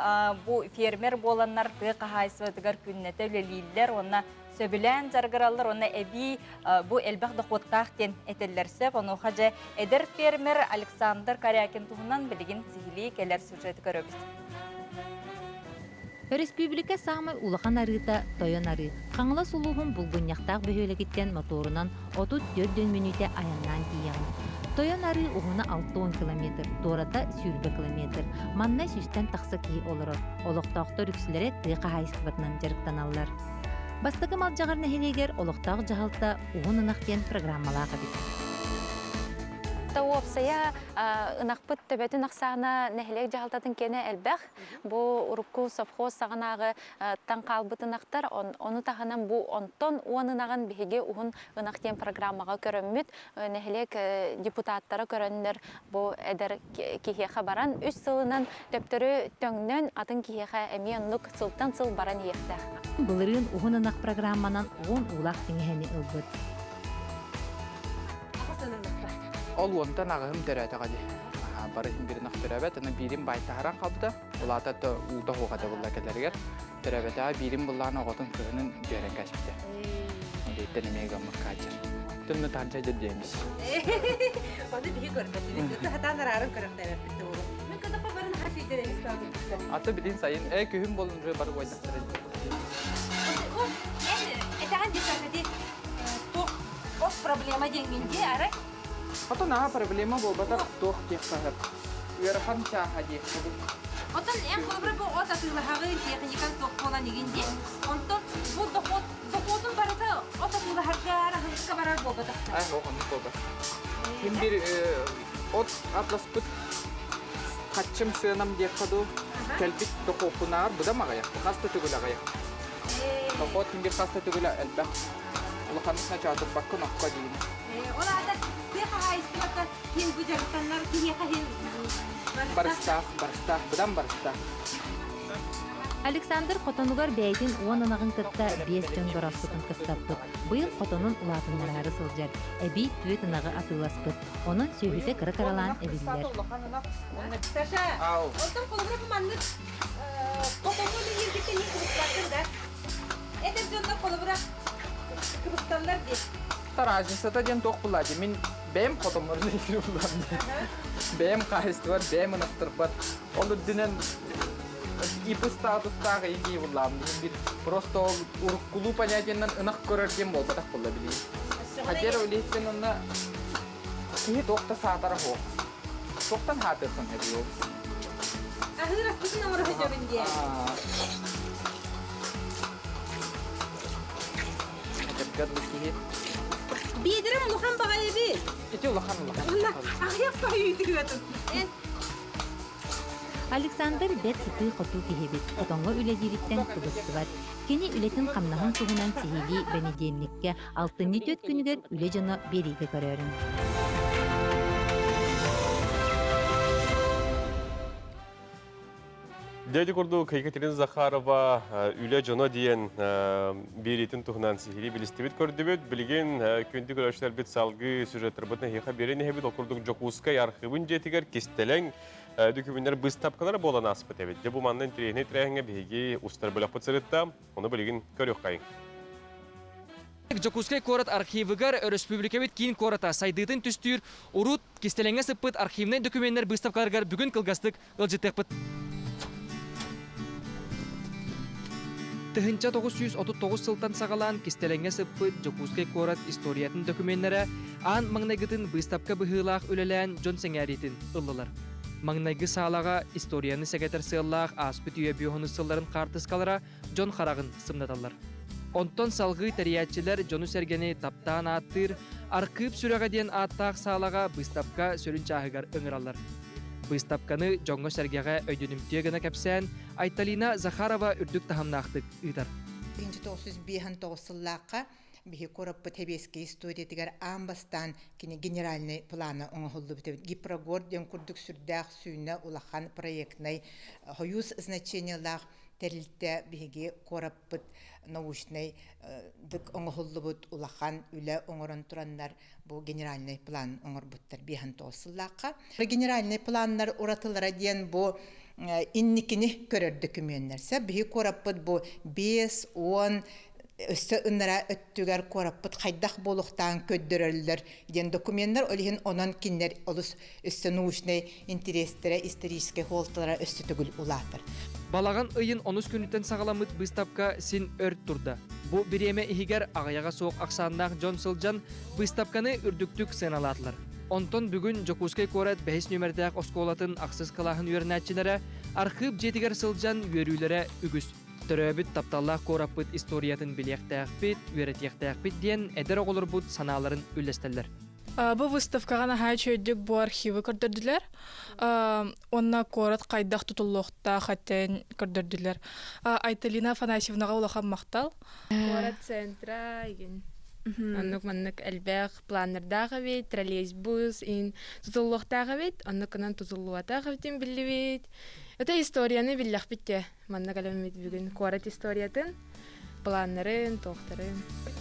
бу фермер буоланнар тыа хаһаайыстыбатыгар күннэтэ үлэлииллэр уонна сөбүлээн дьарыгыраллар уонна эбии бу элбэх дохуоттаах диэн этэллэр сөп. Онуоха дьэ эдэр фермер Александр Корякин туһунан билигин сиһилии кэлэр сюжеты көрөбүт. Өрөспүүбүлүкэ саамай улахан арыыта Тойон Арыы. Хаҥалас улууһун Булгунньахтаах бөһүөлэгиттэн мотуорунан 34 мүнүүтэ айаннаан тиийэҕин. Тойон Арыы уһуна 60 километр, туората 20 километр. Манна сүүстэн тахса киһи олорор. Олохтоохтор үксүлэрэ тыа хаһаайыстыбатынан дьарыктаналлар. Бастакы Малдьаҕар нэһилиэгэр олохтоох дьаһалта Уһун ынах диэн программалаах эбит. Уопсайа ынахпыт төбөтүн ахсаана нэһилиэк дьаһалтатын киэнэ элбэх. Бу урукку совхоз саҕанааҕы тан хаалбыт ынахтар, ону таһынан бу онтон уон ынаҕын биһиги уһун ынах диэн программаҕа көрөммүт, нэһилиэк депутаттара көрөннөр бу эдэр киһиэхэ баран үс сылынан төптөрү төҥнөн атын киһиэхэ эмиэ оннук сылтан сыл баран иһиэхтээх. Былырыын уһун ынах программанан уон уулаах тиҥэһэни ылбыт. Ол уонтан аҕыһым төрөөтөҕө дии. Бары иһин бирин ах төрөөбөт, аны биирин байтаһаран хаалбыта. Улаата то уута хуохата булла кэлэригэр. Төрөөбөтөҕө биирин буллаан оҕотун кыһынын дьүөрэн кээспитэ. Диэттэн эмиэ гаммыкка ачар. Тымны таһырдьа дьэ диэмис. Оны биһи көрбөтүбүт. Ыты хатаан арааран көрөхтөөбөппүт да буолуо. Мен кадапа барын хашыйдар эмис таатырбыттар. Аты билин сайын, э күһүн болун уже бар уойдахтар. Этэҕин десятати туох ос проблема диэҥҥин дии арай. Ото наһаа проблема буолбатах туох диэххэ ыарахан чааһа диэххэ Отон эн холобура бу от атыылаһаҕын техникан суох буолан игин дии. Онтон бу дохуот дохуотун барыта от атыылаһарга аһылыкка барар буолбатахтар. Ай хоох оннук буолбат. Ким бир от атласпыт хаччым сыанам диэххэ дуу кэлбит дохуоппунаар быдам аҕыйах хас да төгүл аҕыйах. Дохуот ким бир хас да төгүл элбэх. Улаханнык начаатырбаккын окко диин. Ол аата тыа хаһаайыстыбата ким бу дьарыктаннар киһиэхэ иһин барыстаах, барыстаах, быдан барыстаах. Александр хотонугар бэйэтин уон ынаҕын кытта биэс дьон борооспутун кыстаппыт. Быйыл хотонун улаатыннараары сылдьар. Эбии түөрт ынаҕы атыыласпыт. Онон сүөһүтэ кыра-кыралаан эбиллэр. Саша, онтон холобура бу маннык хотоҥҥо үлэлииргиттэн иһин кыбыстыбаккын да? Эдэр дьоннор холобура кыбысталлар дии. Разницата диэн туох булла дии. Мин бэйэм хотоммор үлэлиир буллам дии. Бэйэм хаһаайыстыбар, бэйэм ынахтарбар. Ол үрдүнэн ИП статустаах игии буллаам диэн бир просто ол уруккулуу понятиеннан ынах көрөр диэн буолбатах буолла билигин. Хадер үлэһиттэн онно киһи туох да саатара суох. Туохтан хаатыаххын эбии ол? Аһыыр аспытын оҥоро сылдьабын диэн. Этэргэр бу киһи Биэдэрим улахан баҕайы эбит. Ити улахан улахан. Уонна аҕыйах баҕайы үтүгүөтүн. Александр бэрт сытыы-хотуу киһи эбит. Хотоҥҥо үлэлиириттэн кыбыстыбат. Кини үлэтин-хамнаһын туһунан сиһилии бэнидиэнньиккэ алтынньы түөрт күнүгэр үлэ дьоно биэриигэ көрөөрүҥ. Дьэ курдук Екатерина Захарова үлэ дьоно диэн биэриитин туһунан сиһилии билистибит көрдүбүт. Билигин күндү көрөөччүлэрбит салгыы сюжеттарбытын эһиэхэ биэрэн иһэбит. Ол курдук Дьокуускай архыыбын дьиэтигэр кистэлэҥ. Дүкүбүннэр быыстапкалара буолан ааспыт эбит. Дьэ бу манна интэриэһинэй тэрээһиҥҥэ биһиги устар бөлөхпүт сырытта. Ону билигин көрүөххэйиҥ. Дьокуускай куорат архивыгар өрөспүүбүлүкэбит киин куората сайдыытын түстүүр урут кистэлэҥҥэ сыппыт архивнай докуменнар быыстапкаларыгар бүгүн кылгастык ыалдьыттыахпыт. 1939 сылтан саҕалаан кистэлэҥҥэ сыппыт Дьокуускай куорат историятын докуменнара аан маҥнайгытын быыстапка быһыылаах үлэлээн дьон сэҥээриитин ыллылар. Маҥнайгы саалаҕа историяны сэгэтэр сыаллаах ааспыт үйэ бүөһүнүс сылларын хаартыскалара дьон хараҕын сымнаталлар. Онтон салҕыы тэрийээччилэр дьону-сэргэни таптаан ааттыыр «Архыып сүрэҕэ» диэн ааттаах саалаҕа быыстапка сүрүн чааһыгар ыҥыраллар. Быыстапканы дьоҥҥо-сэргэҕэ өйдөнүмтүө гына кэпсээн Айталина Захарова үрдүк таһымнаахтык ыытар. 1959 сыллаахха биһи куораппыт Сэбиэскэй историятыгар аан бастаан кини генеральный плана оҥоһуллубут эбит. Гипрогор диэн курдук сүрдээх сүүнэ улахан проектнай хойуус значениелаах тэрилтэ биһиги куораппыт научнай дык оҥоһуллубут улахан үлэ оҥорон тураннар бу генеральный план оҥорбуттар биэһэн тоҕус сыллаахха. Генеральный планнар уратылара диэн бу инникини көрөр дөкүмүөннэр. Сэ биһи куораппыт бу 5-10 өссө ынара өттүгэр куораппыт хайдах буолуохтаан көрдөрөллөр диэн докуменнар ол иһин онон кинилэр олус өссө научнай интэриэстэрэ историческай суолталара өссө төгүл улаатар. Балаҕан ыйын онус күнүттэн саҕаламмыт быыстапка син өр турда. Бу бириэмэ иһигэр аҕыйаҕа суох ахсааннаах дьон сылдьан быыстапканы үрдүктүк сыаналаатылар. Онтон бүгүн Дьокуускай куорат бэһис нүөмэрдээх оскуолатын ахсыс кылааһын үөрэнээччилэрэ архыып дьиэтигэр сылдьан үөрүүлэрэ үгүс. Төрөөбүт тапталлаах куораппыт историятын билиэхтээхпит, үөрэтиэхтээхпит диэн эдэр оҕолорбут санааларын үллэстэллэр. Бу выставкаҕа наһаа үчүгэйдик бу архивы көрдөрдүлэр. Уонна куорат хайдах тутуллуохтаах этин көрдөрдүлэр. Айталина Афанасьевнаҕа улахан махтал. Куорат центра игин. Оннук маннык элбэх планнардаах эбит, троллейбус ин тутуллуохтаах эбит, оннукунан тутуллубатах эбитин биллибит. Это историяны биллэхпит те. Манна кэлэммит бүгүн куорат историятын, планнарын, туохтарын.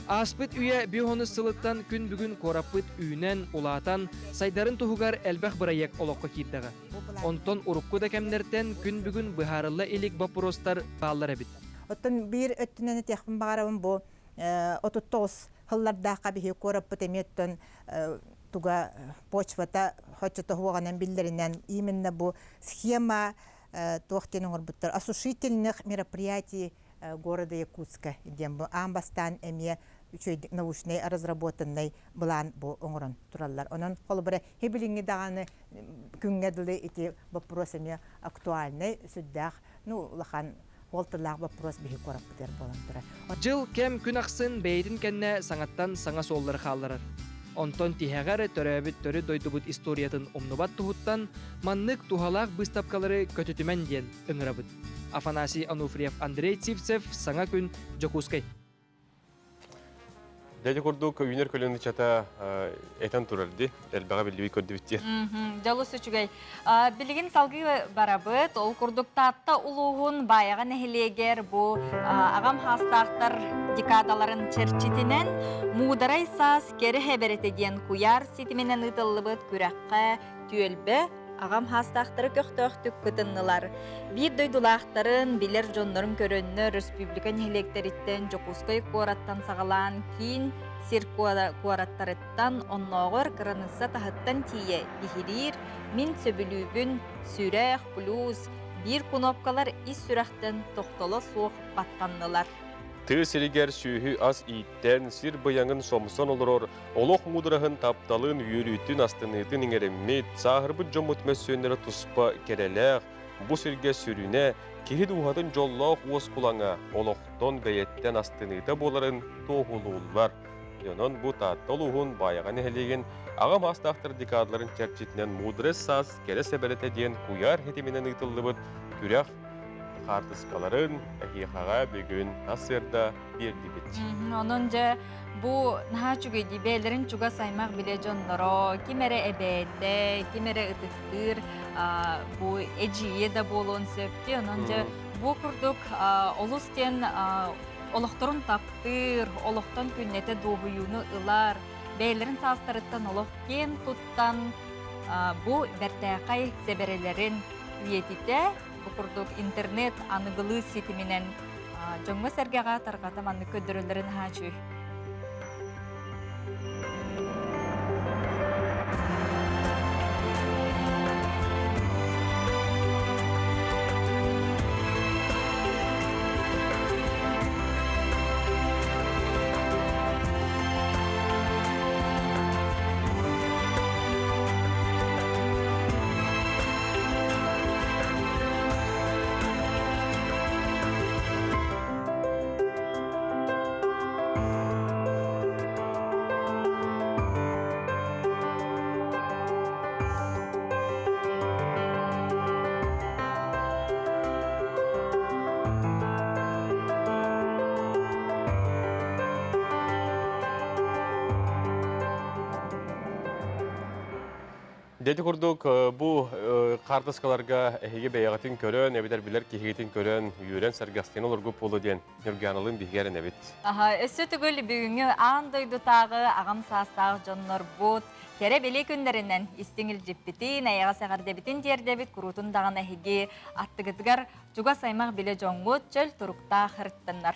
Ааспыт үйэ биохонус сылыттан күн бүгүн куораппыт үүнэн, улаатан, сайдарын туһугар элбэх бырайыак олоххо киирдэҕэ. Онтон урукку да кэмнэртэн күн бүгүн быһаарылла илик боппуруостар бааллар эбит. Оттон биир өттүнэн этиэхпин баҕарабын бу 39 сыллардаахха биһиги куораппыт эмиэ оттон туга почвата хоччото суоҕунан биллэринэн именно бу схема туох диэн оҥорбуттар осушительных мероприятий города Якутска диэн бу аан бастаан эмиэ үчүгэй научнай разработанный былаан бу оҥорон тураллар. Онон холобура хибилиҥҥи даҕаны күҥҥэ дылы ити боппуруос эмиэ актуальнай сүрдээх ну улахан суолталаах боппуруос биһи куораппытыгар буолан турар. Дьыл кэм күн ахсын бэйэтин кэннэ саҥаттан саҥа суоллары хаалларар. Онтон тиһэҕэр төрөөбүт төрүт дойдубут историятын умнубат туһуттан маннык туһалаах быыстапкалары көтүтүмэн диэн ыҥырабыт. Афанасий Ануфриев, Андрей Цивцев, Саҥа күн, Дьокуускай. Дьэ курдук үүнэр көлүөн ыччата этэн турар ди, элбэҕи биллибит көрдүбүт диэн. Дьолус үчүгэй. Билигин салгыы барабыт. Ол курдук Таатта улууһун Баайаҕа нэһилиэгэр бу аҕам хаастаахтар декадаларын чэрчитинэн Муударай саас кэрэ хэбэрэтэ диэн куйаар ситиминэн ыытыллыбыт күрэххэ түөлбэ аҕам хаастаахтары көхтөөхтүк кытыннылар. Биир дойдулаахтарын, билэр дьоннорун көрөннөр республика нэһилиэктэриттэн Дьокуускай куораттан саҕалаан киин сир куораттарыттан оннооҕор кыраныысса таһыттан тиийэ биһириир «Мин сөбүлүүбүн», «Сүрэх», «Плюс» биир кунуопкалар ис сүрэхтэн тохтоло суох баттаннылар. Тыа сиригэр сүөһү ас ииттэн, сир быйаҥын сомсон олорор, олох муудараһын, тапталын, үөрүүтүн, астыныытын иҥэриммит, сааһырбыт дьоммут мөссүөннэрэ туспа кэрэлээх, бу сиргэ сүрүнэ, киһи дууһатын дьоллоох уоскулаҥа, олохтон бэйэттэн астыныыта буоларын туоһулууллар. Онон бу Таатта улууһун Баайаҕа нэһилиэгин аҕа маастаахтар декадаларын чэрчитинэн «Мудрый саас кэрэ сэбэрэтэ» диэн куйаар ситиминэн ыытыллыбыт күрэх хаартыскаларын эһиэхэҕэ бүгүн сарсыарда биэрдибит. Онон дьэ бу наһаа үчүгэй дии бэйэлэрин чугас аймах билэ дьонноро, ким эрэ эбээтэ, ким эрэ ытыктыыр бу эдьиийэ да буолуон сөп дии. Онон дьэ бу курдук олус диэн олохторун таптыыр, олохтон күннэтэ дуоһуйууну ылар, бэйэлэрин саастарыттан олох киэн туттан. бу бэртээхэй сэбэрэлэрин үйэтитэ бу курдук интернет аныгылыы ситиминэн дьоҥҥо-сэргэҕэ тарҕата маннык көрдөрөллөрүн аһаачүй. Дети курдук бу хаартыскаларга эһиги бэйэҕитин көрөн, эбэтэр билэр киһигитин көрөн, үөрэн сэргэхсийэн олоргуп буолуо диэн Ньургааналыын биһиги эрэнэбит. Аха, өссө төгүл бүгүҥҥү аан дойдутааҕы аҕам саастаах дьоннорбут кэрэ бэлиэ күннэринэн истиҥ илдьиппитин, эйэҕэс эҕэрдэбитин тиэрдэбит, куруутун даҕаны эһиги аттыгытыгар чугас аймах билэ дьоҥҥут чөл туруктаах ырыттаннар.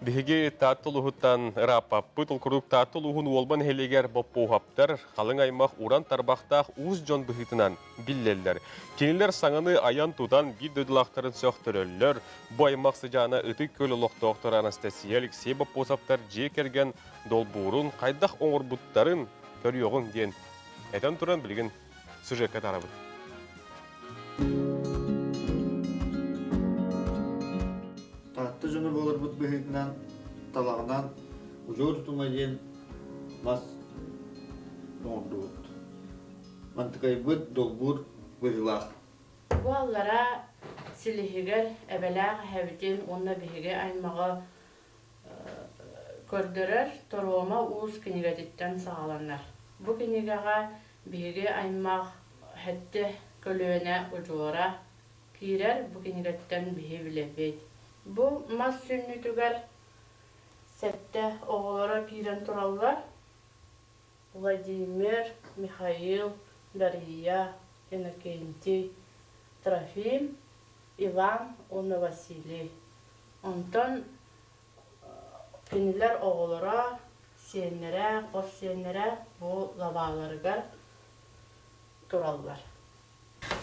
Биһиги Таатта улууһуттан ырааппаппыт. Ол курдук Таатта улууһун Уолба нэһилиэгэр Боппуоһаптар халыҥ аймах уран тарбахтаах уус дьон быһыытынан биллэллэр. Кинилэр саҥаны айан-тутан биир дойдулаахтарын сөхтөрөллөр. Бу аймах сыдьаана Ытык Күөл олохтоохторо Анастасия Алексей Боппуосаптар дьиэ кэргэн долбуурун хайдах оҥорбуттарын көрүөҕүҥ диэн этэн туран билигин сюжекка таарабыт. Таатта дьоно буоларбыт быһыытынан талаҕынан удьуор утума диэн мас оҥордубут. Мантыкайбыт долбуур быһыылаах. Бу аллара силиһигэр эбэлээх эһэбитин уонна биһиги аймаҕы көрдөрөр Торуома уус кинигэтиттэн саҕаланар. Бу кинигэҕэ биһиги аймах сэттэ көлүөнэ удьуора киирэр, бу кинигэттэн биһи билэбит. Бу мас сүнньүтүгэр сэттэ оҕолоро киирэн тураллар. Владимир, Михаил, Дария, Иннокентий, Трофим, Иван уонна Василий. Онтон кинилэр оҕолоро, сиэннэрэ, хос сиэннэрэ бу лабааларыгар тураллар.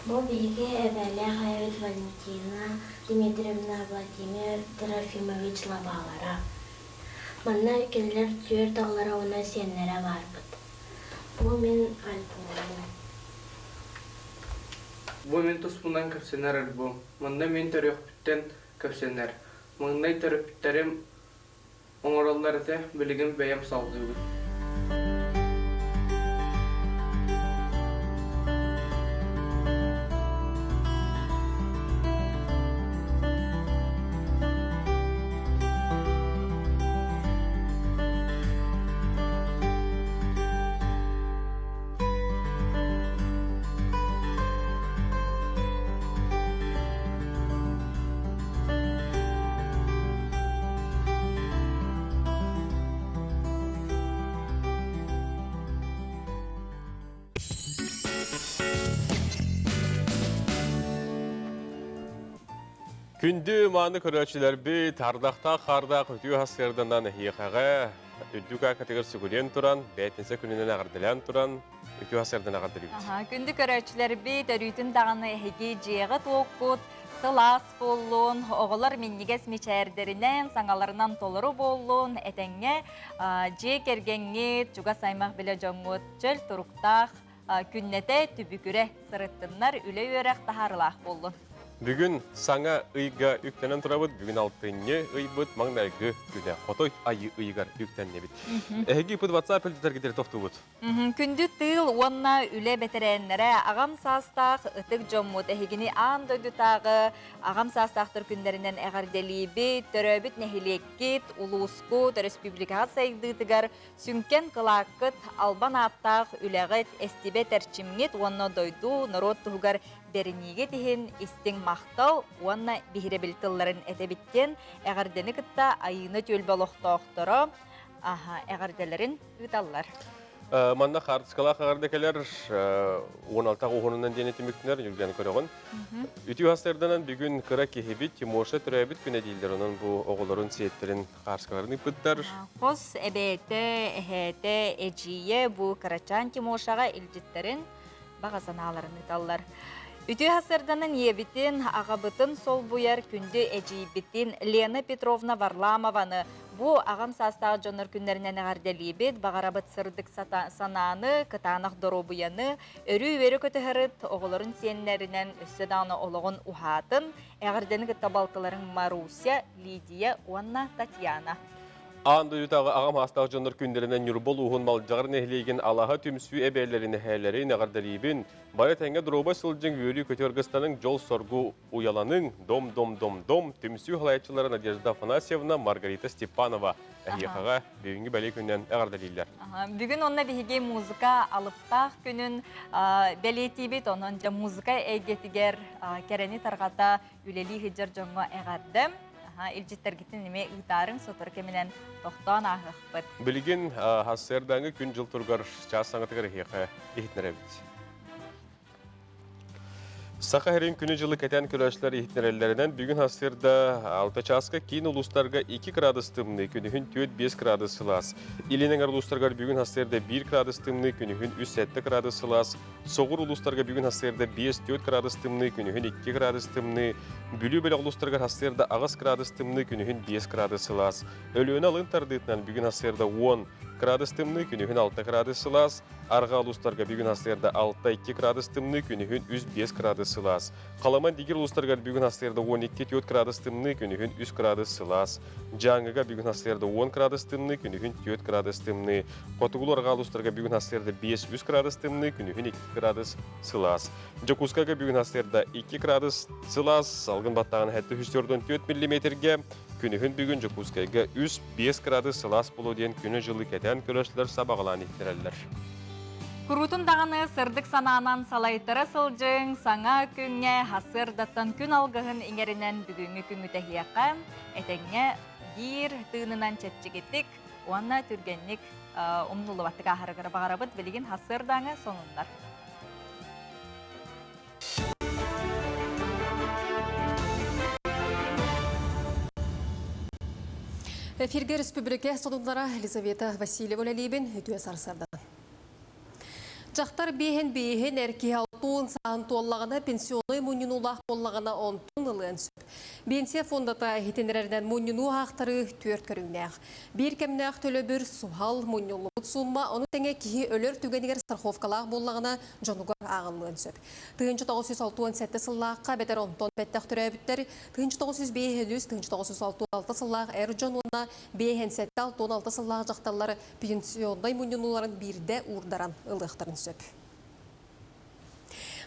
Бу биһиги эбээлээх эбит Валентина Дмитриевна Владимир Трофимович лабаалара. Манна кинилэр түөрт оҕолоро уонна сиэннэрэ баарбыт. Бу мин альбомум. Бу мин туспунан кэпсэнэр альбом. Манна мин төрүөхпүттэн кэпсэнэр. Маҥнай төрөппүттэрим оҥороллор этэ, билигин бэйэм салгыыбын. Күндү мааны көрөөччүлэрбит, ардахтаах хаардаах үтүө сарсыарданан эһиэхэҕэ үрдүк аакатыгар сүгүрүйэн туран, бээтинсэ күнүнэн эҕэрдэлээн туран, үтүө сарсыардан эҕэрдэлиибит. Күндү көрөөччүлэрбит, өрүүтүн даҕаны эһиги дьиэҕит уоккут, сылаас буоллун, оҕолор минньигэс мичээрдэринэн, саҥаларынан толору буоллун, этэҥҥэ дьиэ кэргэҥҥит, чугас аймах билэ дьоҥҥут чөл туруктаах күннэтэ түбүгүрэ сырыттыннар, үлэ-үөрэх таһаарылаах буоллун. Бүгүн саҥа ыйга үктэнэн турабыт. Бүгүн алтынньы ыйбыт маҥнайгы күнэ. Хотой айыы ыйыгар үктэннибит. Эһиги ыппыт WhatsApp илдьитэргитигэр тохтуубут. Күндү тыыл уонна үлэ бэтэрээннэрэ, аҕам саастаах ытык дьоммут эһигини аан дойдутааҕы аҕам саастаахтар күннэринэн эҕэрдэлиибит, төрөөбүт нэһилиэккит, улуускут, өрөспүүбүлүкэҕит сайдыытыгар сүҥкэн кылааккыт, албан ааттаах үлэҕит, эстибэт эрчимҥит уонна дойду, норуот туһугар бэриниигит иһин истиҥ махтал уонна биһирэбил тылларын этэбит диэн эҕэрдэни кытта Айыына түөлбэ олохтоохторо эҕэрдэлэрин ыыталлар. Манна хаартыскалаах аҕарда кэлэр 16 уһунунан диэни түмүктүнэр Юльган көрөҕүн. Үтүү хастарданан бүгүн кыра киһибит Тимоша төрөөбүт күнэ дииллэр. Онон бу оҕолорун сиэттэрин хаарскаларын ыппыттар. Хос эбээтэ, эһээтэ, эдьиийэ бу кырачаан Тимошаҕа илдьиттэрин баҕа санааларын ыыталлар. Үтүө хасырданан ийэбитин, аҕабытын солбуйар күндү эдьиийбитин Лена Петровна Варламованы бу аҕам саастаах дьоннор күннэринэн эҕэрдэлиибит, баҕарабыт сырдык санааны, кытаанах доруобуйаны, өрүү үөрэ көтөһөрүт, оҕолорун сиэннэринэн өссө даҕаны олоҕун уһаатын, эҕэрдэни кытта балтыларыҥ Маруся, Лидия уонна Татьяна. Аан дойдутааҕы аҕам саастаах дьоннор күннэринэн Ньурба улууһун Малдьаҕар нэһилиэгин Алаһа түмсүү эбээлэрин эһээлэрин эҕэрдэлиибин. Бары тэҥҥэ доруобай сылдьыҥ, үөрүү-көтүү аргыстаныҥ, дьол-соргу уйаланыҥ, дом-дом-дом-дом түмсүү салайааччылара Надежда Афанасьевна, Маргарита Степанова эһиэхэҕэ бүгүҥҥү бэлиэ күнүнэн эҕэрдэлииллэр. Бүгүн онно биһиги музыка алыптаах күнүн бэлиэтиибит. Онон дьэ музыка эйгэтигэр кэрэни тарҕата үлэлии сылдьар дьоҥҥо эҕэрдэм. Илдьиттэргитин эмиэ ыытаарыҥ, сотору кэминэн тохтоон ааһыахпыт. Билигин сарсыардааҥҥы күн-дьыл туругар чаас саҥатыгар эһиэхэ иһитинэрэбит. Саха сирин күнү-дьылы кэтэн көрөөччүлэр иһитинэрэллэринэн, бүгүн сарсыарда 6 чааска киин улуустарга 2 градус тымныы, күнүһүн 4-5 градус сылаас. Илин эҥэр улуустарыгар бүгүн сарсыарда 1 градус тымныы, күнүһүн 3-7 градус сылаас. Соҕур улуустарга бүгүн сарсыарда 5-4 градус тымныы, күнүһүн 2 градус тымныы. Бүлүү бөлөх улуустарыгар сарсыарда 8 градус тымныы, күнүһүн 5 градус сылаас. Өлүөнэ алын тардыытынан бүгүн сарсыарда 10 градус тымныы, күнүһүн 6 градус сылаас. Арҕаа улуустарга бүгүн сарсыарда 6-2 градус тымныы, күнүһүн 3-5 градус сылаас. Халаман Дигир улуустарыгар бүгүн сарсыарда 12-4 градус тымныы, күнүһүн 3 градус сылаас. Дьааҥыга бүгүн сарсыарда 10 градус тымныы, күнүһүн 4 градус тымныы. Хотугулуу арҕаа улуустарга бүгүн сарсыарда 5-3 градус тымныы, күнүһүн 2 градус сылаас. Дьокуускайга бүгүн сарсыарда 2 градус сылаас, салгын баттааһын 744 миллиметргэ, күнүһүн бүгүн Дьокуускайга 3-5 градус сылаас буолуо диэн күнү-дьылы кэтээн көрөөччүлэр сабаҕалаан иһиттэрэллэр. Куруутун даҕаны сырдык санаанан салайтара сылдьыҥ, саҥа күҥҥэ сарсыардаттан күн алгыһын иҥэринэн бүгүҥҥү күҥҥүт эһиэхэ этэҥҥэ биир тыынынан чэпчэкитик уонна түргэнник умнуллубаттык ааһарыгар баҕарабыт. Билигин сарсыардааҥы сонуннар. Эфиргэ республика сонуннара Елизавета Васильева үлэлиибин үтүө сарсыардан. Дьахтар биэһин биэһин эр киһи алтуун сааһын туоллаҕына пенсионнай мунньунуулаах буоллаҕына онтун ылыан сөп. Биэнсийэ фондата иһитиннэрэринэн мунньунуу аахтарыы түөрт көрүҥнээх. Биир кэмнээх төлөбүр, суһал, мунньуллубут суумма, ону тэҥэ киһи өлөр түгэнигэр страховкалаах буоллаҕына дьонугар ааҕыллыан сөп. 1967 сыллаахха эбэтэр онтон бэттэх төрөөбүттэр 1905 1966 сыллаах эр дьон уонна 57-66 сыллаах дьахталлар пенсионнай мунньунууларын биирдэ уурдаран ылыахтарын сөп.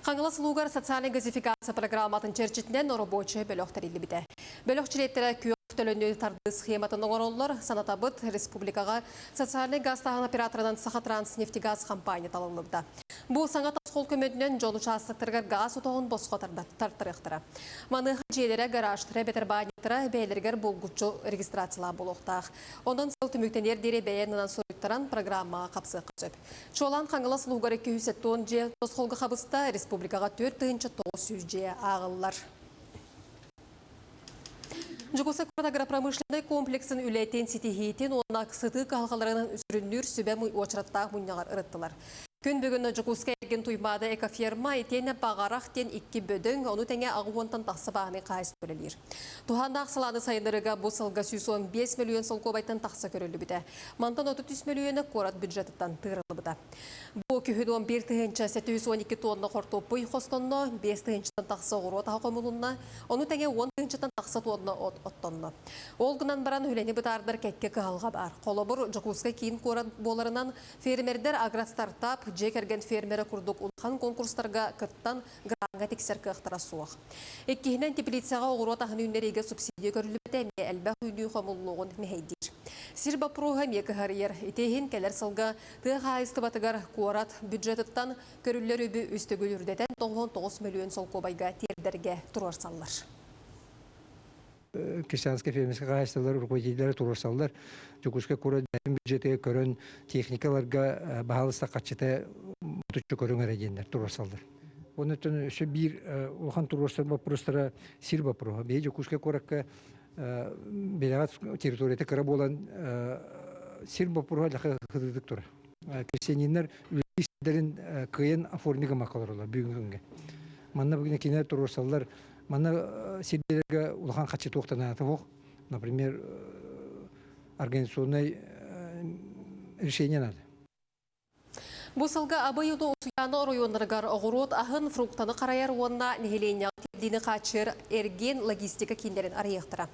Хаҥалас улуугар социальнай газификация программатын чэрчитинэн оробуочай бөлөх тэриллибитэ. Бөлөх чилиэттэрэ күөх төлөнү тардыы схематын оҥороллор. Санатабыт, республикаҕа социальнай газтааһын операторынан Сахатранснефтегаз компания талыллыбыта. Бу саҥа тосхол көмөтүнэн дьон учаастактарыгар гаас отоҕун босхо тартарыахтара. Маныаха дьиэлэрэ, гаражтара эбэтэр баанньыктара бэйэлэригэр булгуччу регистрациялаах буолуохтаах. Онон сыл түмүктэниэр диэри бэйэ аннынан суруйтаран программаҕа хапсыахха сөп. Чуолаан Хаҥалас улууһугар 270 дьиэ тосхолго хабыста, республикаҕа 4900 дьиэ ааҕыллар. Дьокуускай куорат агропромышленнай комплексын үлэтин ситиһиитин уонна сытыы кыһалҕаларын сүрүннүүр сүбэ уочараттаах мунньаҕар ырыттылар. Күн бүгүн Дьокуускай эргин Туймаада экоферма итиэннэ Баҕарах диэн икки бөдөҥ, ону тэҥэ аҕыс уонтан тахса бааһынай хаһаайыстыба үлэлиир. Туһааннаах салааны сайыннарыыга бу сылга 115 мөлүйүөн солкуобайтан тахса көрүллүбүтэ. Мантан 33 мөлүйүөнэ куорат бюджетыттан тыырыллыбыта. Бу күһүн 11 712 тонна хортуоппуй хостонно, 5 тыһыынчаттан тахса оҕуруот аһа хомулунна, ону тэҥэ 10 тыһыынчаттан тахса тонна от оттонно. Ол гынан баран үлэни бытаардар кэккэ кыһалҕа баар. Холобур, Дьокуускай киин куорат буоларынан, фермердэр агростартап, дьиэ кэргэн фермерэ курдук улахан конкурстарга кыттан граҥҥа тиксэр кыахтара суох. Иккиһинэн, теплицаҕа оҕуруот аһын үүннэриигэ субсидия көрүллүбэтэ эмиэ элбэх үүнүү хомуллуоҕун мэһэйдиир. Сир боппуруоһа эмиэ кыһарыйар. Ити иһин кэлэр сылга тыа хаһаайыстыбатыгар куорат бюджетыттан көрүллэр үбү үс төгүл үрдэтэн 99 мөлүйүөн солкуобайга тиэрдэргэ туруорсаллар. крестьянскай фермерскэй хаһаайыстыбалар руководителлэрэ туруорсаллар. Дьокуускай куорат бэйэтин бюджетыгар көрөн техникаларга баһаалыста хаччыта ботуччу көрүҥ эрэ диэннэр туруорсаллар. Оннуттан өссө биир улахан туруорсар боппуруостара сир боппуруоһа. Биһиги Дьокуускай куоракка билэҕит территорията кыра буолан сир боппуруоһа лаха кытыытык турар. Крестьяниннар үлэлиир сирдэрин кыайан оформи гыммакка олороллор бүгүҥҥү күҥҥэ. Манна бүгүн кинилэр туруорсаллар. Манна сирдэргэ улахан хаччы туохтанаата суох. Например, организационнай решение надо. Бу сылга Абый Усуйаана оройуоннарыгар оҕуруот аһын, фруктаны харайар уонна нэһилиэнньэҕэ тиэрдиини хааччыйар эргиэн логистика кииннэрин арыйыахтара.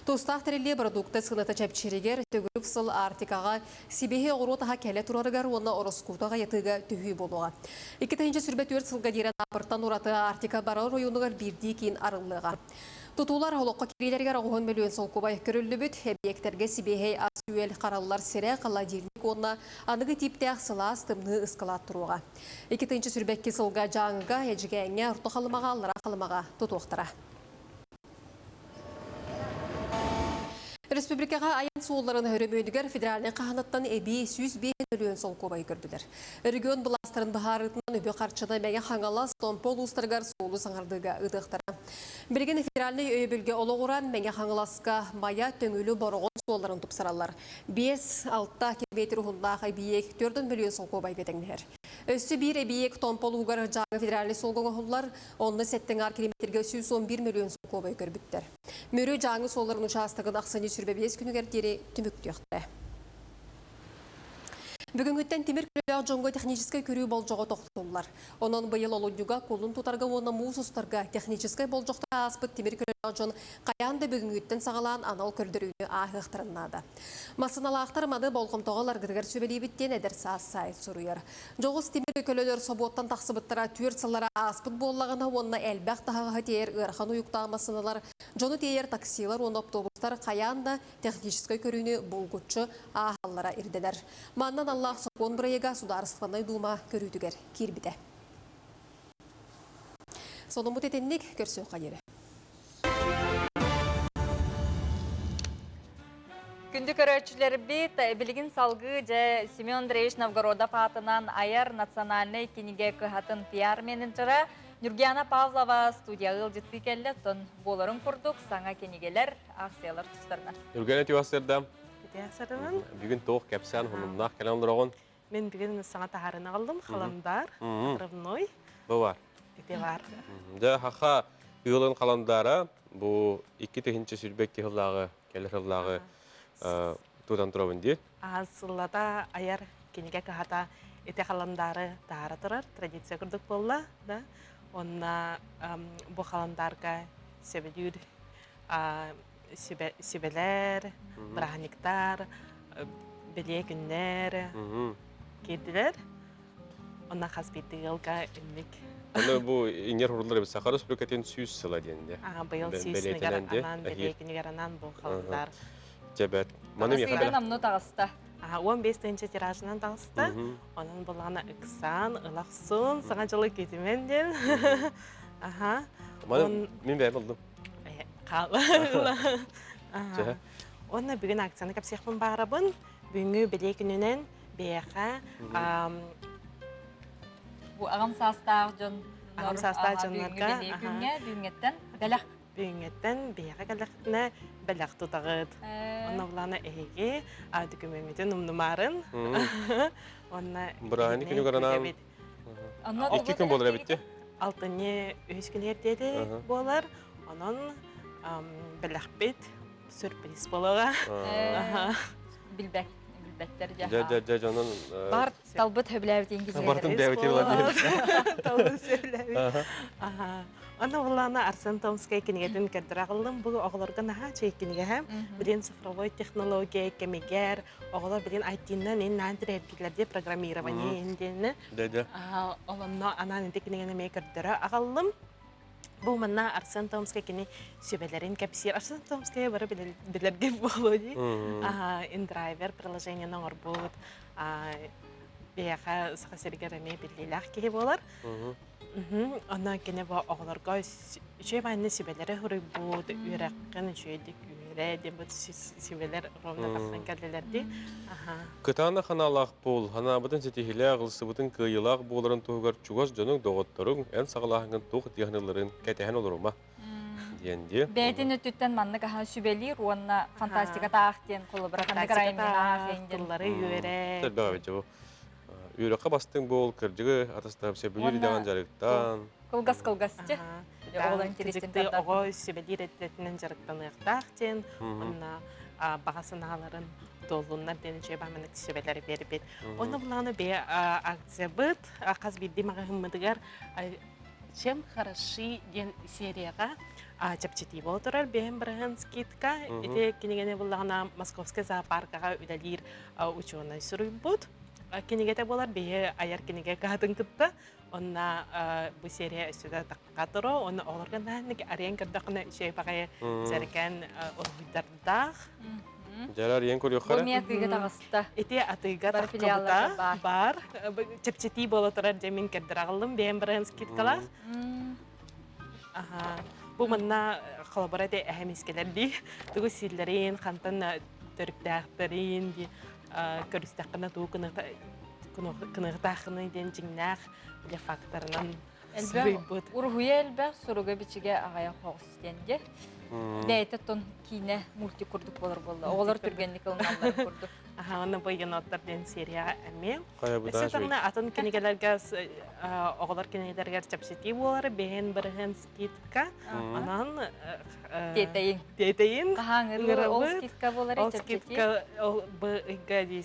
Тустаах тэриллии бородуукта сыаната чэпчииригэр, төгүрүк сыл Арктикаҕа сибиһи оҕуруот аһа кэлэ турарыгар уонна ороскуота аҕыйатыыга төһүү буолуоҕа. 2024 сылга диэри Анаабыртан ураты Арктика бары оройуонугар биирдии киин арыллыаҕа. Тутуулар олоххо киириилэригэр оҕуһун мөлүйүөн солкуобай көрүллүбүт. Эбийиэктэргэ сибиэһэй ас-үөл хараллар сирэ, холодильник уонна аныгы тииптээх сылаас тымныы ыскалаат туруоҕа. 2022 сылга Дьааҥыга, Эдьигээҥҥэ, Орто Халымаҕа, Аллараа Халымаҕа тутуохтара. Республикаҕа айан суолларын өрөмүөнүгэр федеральнай хаһанаттан эбии 105 мөлүйүөн солкуобайы көрдүлэр. Регион былаастарын быһаарыытынан үбү-харчыны Мэҥэ Хаҥалас, Томпо улуустарыгар суолу саҥардыыга ыытыахтара. Билигин федеральнай өйөбүлгэ олоҕуран Мэҥэ Хаҥаласка Майа, Төҥүлү, Бороҕон суолларын тупсараллар. 5-6 километр уһуннаах эбийиэк 4 мөлүйүөн солкуобайга тэҥнэһэр. Өссө биир эбийиэк Томпо улууһугар Дьааҥы федеральнай суолга оҥоһуллар, онно сэттэ километрга 111 мөлүйүөн солкуобай көрбүттэр. Мүрү Дьааҥы суолларын учаастагын ахсынньы 25 күнүгэр диэри түмүктүөхтэрэ. Бүгүҥҥүттэн тимир көлөлөөх дьоҥҥо техническэй көрүү болдьоҕо тохтуллар. Онон быйыл олунньуга кулун тутарга уонна муус устарга техническэй болдьохторо ааспыт тимир көлөлөөх дьон хайаан да бүгүҥҥүттэн саҕалаан анал көрдөрүүнү ааһыахтарын наада. Массыыналаахтар маны болҕомтоҕо ыларгытыгар сүбэлиибит диэн эдэр саас сайт суруйар. Дьоҕус тимир көлөлөр собуоттан тахсыбыттара түөрт сыллара ааспыт буоллаҕына уонна элбэх таһаҕаһы тиэйэр ыарахан уйуктаах массыыналар, дьону тиэйэр таксилар уонна автобустар хайаан да техническэй көрүүнү булгуччу ааһаллара ирдэнэр. Манна аналлаах сокуон бырайыага Судаарыстыбаннай Дуума көрүүтүгэр киирбитэ. Сонуммут итинник көрсүөххэ диэри. Күндү көрөөччүлэрбит, билигин салгыы дьэ Семен Андреевич Новгородов аатынан айар национальнай кинигэ кыһатын пиар-менеджера Нюргиана Павлова студияҕа ыалдьыттыы кэллэ. Оттон буоларын курдук саҥа кинигэлэр акциялар тустарынан. Үргэнэ Тюастерда. Тюастердамын. Бүгүн туох кэпсээн хонумнаах кэлэн олороҕун? Мен бүгүн саҥа таһаарыны аҕаллым. Халандар, отрывной. Бу бар. Ити бар. Дьэ, хаха ыалын халандаара бу 2022 сыллааҕы кэлэр сыллааҕы тутан турабын дии. Сыллата айар кинигэ кыһата ити халандаары таһаара турар традиция курдук буолла да. Онна бу халандаарга сөбүлүүр сүбэлэр, бырааһынньыктар, бэлиэ күннэр киирдилэр. Онно хас биирдии ыалга инник. Оны бу иҥер хурулар эбит Саха Республикатын сүүс сыла диэн де. Быйыл сүүс сылыгар анаан бэлиэ күнүгэр анаан бу халандар. Дьэбэт. Маны миэхэ бэлэх. Намну таҕыста. 15 тыһыынча тиражынан таҕыста. Онон булаана ыксаан, ылахсун, саҥа дьылы күүтүмэн диэн. Аха. Маны мин бэйэм ыллым. Хаала. Уонна бүгүн акцияны кэпсиэхпин баарабын. Бүгүҥҥү бэлиэ күнүнэн биһиэхэ Бу аҕам саастаах дьон аҕам саастаах дьоннорго бэлиэ күҥҥэ бүгүҥҥэттэн бэлэх бүгүҥҥэттэн биһиэхэ кэлэххитинэ бэлэх тутаҕыт. Онно булаана эһиги дөкүмүөҥҥүтүн умнумаарын. Уонна Бырааһынньык күнүгэр анаан Икки күн буолар эбит Алтынньы үһүс күнүгэр диэри буолар. Онон бэлэхпит сюрприз буолуоҕа. Билбэт билбэттэр дьэ. Дьэ дьэ дьэ онон Бар талбыт хөбүлээбит ингизилэр. Бартын бэйэбит Талбыт сөбүлээбит. Аха. Онно буллаана Арсен Томскай кинигэтин көрдөрө аҕаллым. Бу оҕолорго наһаа чэй кинигэһэ. Билин цифровой технология кэмигэр оҕолор билин IT-нан иннаан тирэргилэр дии программирование индиэннэ. Дэ-дэ. Олонно анаан инти кинигени эмиэ көрдөрө аҕаллым. Бу манна Арсен Томскай кини сүбэлэрин кэпсиир. Арсен Томскай бары билэргэ буолуо дии. InDriver приложениены оҥорбут. Биһиэхэ Саха сиригэр эмиэ биллиилээх киһи буолар. Онно кини бу оҕолорго Үчүгэй баанна сүбэлэри суруйбут, үөрэххин үчүгэйдик үөрэ диэн бу сүбэлэр ровно тахсан кэллилэр дии. Кытаанах ханаалаах буол, ханаабытын ситиһиилээх, ылсыбытын кыайыылаах буоларын туһугар чугас дьонуҥ, доҕотторуҥ эн саҕалааһыҥҥын туох диэхнылларын кэтэһэн олорума диэн дии. Бэйэтин өттүттэн маннык аһа сүбэлиир уонна фантастика таах диэн холобура ханнык аах тыллары үөрэ. Элбэх эбит бу. Үөрэххэ бастыҥ буол, кырдьыгы атастаһып сөбүлүүр идэҕин дьарыктаан. Кылгас-кылгас чэ. Оҕолор интэриэстин Оҕо сүбэлиир этитэтинэн дьарыктаныахтаах диэн, уонна баҕа санааларын туоллуннар диэн үчүгэй бааманык сүбэлэри биэрбит. Онно булааны бэйэ акциябыт хас биирдии маҕаһыыммытыгар Чем хороши диэн серияҕа чэпчэтии буола турар бэйэм быраһын скидка. Ити кинигэни буллаҕына Московскай зоопаркаҕа үлэлиир учуонай суруйбут. Кинигэтэ буолар биһи айар кинигэ кыһатын кытта. Онна бу серия өссө да тахха туро. Онно оҕолорго нааннык арыйан көрдөххүнэ үчүгэй баҕайы сэргэн уруһуйдардаах. Дьэ, арыйан көрүөххэ Бу эмиэ атыыга таҕыста. Ити атыыга таххыбыта баар. Чэпчэтии буола турар дьэ мин көрдөрө бэйэм баран скидкалаах. Аха. Бу манна холобура ити эһэм искэлэр дии. Тугу сииллэрин, хантан төрүттээхтэрин дии көрүстэххинэ тугу кыныгытааххыный диэн дьиҥнээх бile факторынан Элбэх уруһуйа элбэх, суруга-бичигэ аҕайах хоҕус диэн дьэ. Бэйэтэ тон киинэ мультик курдук буолар буолла. Оҕолор түргэнник ылыналлар курдук. Аха, онно Бойгоноттор диэн серия эмиэ. Өссө даҕаны атын кинигэлэргэ оҕолор кинигэлэригэр чэпчэтии буолар, бэһин бырыһын скидка. Онон Тиэтэйин. Тиэтэйин. Хаһааҥыры ол скидка буолар Ол скидка ол б ыйга дии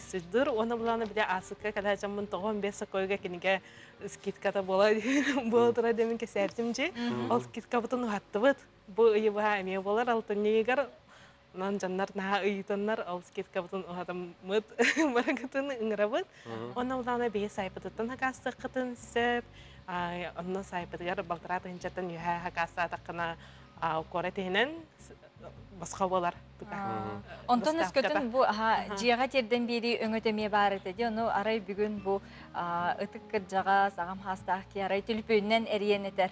Уонна булааны биле аасыкка кэлээчаммын тоҕон бес сокойга кинигэ скидката буола буола турар демин кэсээртим дьи. Ол скидкабытын уһаттыбыт. Бу ыйы быһа эмиэ буолар алтынньыгар Онон дьоннор наһаа ыйытаннар ол скидкабытын уһатаммыт барыгытын ыҥырабыт. Онно улаана биһи сайпытыттан хакаастыаххытын сөп. Онно сайпытыгар балтараа тыһынчаттан үөһэ хакаастаатаххына куорат иһинэн босхо буолар. Онтон өскөтүн бу дьиэҕэ тиэрдэн биэрии өҥөтө эмиэ баар этэ дии. Ону арай бүгүн бу ытык кырдьаҕас, аҕам хаастаах киһи арай түлүпүөнүнэн эрийэн этэр.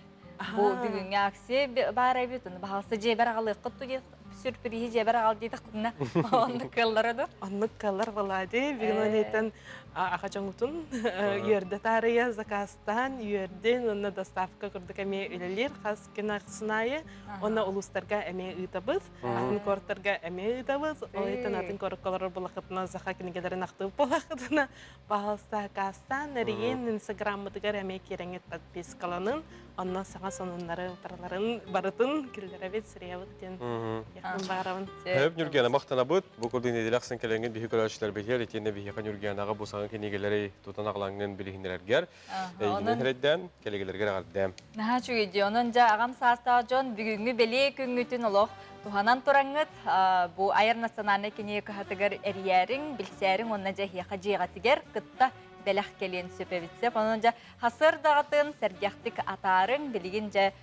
Бу бүгүҥҥү акция баар эбит, ону баһаалыста дьиэбэр аҕалыаххыт дуу сюрприһи дьиэбэр аҕал диэтэхпинэ оннук кыаллара дуу? Оннук кыаллар Влади. Бүгүн онейтан аха дьоҥутун үөрдэ таарыйа заказтаан үөрдүн уонна доставка курдук эмиэ үлэлиир хас күн ахсын аайы уонна улуустарга эмиэ ыытабыт атын куораттарга эмиэ ыытабыт ол иһиттэн атын куоракка олорор булахытына саха кинигэлэрин ахтыбыт буолахытына Пожалуйста, акаастаан эрийин инстаграммытыгар эмиэ киирэҥҥит подпискаланын, онно саҥа сонуннары утараларын барытын киллэрэбит, сырыйабыт диэн яхын баарабын. Хөп Нюргена махтанабыт. Бу курдук нэдиэлэ ахсын кэлэҥҥин биһи көрөөччүлэрбитигэр итиэннэ биһиэхэ Нюргенаҕа бу саҥа кинигэлэри тутан аҕалаҥҥын билиһиннэрэргэр эйигинэн эрэйдээн, кэлигилэргэр эҕэрдээм. Наһаа үчүгэй дии. Онон дьэ аҕам саастаах дьон бүгүҥҥү бэлиэ күҥҥүтүн олох туһанан тураҥҥыт бу айар национальнай кинигэ кыһатыгар эрийээриҥ, билсээриҥ уонна дьэ эһиэхэ дьиэҕитигэр кытта бэлэх кэлиэн сөп эбит сөп. Онон дьэ хасыардаҕытын сэргэхтик атаарыҥ. Билигин дьэ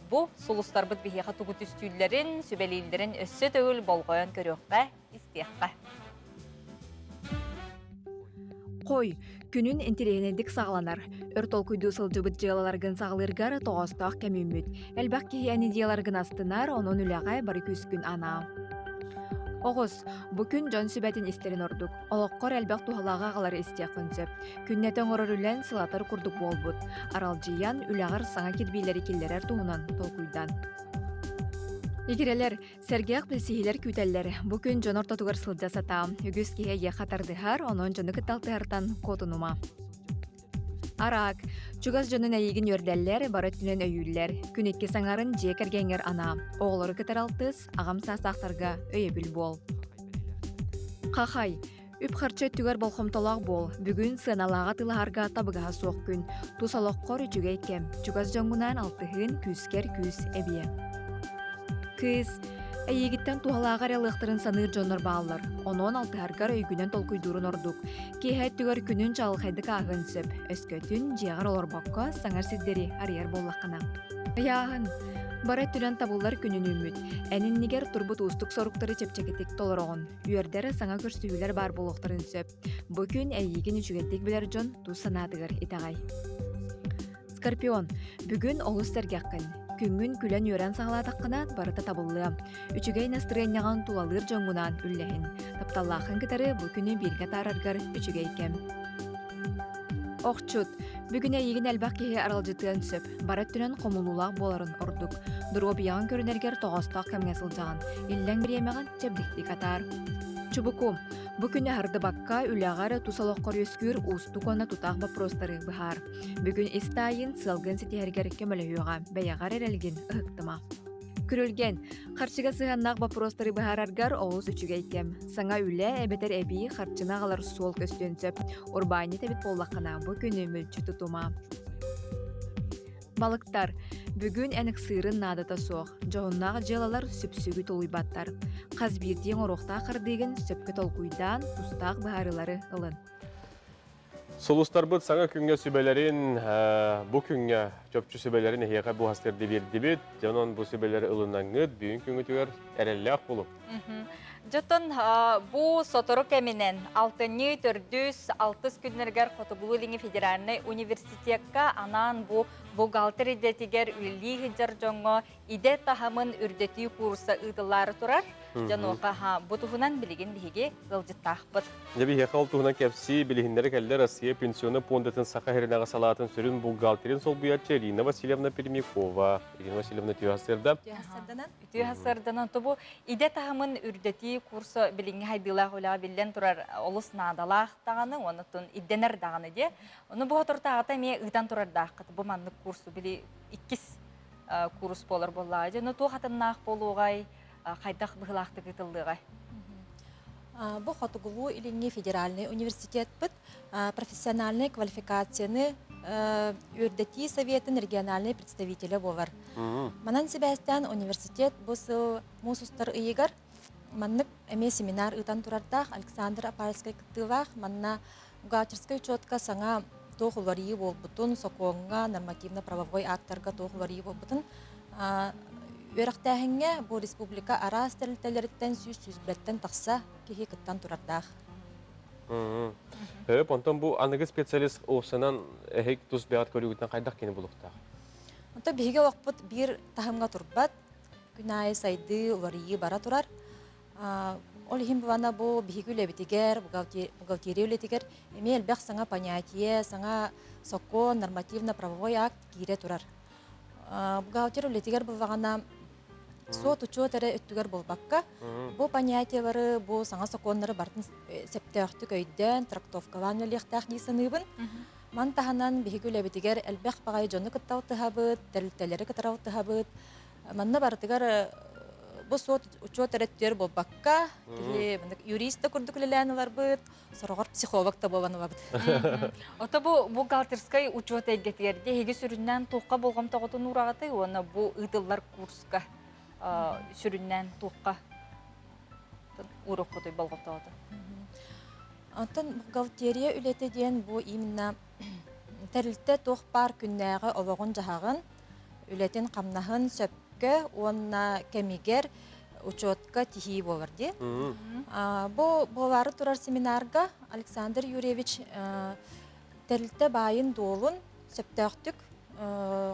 бу сулустарбыт биһиэхэ тугу түстүүллэрин, сүбэлииллэрин өссө төгүл болҕойон көрүөххэ, истиэххэ. Хой, күнүн интэриэһинэйдик саҕаланар. Өр толкуйдуу сылдьыбыт дьыалаларгын саҕалыыргар тоҕоостоох кэм үүммүт. Элбэх киһи эн идеяларгын астынар, онон үлэҕэ бары күүскүн анаа. Оҕус, бу күн дьон сүбэтин истэрин ордук. Олоххор элбэх туһалааҕы аҕалары истиэххин сөп. Күннэтэ оҥорор үлэн сылатар курдук буолбут. Аралдьыйан, үлэҕэр саҥа кирбиилэри киллэрэр туһунан толкуйдан. Игирэлэр, Сэргэх билсиһиилэр күүтэллэр. Бу күн дьон ортотугар сылдьа сатаа. Үгүс киһи эйиэхэ тардыһар, онон дьону кытта алтыһартан куотунума. Араак. Чугас дьонун эйигин үөрдэллэр, бары өттүнэн өйүүллэр. Күн икки саҥарын дьиэ кэргэҥҥэр анаа. Оҕолору кытары алтыс, аҕам саастаахтарга өйөбүл буол. Хахай. Үп-харчы өттүгэр болҕомтолоох буол. Бүгүн сыаналааҕы атыылаһарга табыгаһа суох күн. Тус олоххор үчүгэй кэм. Чугас дьоҥҥунаан алтыһыын күүскэр күүс эбиэ. Кыыс, эйиигиттэн туһалааҕы эрэ ылыахтарын саныыр дьоннор бааллар. Онон алтыһаргар өйгүнэн толкуйдуурун ордук. Киэһэ өттүгэр күнүн чаҕылхайдык ааһыан сөп. Өскөтүн дьиэҕэр олорбокко саҥар сирдэри арыйар буоллаххына. Ыйааһын. Бары өттүнэн табыллар күнүн үүммүт. Эн иннигэр турбут уустук соруктары чэпчэкитик толороҕун. Үөрдэр саҥа көрсүһүүлэр баар буолуохтарын сөп. Бу күн эйиигин үчүгэйдик билэр дьон тус санаатыгар итэҕэй. Скорпион, бүгүн олус сэргэххин. Күҥҥүн күлэн-үөрэн саҕалаатаххына, барыта табыллыа. Үчүгэй настырыанньаҕын тулалыыр дьоҥҥунаан үллэһин. Тапталлааххын кытары бу күнү бииргэ атаараргар үчүгэй кэм. Охчут. Бүгүн эйигин элбэх киһи аралдьытыан сөп. Бары өттүнэн хомулуулаах буоларын ордук. Доруобуйаҕын көрүнэргэр тоҕоостоох кэмҥэ сылдьаҕын. Иллэҥ бириэмэҕин чэбдиктик атаар. Чубуку. Бу күнү аһардыбакка, үлэҕэр, тус олоххор үөскүүр уустук уонна тутаах боппуруостары быһаар. Бүгүн ис таайын, сыалгын ситиһэргэр көмөлөһүөҕэ. Бэйэҕэр эрэлгин ыһыктыма. Күрүлгэн. Харчыга сыһыаннаах боппуруостары быһаараргар олус үчүгэй кэм. Саҥа үлэ эбэтэр эбии харчыны аҕалар суол көстүөн сөп. Урбаанньыт эбит буоллаххына, бу күнү мүлчү тутума. Балыктар. Бүгүн эн ыксыырын наадата суох. Дьоһуннаах дьыалалар сүпсүгү тулуйбаттар. Хас биирдии оҥоруохтаах хардыыгын сөпкө толкуйдаан, тустаах быһаарыылары ылын. Сулустарбыт саҥа күҥҥэ сүбэлэрин, бу күҥҥэ чопчу сүбэлэрин эһиэхэ бу хастырды биэрдибит. Дьонон бу сүбэлэри ылынаҥҥыт, бүгүн күҥҥүтүгэр эрэллээх булуҥ. Дьотон бу сотору кэминэн алтынньы төрдүс, алтыс күннэригэр Хотугулуу-Илиҥҥи федеральнай университекка анаан бу бухгалтер идэтигэр үлэлии сылдьар дьоҥҥо идэ таһымын үрдэтии курса ыытыллаары турар. Дьонуоха бу туһунан билигин биһиги ыалдьыттаахпыт. Дьэ биһиэхэ ол туһунан кэпсии билиһиннэри кэллэ Россия пенсионнай пуондатын Саха сиринээҕи салаатын сүрүн бухгалтерин солбуйааччы Ирина Васильевна Пермякова. Ирина Васильевна үтүө сарсыарда. Үтүө сарсыарданан тобу идэ таһымын үрдэтии курса билиҥҥи хайдыылаах үлэҕэ биллэн турар олус наадалаах даҕаны, оннуттан ирдэнэр даҕаны диэ. Ону бу соторутааҕыта эмиэ ыытан турардааххыт. Бу маннык курсу били иккис курс буолар буоллаҕа. Дьэ, туох атыннаах буолуоҕай, хайдах быһыылаахтык ыытыллыаҕай? Бу Хотугулуу-Илиҥҥи федеральнай университетпыт профессиональнай квалификацияны үрдэтии советын региональнай представителэ буолар. Манан сибээстээн университет бу сыл муус устар ыйыгар маннык эмиэ семинар ыытан турардаах Александр Апальскай кыттыылаах манна Бухгалтерскай учетка саҥа туох уларыйыы буолбутун, сокуоҥҥа, нормативно-правовой актарга туох уларыйыы буолбутун үөрэхтээһиҥҥэ бу республика араас тэрилтэлэриттэн 100 сүүсбэттэн тахса киһи кыттан турардаах. Хөп, онтон бу аныгы специалист уопсанан эһик тус бэҕэт көрүүгүтүнэн хайдах кини булуохтаах? Онтон биһиги олохпут биир таһымҥа турбат, күн аайы сайдыы, уларыйыы бара турар. Ол иһин булана бу биһиги үлэбитигэр, бухгалтерия үлэтигэр эмиэ элбэх саҥа понятие, саҥа сокуон, нормативно-правовой акт киирэ турар. Бухгалтер үлэтигэр буллаҕына суот-учуот эрэ өттүгэр буолбакка, бу понятиелары, бу саҥа сокуоннары барытын сөптөөхтүк өйдөөн, трактовкалаан үлэлиэхтээх дии саныыбын. Ман таһынан биһиги үлэбитигэр элбэх баҕайы дьону кытта алтыһабыт, тэрилтэлэри кытары алтыһабыт. Манна барытыгар бу суот учуот эрэ өттүгэр буолбакка, киһи юрист да курдук үлэлээн ыларбыт, сороҕор психолог да буолан ылабыт. Ото бу бухгалтерскай учуот эйгэтигэр эһиги сүрүннээн туохха болҕомтоҕутун уураҕытый уонна бу ыытыллар курска сүрүннээн туохха ууруоххутуй болҕомтоҕутун? Оттон бухгалтерия үлэтэ диэн бу именно тэрилтэ туох баар күннээҕи олоҕун-дьаһаҕын үлэтин-хамнаһын сөпкө уонна кэмигэр учетка тиһии буолар дии. Бу буолаары турар семинарга Александр Юрьевич тэрилтэ баайын-дуолун сөптөөхтүк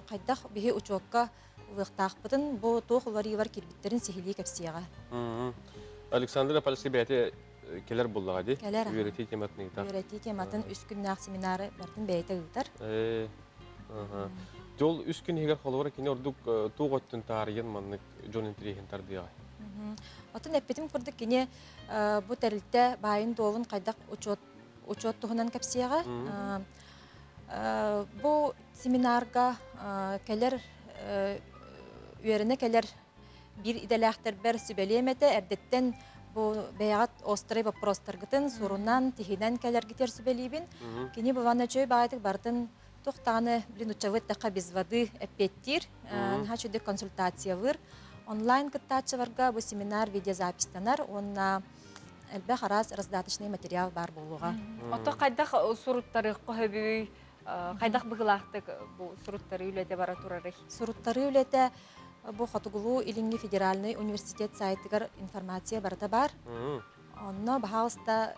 хайдах биһи учуокка ылыахтаахпытын бу туох уларыйыылар киирбиттэрин сиһилии кэпсиэҕэ. Александр Апальский бэйэтэ кэлэр буллаҕа дии. Кэлэр. Үөрэтии тематын ыытар. Үөрэтии тематын үс күннээх семинары барытын бэйэтэ ыытар. Дьол үс күн иһигэр холобура кини ордук туох өттүн таарыйан маннык дьон интэриэһин тардыаҕай? Отун эппитим курдук кини бу тэрилтэ баайын-дуолун хайдах учуот учуот туһунан кэпсиэҕэ. Бу семинарга кэлэр үөрэнэ кэлэр биир идэлээхтэрбэр сүбэлиэм этэ. Эрдэттэн бу бэйэҕит острый вопростаргытын сурунан, тиһинэн кэлэргитигэр сүбэлиибин. Кини булан үчүгэй баҕайытык барытын туох даҕаны блин уччабы эттэххэ без воды эппиэттиир, наһаа үчүгэй консультациялыыр. Онлайн кыттааччыларга бу семинар видеозаписьтанар уонна элбэх араас раздаточный материал баар буолуоҕа. Ото хайдах суруттарыахха сөбүй? Хайдах быһыылаахтык бу суруттарыы үлэтэ бара турарый? Суруттарыы үлэтэ бу Хотугулуу-Илиҥҥи федеральнай университет сайтыгар информация барыта баар. Онно, баһаалыста,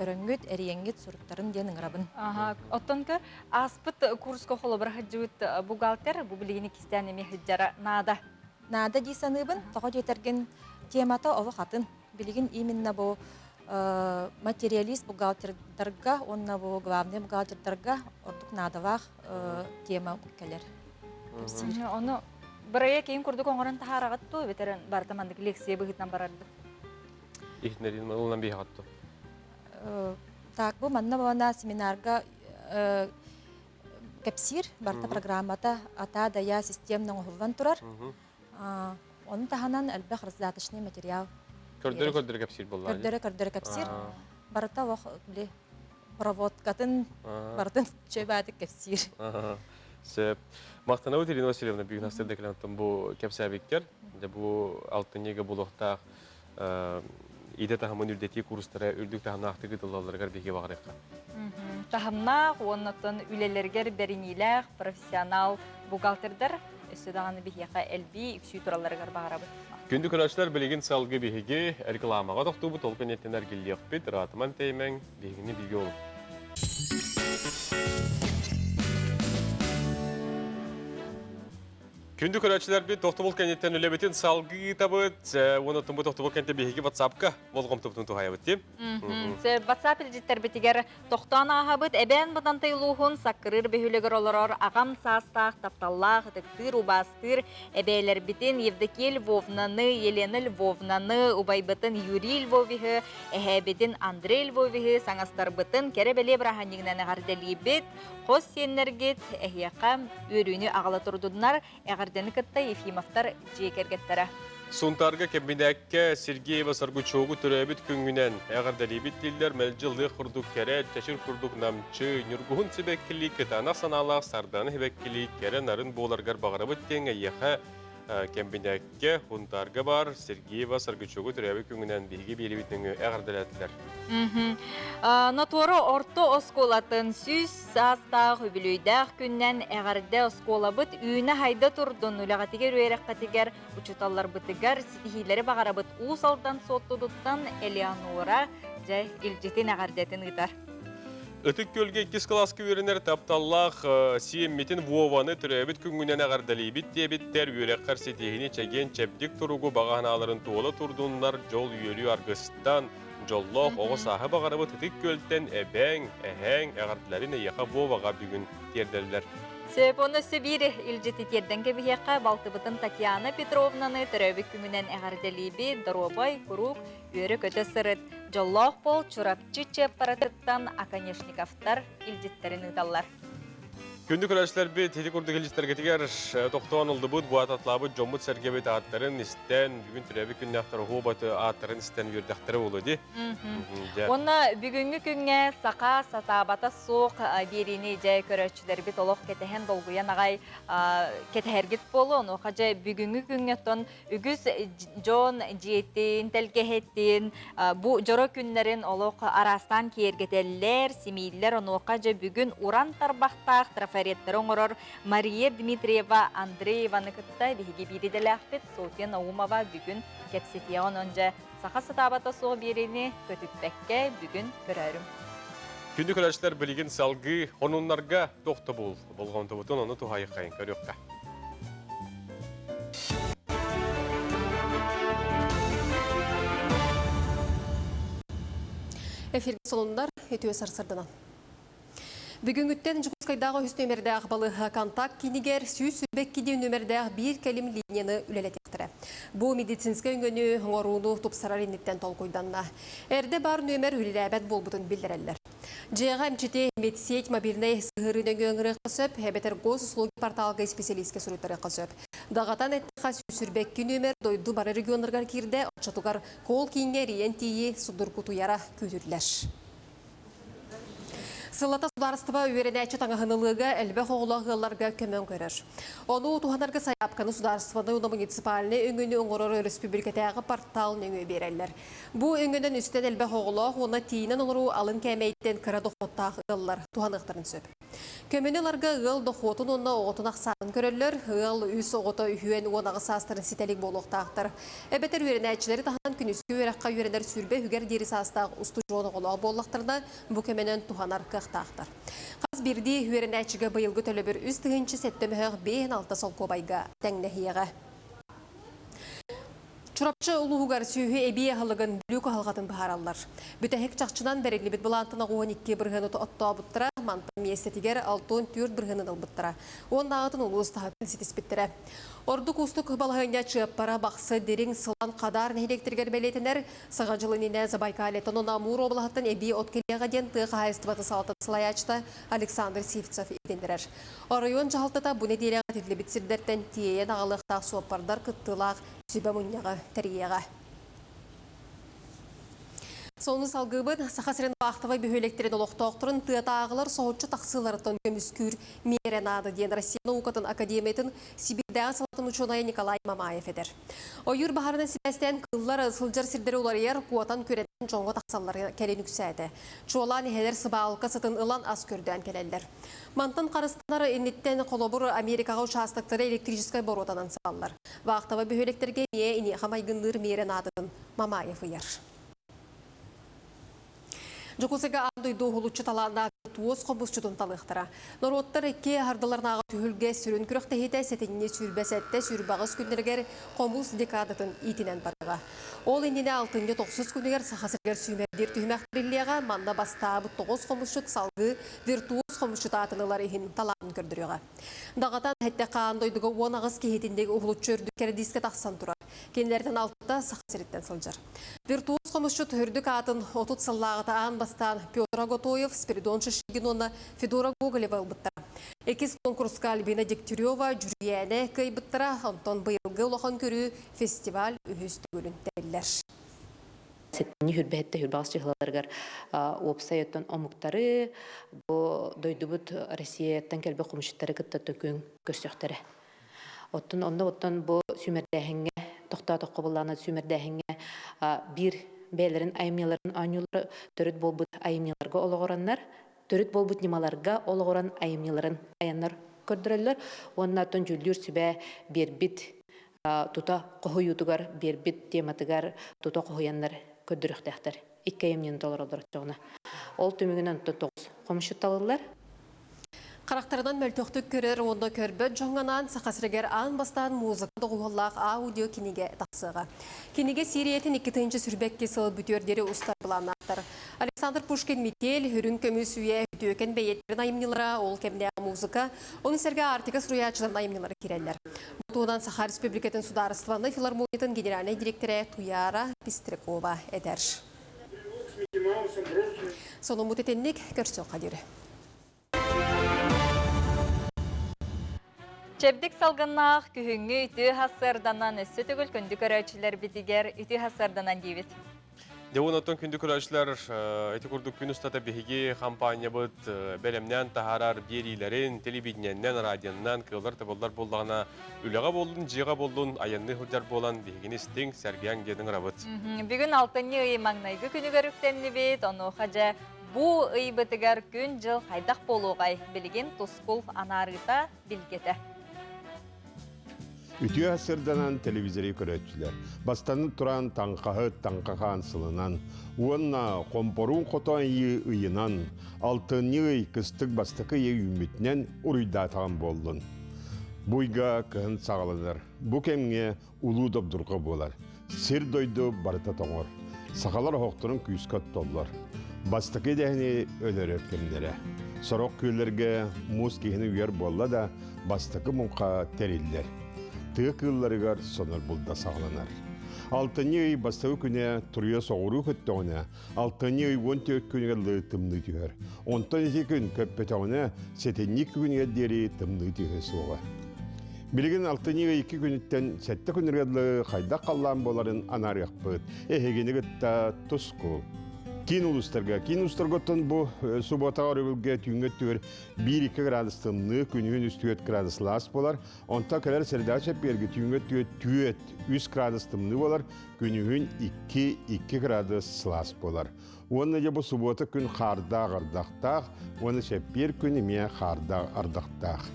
Көрөҥҥүт, эрийэҥҥит суруттарын диэн ыҥырабын. Аха, оттон көр, ааспыт курска холобура сылдьыбыт бухгалтер бу билигин иккистээн эмиэ сылдьара наада. Наада дии саныыбын. Тоҕо диэтэргин темата олох атын. Билигин именно бу материалист бухгалтердарга уонна бу главный бухгалтердарга ордук наадалаах тема кэлэр. Ону бырайыак киин курдук оҥорон таһаараҕыт дуо эбэтэр барыта маннык лекция быһыытынан барар дуо? Иһитиннэриин ылынан биһэҕит дуо? Так, бу манна буолана семинарга кэпсиир барыта программата ата дая системно оҥоһуллан турар. Ону таһынан элбэх раздаточный материал. Көрдөрө-көрдөрө кэпсиир буоллаҕа. Көрдөрө-көрдөрө кэпсиир. Барыта олох били проводкатын барытын чөй баатык кэпсиир. Сөп. Махтанабыт Ирина Васильевна бүгүн астырда кэлэн бу кэпсээбиккэр. Дьэ бу алтынньыга булуохтаах идэ таһымын үрдэтии курстара үрдүк таһымнаахтык ыытыллалларыгар биһиги баҕарыахха. Таһымнаах уонна үлэлэригэр бэриниилээх профессионал бухгалтердар өссө даҕаны биһиэхэ элбии үксүү туралларыгар баҕарабыт. Күндү көрөөччүлэр, билигин салгыы биһиги рекламаҕа тохтуубут, ол кэнниттэн эргиллиэхпит, ыраатыман тэйимэҥ, биһигини бигэ олуҥ. Күндү көрөөччүлэрбит, тохтобул кэнниттэн үлэбитин салгыы ыытабыт. Уонна бу тохтобул кэнниттэн биһиги WhatsApp-ка болҕомтобутун туһайабыт дии. WhatsApp илдьиттэрбитигэр тохтоон ааһабыт. Эбээн Бытантай улууһун Саккырыыр бөһүөлэгэр олорор аҕам саастаах, тапталлаах, ытыктыыр, убаастыыр эбээлэрбитин Евдокия Львовнаны, Елена Львовнаны, убайбытын Юрий Львовиһы, эһээбитин Андрей Львовиһы саҥастарбытын кэрэ-бэлиэ бырааһынньыгынан эҕэрдэлиибит. Хос сиэннэргит эһиэхэ үөрүүнү аҕала турдуннар. Эҕэрдэни кытта Ефимовтар дьиэ кэргэттэрэ. Сунтаарга кэбинэккэ Сергеева Саргучогу төрөөбүт күҥҥүнэн эҕэрдэлиибит дииллэр мэлдьи лыах курдук кэрэ, чэчир курдук намчы, ньургуһун сибэккилии, кытаанах санаалаах сардаана сибэккилии, кэрэ нарын буоларгар баҕарабыт диэн эйиэхэ кэмбинээккэ Хунтаарга баар Сергеева Саргычогу төрөөбүт күҥүнэн биһиги биэриибит нөҥүө эҕэрдэлээтилэр. Нотуора орто оскуолатын 100 саастаах үбүлүөйдээх күннэн эҕэрдэ оскуолабыт үүнэ-хайда турдун үлэҕитигэр үөрэххитигэр учууталларбытыгар ситиһиилэри баҕарабыт Уус Алдан Суоттутуттан Элеонора дьэ илдьитин эҕэрдэтин ыытар. Ытык Күөлгэ иккис кылааска үөрэнэр тапталлаах сиэммитин Вованы төрөөбүт күҥҥүнэн эҕэрдэлиибит диэбиттэр, үөрэххэр ситиһиини чэгиэн чэбдик туругу баҕа санааларын туола турдуннар, дьол үөрүү аргыстан, дьоллоох оҕо сааһы баҕарабыт Ытык Күөлтэн эбээҥ, эһээҥ эҕэрдэлэрин эйиэхэ Воваҕа бүгүн тиэрдэллэр. Сөп, онно өссө биир илдьити тиэрдэн кэбиһиэххэ, балтыбытын Татьяна Петровнаны төрөөбүт күҥүнэн эҕэрдэлиибит, доруобай, куруук Үөрэ-көтө сырыт, дьоллоох буол Чурапчы Чыаппаратыттан Оконешниковтар илдьиттэрин ыыталлар. Күндү көрөөччүлэрбит, ити курдук илдьиттэргитигэр тохтоон ылдыбыт, бу атлаабыт дьоммут-сэргэбит ааттарын истэн, бүгүн төрөөбүт күннээхтэр оһуобаты ааттарын истэн үөрдэхтэрэ буолуо дии. Уонна бүгүҥҥү күҥҥэ саха сатаабата суох биэриини дьэ көрөөччүлэрбит олох кэтэһэн долгуйан аҕай кэтэһэргит буолуо. Онуоха дьэ бүгүҥҥү күҥҥэ оттон Үгүс дьон дьиэтин, тэлгэһэтин, бу дьоро күннэрин олох араастаан киэргэтэллэр, симииллэр. Онуоха дьэ бүгүн уран тарбахтаах трафареттары оҥорор Мария Дмитриева Андрееваны кытта биһиги биир идэлээхпит Софья Наумова бүгүн кэпсэтиэҕэ. Онон дьэ саха сатаабата суох биэриини көтүппэккэ бүгүн көрөөрүм. Күндү көрөөччүлэр билигин салгыы хонуннарга тохтобул болҕомтобутун ону туһайыххайын көрүөххэ. Эфиргэ солундар үтүө сарсырданан. Бүгүҥҥүттэн Дьокуускайдааҕы үһүс нүөмэрдээх балыыһа контакт киинигэр 122 нүөмэрдээх биир кэлим линияны үлэлэтиэхтэрэ. Бу медицинскэй өҥөнү оҥорууну тупсарар инниттэн толкуйданна. Эрдэ баар нүөмэр үлэлээбэт буолбутун биллэрэллэр. Дьиэҕэ эмчити медсеть мобильнай сыһыарыы нөҥүө ыҥырыахха сөп, эбэтэр госуслуги порталга исписэлиискэ суруйтарыахха сөп. Даҕатан эттэххэ, сүүрбэкки нүөмэр дойду бары регионнарыгар киирдэ, оччотугар колл-кииҥҥэ эрийэн тиийии судургутуйара күүтүллэр. Сыллата Судаарыстыба үөрэнээччи таҥаһын ылыыга элбэх оҕолоох ыалларга көмө көрөр. Ону туһанарга сайаапканы судаарыстыбаннай уонна муниципальнай өҥөнү оҥорор өрөспүүбүлүкэтээҕи портал нөҥүө биэрэллэр. Бу өҥөнөн үстэн элбэх оҕолоох уонна тиийинэн олоруу алын кээмэйиттэн кыра дохуоттаах ыаллар туһаныахтарын сөп. Көмөнү ыларга ыал дохуотун уонна оҕотун ахсаанын көрөллөр. Ыал үс оҕото үһүөн 18 саастарын ситэ илик буолуохтаахтар. Эбэтэр үөрэнээччилэри таһынан күнүскү үөрэххэ үөрэнэр 20 үһүгэр диэри саастаах устудьуон оҕолоох буоллахтарына, бу көмөнөн туһанар кыахтаахтар. Хас биирдии үөрэнээччигэ быйылгы төлөбүр 3 007 мөһөөх 56 солкуобайга тэҥнэһиэҕэ. Чурапчы улууһугар сүөһү эбии аһылыгын Бүлүү кыһалҕатын быһаараллар. Бүтэһик чахчынан бэриллибит былаантан 92 бырыһыаны оттообуттара, мантан миэстэтигэр 64 бырыһыанын ылбыттара. Уоннааҕытын улуус таһыттан ситиспиттэрэ. Ордук уустук балаһыанньа Чыаппара, Бахсы, Дириҥ, Сылан, Хадаар нэһилиэктэригэр бэлиэтэнэр. Саҥа дьыл иннинэ Забайкалеттан уонна Амур уобалаһыттан эбии от кэлиэҕэ диэн тыа хаһаайыстыбатын салалтатын салайааччыта Александр Сивцев иһитиннэрэр. Оройуон дьаһалтата бу нэдиэлэҕэ этиллибит сирдэртэн тиэйэн аҕалыахтаах суоппардар кыттыылаах сүбэ мунньаҕы тэрийиэҕэ. Сонун салгыыбыт Саха сирин вахтовай бөһүөлэктэрин олохтоохторун тыатааҕылар соһуччу тахсыыларыттан көмүскүүр миэрэ наада диэн Россия наукатын академиятын Сибиирдээҕи салатын учуонайа Николай Мамаев этэр. Ойуур баһаарынан сибээстээн кыыллар сылдьар сирдэри уларыйар, куотан күрэтэн дьоҥҥо тахсаллара кэлин үксээтэ. Чуолаан иһэлэр сыбаалка сытын ылан ас көрдөөн кэлэллэр. Мантан харыстанар инниттэн холобур Америкаҕа учаастактары электрическай боруотанан сабаллар. Вахтовай бөһүөлэктэргэ эмиэ иниэхэ майгынныыр миэрэ наадатын Мамаев ыйар. Дьокуускайга аан дойду уһулуччу талааннаах туос хомусчутун талыахтара. Норуоттар икки ардыларынааҕы түһүлгэ сүрүн күрэхтэһиитэ сэтинньи 27 28 күннэригэр хомус декадатын иитинэн барыаҕа. Ол иннинэ алтынньы тохсус күнүгэр Саха сиригэр сүүмэрдиир түһүмэх тэриллиэҕэ. Манна бастаабыт тоҕус хомусчут салгыы виртуоз хомусчут аатын ылар иһин талаанын көрдөрүөҕэ. Даҕатан эттэххэ, аан дойдуга 18 киһитинник уһулуччу үрдүк кэрдиискэ тахсан турар. Кинилэртэн алтата Саха сириттэн сылдьар. Виртуоз хомусчут үрдүк аатын 30 сыллааҕыта аан бастаан Петр Аготоев, Спиридон Шишигин уонна Федора Гоголева ылбыттара. Иккис конкурска Альбина Дегтярева, Дьүрүйээнэ кыайбыттара, онтон быйылгы улахан көрүү фестиваль үһүс төгүлүн тэриллэр. Сэтинньи хүрбэһиттэ хүрбэҕис чыһыларыгар уопсай оттон омуктары бу дойдубут Россияттан кэлбит хомусчуттары кытта төкүн көрсөхтөрө. Оттон онно оттон бу сүүмэрдээһиҥҥэ тохтоотоххо буллаана сүүмэрдээһиҥҥэ биир бэйэлэрин айымньыларын оонньуулары төрүт буолбут айымньыларга олоҕураннар төрүт буолбут ньымаларга олоҕуран айымньыларын айаннар көрдөрөллөр уонна оттон дьүүллүүр сүбэ биэрбит тута хоһуйуутугар биэрбит тематыгар тута хоһуйаннар көрдөрүөхтээхтэр. Икки айымньыны толороллор оччоҕуна. Ол түмүгүнэн онтон тоҕус хомусчут талыллар. Харахтарынан мөлтөхтүк көрөр уонна көрбөт дьоҥҥо анаан Саха сиригэр аан бастаан музыка доҕуһуоллаах аудио кинигэ тахсыаҕа. Кинигэ сиэриэтин 2022 сыл бүтүөр диэри устар былааннаахтар. Александр Пушкин Митель, Үрүҥ көмүс үйэ, үтүөкэн бэйиэттэрин айымньылара, ол кэмнээҕи музыка, ону сэргэ Арктика суруйааччыларын айымньылара киирэллэр. Бу туһунан Саха Республикатын судаарыстыбаннай филармониятын генеральнай дириэктэрэ Туяра Пестрякова этэр. Сонуммут итинник көрсүөххэ диэри. Чэбдик салгыннаах күһүҥҥү үтүө сарсыарданан өссө төгүл күндү көрөөччүлэрбитигэр үтүө сарсыарданан диибит. Дьэ онтон күндү көрөөччүлэр ити курдук күн устата биһиги хампаанньабыт бэлэмнээн таһаарар биэриилэрин телевидениеннэн, радионан кыаллар-табыллар буоллаҕына үлэҕэ буоллун, дьиэҕэ буоллун айанныы сылдьар буолан биһигини истиҥ, сэргээҥ диэн ыҥырабыт. Бүгүн алтынньы ый маҥнайгы күнүгэр үктэннибит, онуоха дьэ Бу ыйбытыгар күн-дьыл хайдах буолуоҕай? Билигин тускул анаарыыта билгэтэ. Үтүө сырданан телевизоры көрөөччүлэр. Бастаны туран таҥхаһыт таҥхахаан сылынан уонна хомпоруун хотон ыйы ыйынан алтынньы ый кыстык бастакы ыйы үүммүтүнэн уруйдаатаҕым буоллун. Бу ыйга кыһын саҕаланар. Бу кэмҥэ улуу добдурҕа буолар. Сир-дойду барыта тоҥор. Сахалар оһохторун күүскэ оттоллор. Бастакы идэһини өлөрөр кэмнэрэ. Сорох күөллэргэ муус киһини үйэр буолла да, бастакы муҥха тэриллэр. Тыа кыылларыгар сонор булда саҕаланар. Алтынньы ый бастакы күнэ туруйа соҕуруу көттөҕүнэ, алтынньы ый 14 күнүгэр лыы тымныы түһэр. Онтон ити күн көппөтөҕүнэ, сэтинньи күнүгэр диэри тымныы түһүө суоҕа. Билигин алтынньы ый икки күнүттэн сэттэ күнүгэр дылы хайдах халлаан буоларын анаарыахпыт. Эһигини кытта тускул. Киин улуустарга. Киин улуустаргаттан бу субботаҕа өрөбүлгэ түүҥҥэ өттүгэр 1-2 градус тымныы, күнүһүн 3-4 градус сылаас буолар. Онтон кэлэр среда чэппиэргэ түүҥҥэ өттүгэр 4-3 градус тымныы буолар, күнүһүн 2-2 градус сылаас буолар. Уонна дьэ бу суббота күн хаардаах ардахтаах, уонна чэппиэр күн эмиэ хаардаах ардахтаах.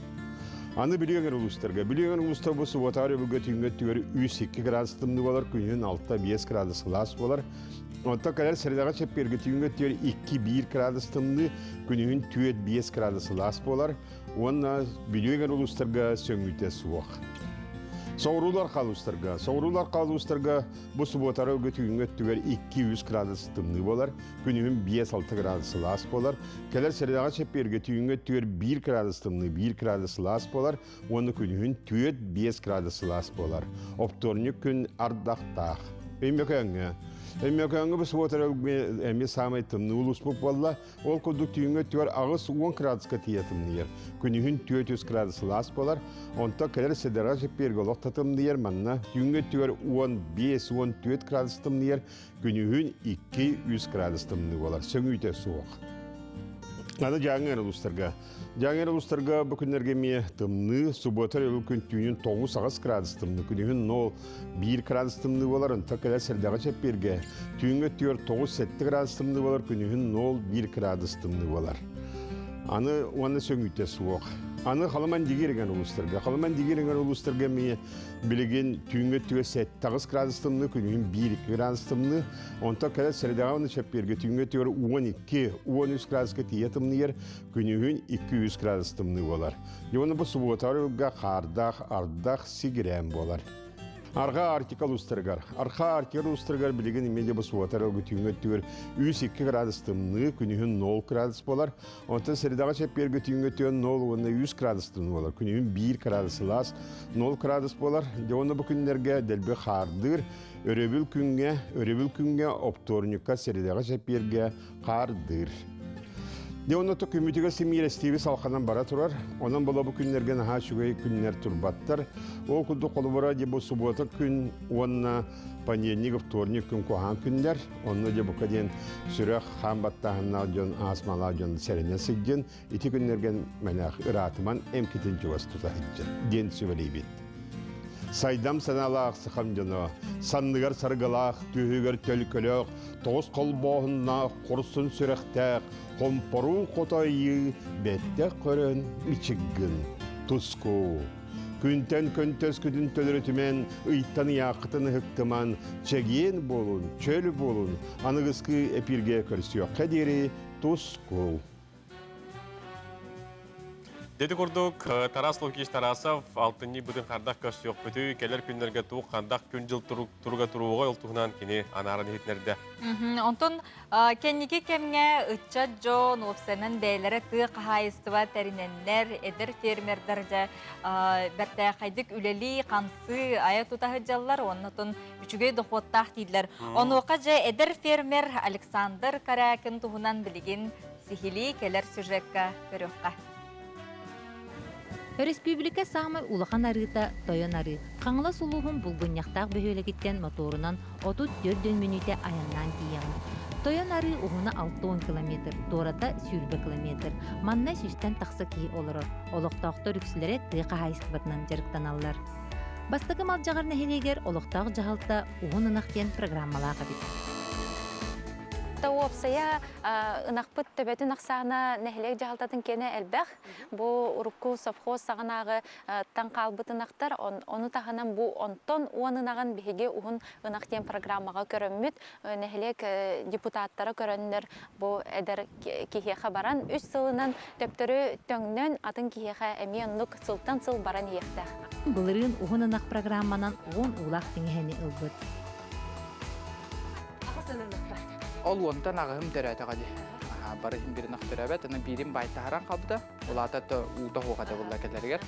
Аны Бүлүү өҥөр улуустарга. Бүлүү өҥөр улуустар бу суббота өрөбүлгэ түүҥҥэ өттүгэр 3-2 градус тымныы буолар, күнүһүн 6-5 градус сылаас буолар. Онтон кэлэр средаҕа чэппиэргэ түүҥҥэ өттүгэр 2-1 градус тымныы, күнүһүн 4-5 градус сылаас буолар уонна Бүлүү өҥөр улуустарга сөҥүүтэ суох. Соҕуруулар халуустарга. Соҕуруулар халуустарга бу субуотара өҥө түүҥҥэ өттүгэр 2-3 градус тымныы буолар, күнүһүн 5-6 градус сылаас буолар. Кэлэр средаҕа чэппиэргэ түүҥҥэ өттүгэр 1 градус тымныы, 1 градус сылаас буолар уонна күнүһүн 4-5 градус сылаас буолар. Оптуорунньук күн ардахтаах. Өймөкөөҥҥө. Өймөкөөҥҥө бу субуотара эмиэ саамай тымныы улууспут буолла. Ол курдук түүҥҥэ өттүгэр 80 градуска тиийэ тымныйар. Күнүһүн 400 градус сылаас буолар. Онтон кэлэр сидара чэппиэргэ олох да тымныйар. Манна түүҥҥэ өттүгэр 15-14 градус тымныйар. Күнүһүн 2-3 градус тымныы буолар. Сөҥүүтэ суох. Аны Дьааҥы улуустарга. Дьааҥы улуустарга бу күннэргэ эмиэ тымныы, субуота өрөбүл күн түүнүн 9-8 градус тымныы, күнүһүн 0-1 градус тымныы буолар, онтон кэлэр сэрдэҕэ чэппиэргэ түүҥҥэ өттүгэр 9-7 градус тымныы буолар, күнүһүн 0-1 градус тымныы буолар. Аны уонна сөҥүүтэ суох. Аны Халыман Дигириҥэр улуустарга. Халыман Дигириҥэр улуустарга эмиэ билигин түүҥҥэ өттүгэр 7-8 градус тымныы, күнүһүн 1-2 градус тымныы. Онтон кэлэр средаҕа уонна чэппиэргэ түүҥҥэ өттүгэр 12, 13 градуска тиийэ тымныйар, күнүһүн 2-3 градус тымныы буолар. Дьэ бу субуотаҕа ылга хаардаах ардах сигирээн буолар. Арҕаа Арктика улуустарыгар. Арҕаа Арктика улуустарыгар билигин эмиэ бу субуота ылга түүҥҥэ өттүгэр 3-2 градус тымныы, күнүһүн 0 градус буолар. Онтон средаҕа чэппиэргэ түүҥҥэ өттүгэр 0 уонна 3 градус тымныы буолар. Күнүһүн 1 градус сылаас, 0 градус буолар. Дьэ уонна бу күннэргэ дэлби хаардыыр, Өрөбүл күҥҥэ, өрөбүл күҥҥэ оптуорунньукка сэрэдэҕэ чэппиэргэ хаардыыр. Дьэ онно күммүтүгэр симиэрэстииби салханан бара турар. Онон була бу күннэргэ наһаа үчүгэй күннэр турбаттар. Ол курдук холобура дьэ бу субуота күн уонна понедельник, вторник күн куһаҕан күннэр. Онно дьэ бука диэн сүрэх хаан баттааһыннаах дьон, астмалаах дьон сэрэнэ сылдьын. Ити күннэргэ мэнээх ыраатыман эмкитин чугас тута сылдьын диэн сүбэлиибит. Сайдам санаалаах сахам дьоно, санныгар саргылаах, түөһүгэр төлкөлөөх, тоҕус холбооһуннаах, хорсун сүрэхтээх, хомпоруу хотойыы, бэттэх көрөн ичиггин, туску. Күнтэн көнтөс күтүн төлөрүтүмэн, ыйтан ыйааххытын ыһыктыман, чэгиэн буолун, чөл буолун, аныгыскы эпиргэ көрсүөххэ диэри тускул. Дети курдук Тарас Лукич Тарасов алтынньы бытын хардах көрсүөхпүтүй, кэлэр күннэргэ туох хандах күн-дьыл туруга туруоҕа ол туһунан кини анааран иһитинэрдэ. Онтон кэнники кэмҥэ ыччат дьон уопсайынан бэйэлэрэ тыа хаһаайыстыба тэринэннэр, эдэр фермердэр дьэ бэртээхэйдик үлэлии, хамсыы, айа тута сылдьаллар, оннотун үчүгэй дохуоттаах дииллэр. Онуоха дьэ эдэр фермер Александр Корякин туһунан билигин Сиһилии кэлэр сюжекка көрүөххэ. Өрөспүүбүлүкэ саамай улахан арыыта Тойон Арыы. Хаҥалас улууһун Булгунньахтаах бөһүөлэгиттэн мотуорунан 34 мүнүүтэ айаннаан тиийэҕин. Тойон Арыы уһуна 60 километр, туората 20 километр. Манна сүүстэн тахса киһи олорор. Олохтоохтор үксүлэрэ тыа хаһаайыстыбатынан дьарыктаналлар. Бастакы Малдьаҕар нэһилиэгэр олохтоох дьаһалта Уһун ынах диэн программалаах эбит. Уопсайа ынахпыт төбөтүн ахсаана нэһилиэк дьаһалтатын киэнэ элбэх. Бу урукку совхоз саҕанааҕы таҥ хаалбыт ынахтар, ону таһынан бу онтон уон ынаҕын биһиги уһун ынах диэн программаҕа көрөммүт, нэһилиэк депутаттара көрөннөр бу эдэр киһиэхэ баран үс сылынан төптөрү төҥнөн атын киһиэхэ эмиэ оннук сылтан сыл баран иһиэхтээх. Былырыын уһун ынах программанан уон уулаах тиҥэһэни ылбыт. Ол уонтан аҕыһым төрөөтөҕө дии. Бары иһин бирин ах төрөөбөт, аны биирин байтаһаран хаалбыта. Улаата уута суох этэ булла кэлэригэр.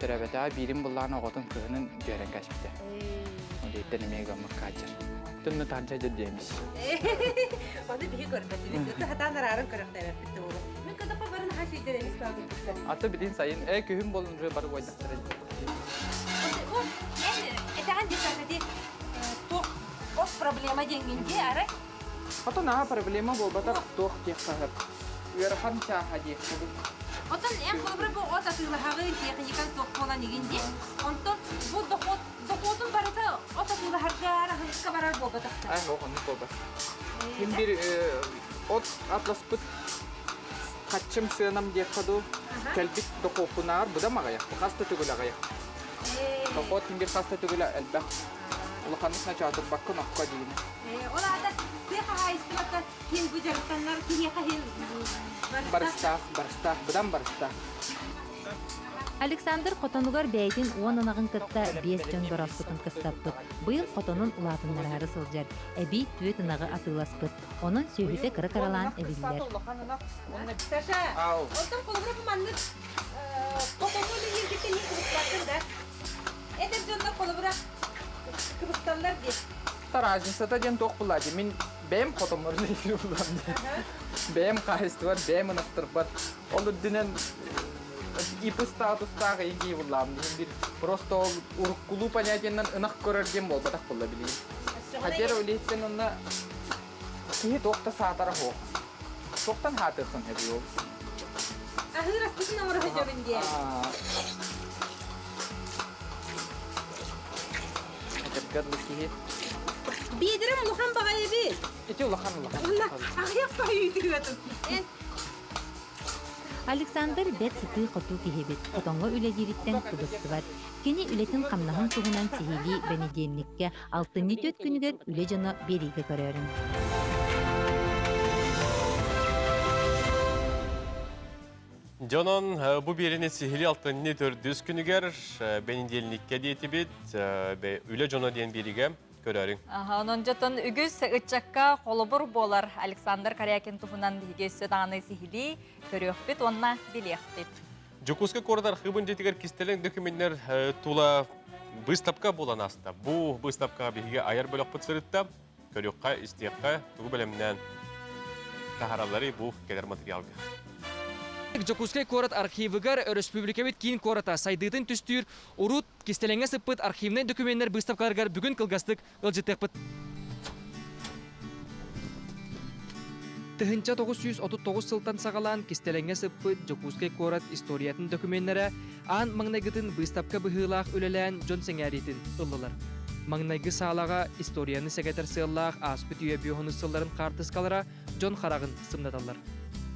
Төрөөбөтөҕө биирин буллаан оҕотун кыһынын дьүөрэн кэспитэ. Ол эмиэ гаммыкка ачар. Тынны таһырдьа дьэ диэмис. Оны биһи көрбөтүбүт. Ыты хатаан арааран көрөхтөөбөппүт да буолуо. Мин кыдапа барын хаһа сүйдэр эмис баалбыттар. Аты билин сайын, күһүн болун уже бары уойдахтар. Эн этэҕин дии сатати туох ос проблема диэҥҥин дии арай. Отон аха проблема буолбатах туох диэххэ сөп. Ыарахан чааһа диэххэ дуу. Отон эн холобура бу от атыылаһаҕын, техникан суох буолан игин дии. Онтон бу дохуот дохуотун барыта от атыылаһарга аһылыкка барар буолбатахтар. Ай, ох, оннук буолбат. Ким бир от атласпыт хаччым сыанам диэххэ дуу, кэлбит дохуоппунааҕар быдан аҕыйах, хас да төгүл аҕыйах. Дохуот ким бир хас да төгүл элбэх. Улаханнык начаатырбаккын окко диигин. Ол аата тыа хаһаайыстыбата ким бу дьарыктанар киһиэхэ иһин барыстаах, барыстаах, быдан барыстаах. Александр хотонугар бэйэтин уон ынаҕын кытта биэс дьон борооспутун кыстаппыт. Быйыл хотонун улаатыннараары сылдьар. Эбии түөрт ынаҕы атыыласпыт. Онон сүөһүтэ кыра-кыралаан эбиллэр. Саша, онтон холобура бу маннык хотоҥҥо үлэлииргиттэн иһин кыбыстыбаккын да? Эдэр дьоннор холобура кыбысталлар дии. Разницата диэн туох булла дии. Мин бэйэм хотоммор үлэлиир буллам дии. Бэйэм хаһаайыстыбар, бэйэм ынахтарбар. Ол үрдүнэн ИП статустаах игии буллаам диэн бир просто ол уруккулуу понятиеннан ынах көрөр диэн буолбатах булла билигин. Хадер үлэһиттэн онно киһи туох да саатара суох. Туохтан хаатыаххын эбий ол? Аһыыр аспытын оҥоро сылдьабын диэн. Этэргэр бу киһи. Биэдэрим улахан баҕайы эбит. Ити улахан улахан. Уонна аҕыйах баҕайы үтүгүөтүм. Эн Александр бэрт сытыы-хотуу киһи эбит, хотоҥҥо үлэлиириттэн кыбыстыбат. Кини үлэтин-хамнаһын туһунан сиһилии бэнидиэнньиккэ алтынньы түөрт күнүгэр үлэ дьоно биэриигэ көрөөрүҥ. Дьонон бу биэрини сиһили алтынньы төрдүс күнүгэр бэнидиэнньиккэ диэтибит үлэ дьоно диэн биэриигэ көрөөрүҥ. Онон дьотон үгүс ыччакка холобур буолар Александр Корякин туһунан биһиги өссө даҕаны сиһилии көрүөхпүт уонна билиэхпит. Дьокуускай куорат архыыбын дьиэтигэр кистэлэҥ документнэр тула быыстапка буолан ааста. Бу быыстапкаҕа биһиги айар бөлөхпүт сырытта. Көрүөххэ, истиэххэ, тугу бэлэмнээн таһааралларый бу кэлэр материалга. Дьокуускай куорат архивыгар өрөспүүбүлүкэбит киин куората сайдыытын түстүүр урут кистэлэҥҥэ сыппыт архивнай документнэр быыстапкаларыгар бүгүн кылгастык ыалдьыттыахпыт. 1939 сылтан саҕалаан кистэлэҥҥэ сыппыт Дьокуускай куорат историятын документнэрэ аан маҥнайгытын быыстапка быһыылаах үлэлээн дьон сэҥээриитин ыллылар. Маҥнайгы саалаҕа историяны сэгэтэр сыаллаах ааспыт үйэ биоһунус сылларын хаартыскалара дьон хараҕын сымнаталлар.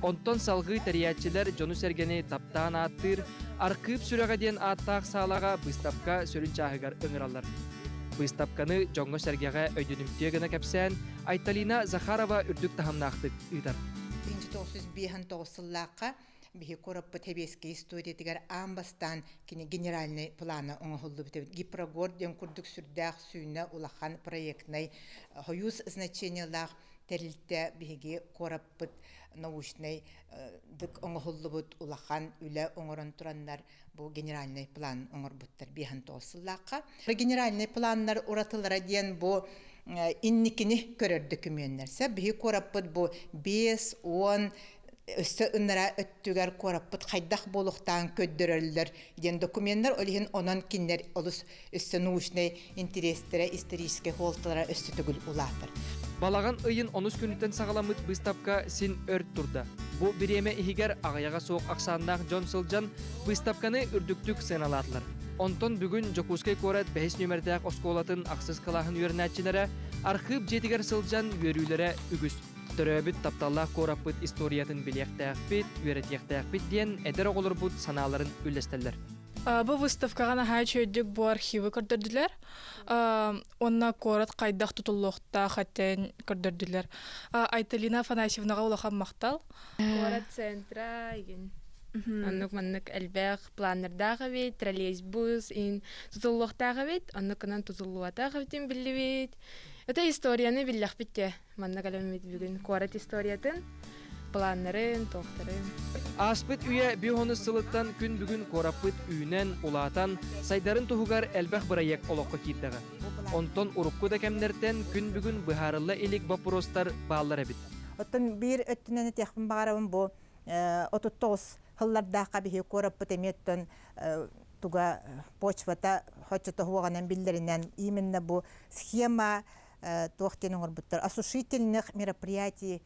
Онтон салҕыы тэрийээччилэр дьону-сэргэни таптаан ааттыыр «Архыып сүрэҕэ» диэн ааттаах саалаҕа быыстапка сүрүн чааһыгар ыҥыраллар. Быыстапканы дьоҥҥо-сэргэҕэ өйдөнүмтүө гына кэпсээн, Айталина Захарова үрдүк таһымнаахтык ыытар. 1959 сыллаахха биһи куораппыт Сэбиэскэй историятыгар аан бастаан кини генеральный плана оҥоһуллубут эбит. Гипрогор диэн курдук сүрдээх сүүнэ улахан проектнай хойуус значениелаах тэрилтэ биһиги куораппыт научнай дык оҥоһуллубут улахан үлэ оҥорон тураннар бу генеральный план оҥорбуттар биэһэн тоҕус сыллаахха. Генеральный планнар уратылара диэн бу инникини көрөр дөкүмүөннэр. Сэ биһи куораппыт бу 5-10 өссө ынара өттүгэр куораппыт хайдах буолуохтаан көрдөрөллөр диэн докуменнар ол иһин онон кинилэр олус өссө научнай интэриэстэрэ историческай суолталара өссө төгүл улаатар. Балаҕан ыйын онус күнүттэн саҕаламмыт быыстапка син өр турда. Бу бириэмэ иһигэр аҕыйаҕа суох ахсааннаах дьон сылдьан быыстапканы үрдүктүк сыаналаатылар. Онтон бүгүн Дьокуускай куорат бэһис нүөмэрдээх оскуолатын ахсыс кылааһын үөрэнээччилэрэ архыып дьиэтигэр сылдьан үөрүүлэрэ үгүс. Төрөөбүт тапталлаах куораппыт историятын билиэхтээхпит, үөрэтиэхтээхпит диэн эдэр оҕолорбут санааларын үллэстэллэр. Бу выставкаҕа наһаа үчүгэйдик бу архивы көрдөрдүлэр. Уонна куорат хайдах тутуллуохтаах этин көрдөрдүлэр. Айталина Афанасьевнаҕа улахан махтал. Куорат центра игин. Оннук маннык элбэх планнардаах эбит, троллейбус ин тутуллуохтаах эбит, оннукунан тутуллубатах эбитин биллибит. Это историяны биллэхпит те. Манна кэлэммит бүгүн куорат историятын, планнарын, туохтарын. Ааспыт үйэ биохонус сылыттан күн бүгүн куораппыт үүнэн, улаатан, сайдарын туһугар элбэх бырайыак олоххо киирдэҕэ. Онтон урукку да кэмнэртэн күн бүгүн быһаарылла илик боппуруостар бааллар эбит. Оттон биир өттүнэн этиэхпин баҕарабын бу 39 сыллардаахха биһиги куораппыт эмиэ оттон туга почвата хоччотоһуоҕунан биллэринэн именно бу схема. туох диэн оҥорбуттар осушительных мероприятий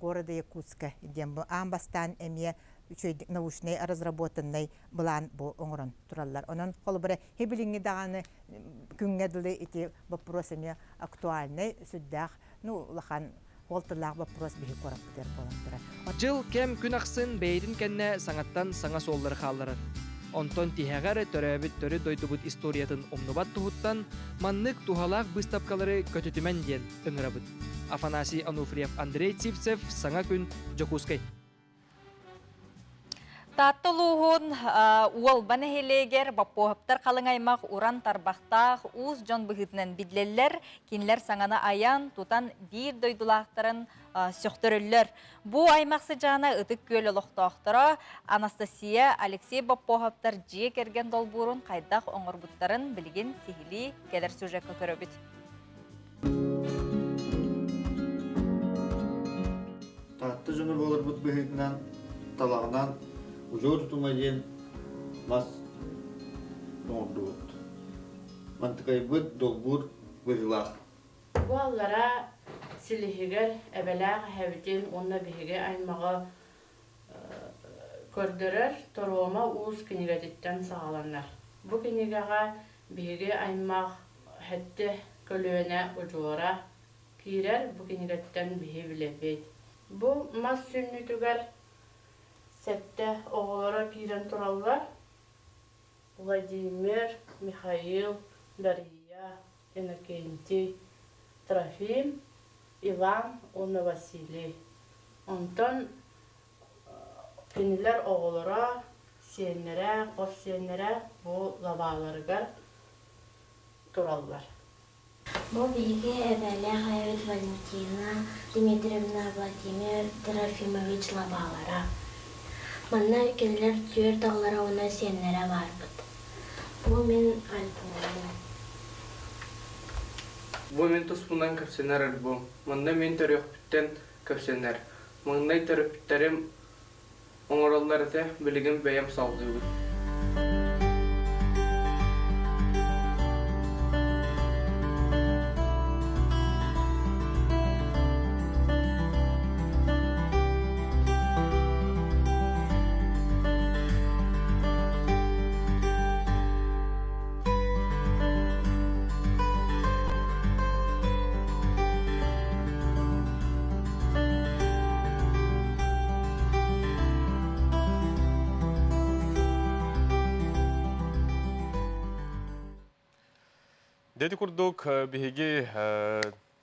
города Якутска диэн бу аан бастаан эмиэ үчүгэй научнай разработанный былаан бу оҥорон тураллар. Онон холобура билиҥҥи даҕаны күҥҥэ дылы ити боппуруос эмиэ актуальнай, сүрдээх ну улахан уол тыллаах боппуруос биһи куораппытыгар буолан турар. Дьыл кэм күн ахсын бэйэтин кэннэ саҥаттан саҥа суоллары хаалларар. Онтон тиһэҕэр төрөөбүт төрүт дойдубут историятын умнубат туһуттан маннык туһалаах быыстапкалары көтүтүмэн диэн ыҥырабыт. Афанасий Ануфриев, Андрей Сивцев, Саҥа күн, Дьокуускай. Таатта улууһун Уолба нэһилиэгэр Боппуоһаптар халыҥ аймах уран тарбахтаах уус дьон быһыытынан биллэллэр. Кинилэр саҥаны айан, тутан биир дойдулаахтарын сөхтөрөллөр. Бу аймах сыдьаана Ытык Күөл олохтоохторо Анастасия, Алексей Боппуоһаптар дьиэ кэргэн долбуурун хайдах оҥорбуттарын билигин сиһилии кэлэр сюжекка көрөбүт. Таатта дьоно буоларбыт быһыытынан талаҕынан удьуор утума диэн мас оҥордубут. Мантыкайбыт долбуур быһыылаах. Бу аллара силиһигэр эбэлээх эһэбитин уонна биһиги аймаҕы көрдөрөр Торуома уус кинигэтиттэн саҕаланар. Бу кинигэҕэ биһиги аймах сэттэ көлүөнэ удьуора киирэр, бу кинигэттэн биһи билэбит. Бу мас сүнньүтүгэр сэттэ оҕолоро киирэн тураллар. Владимир, Михаил, Дария, Иннокентий, Трофим, Иван уонна Василий. Онтон кинилэр оҕолоро, сиэннэрэ, хос сиэннэрэ бу лабааларыгар тураллар. Бу биһиги эбээлээх эбит Валентина Дмитриевна Владимир Трофимович лабаалара. Манна кинилэр түөрт оҕолоро уонна сиэннэрэ баарбыт. Бу мин альбомум. Бу мин туспунан кэпсэнэр альбом. Манна мин төрүөхпүттэн кэпсэнэр. Маҥнай төрөппүттэрим оҥороллор этэ, билигин бэйэм салгыыбын. Дети курдук биһиги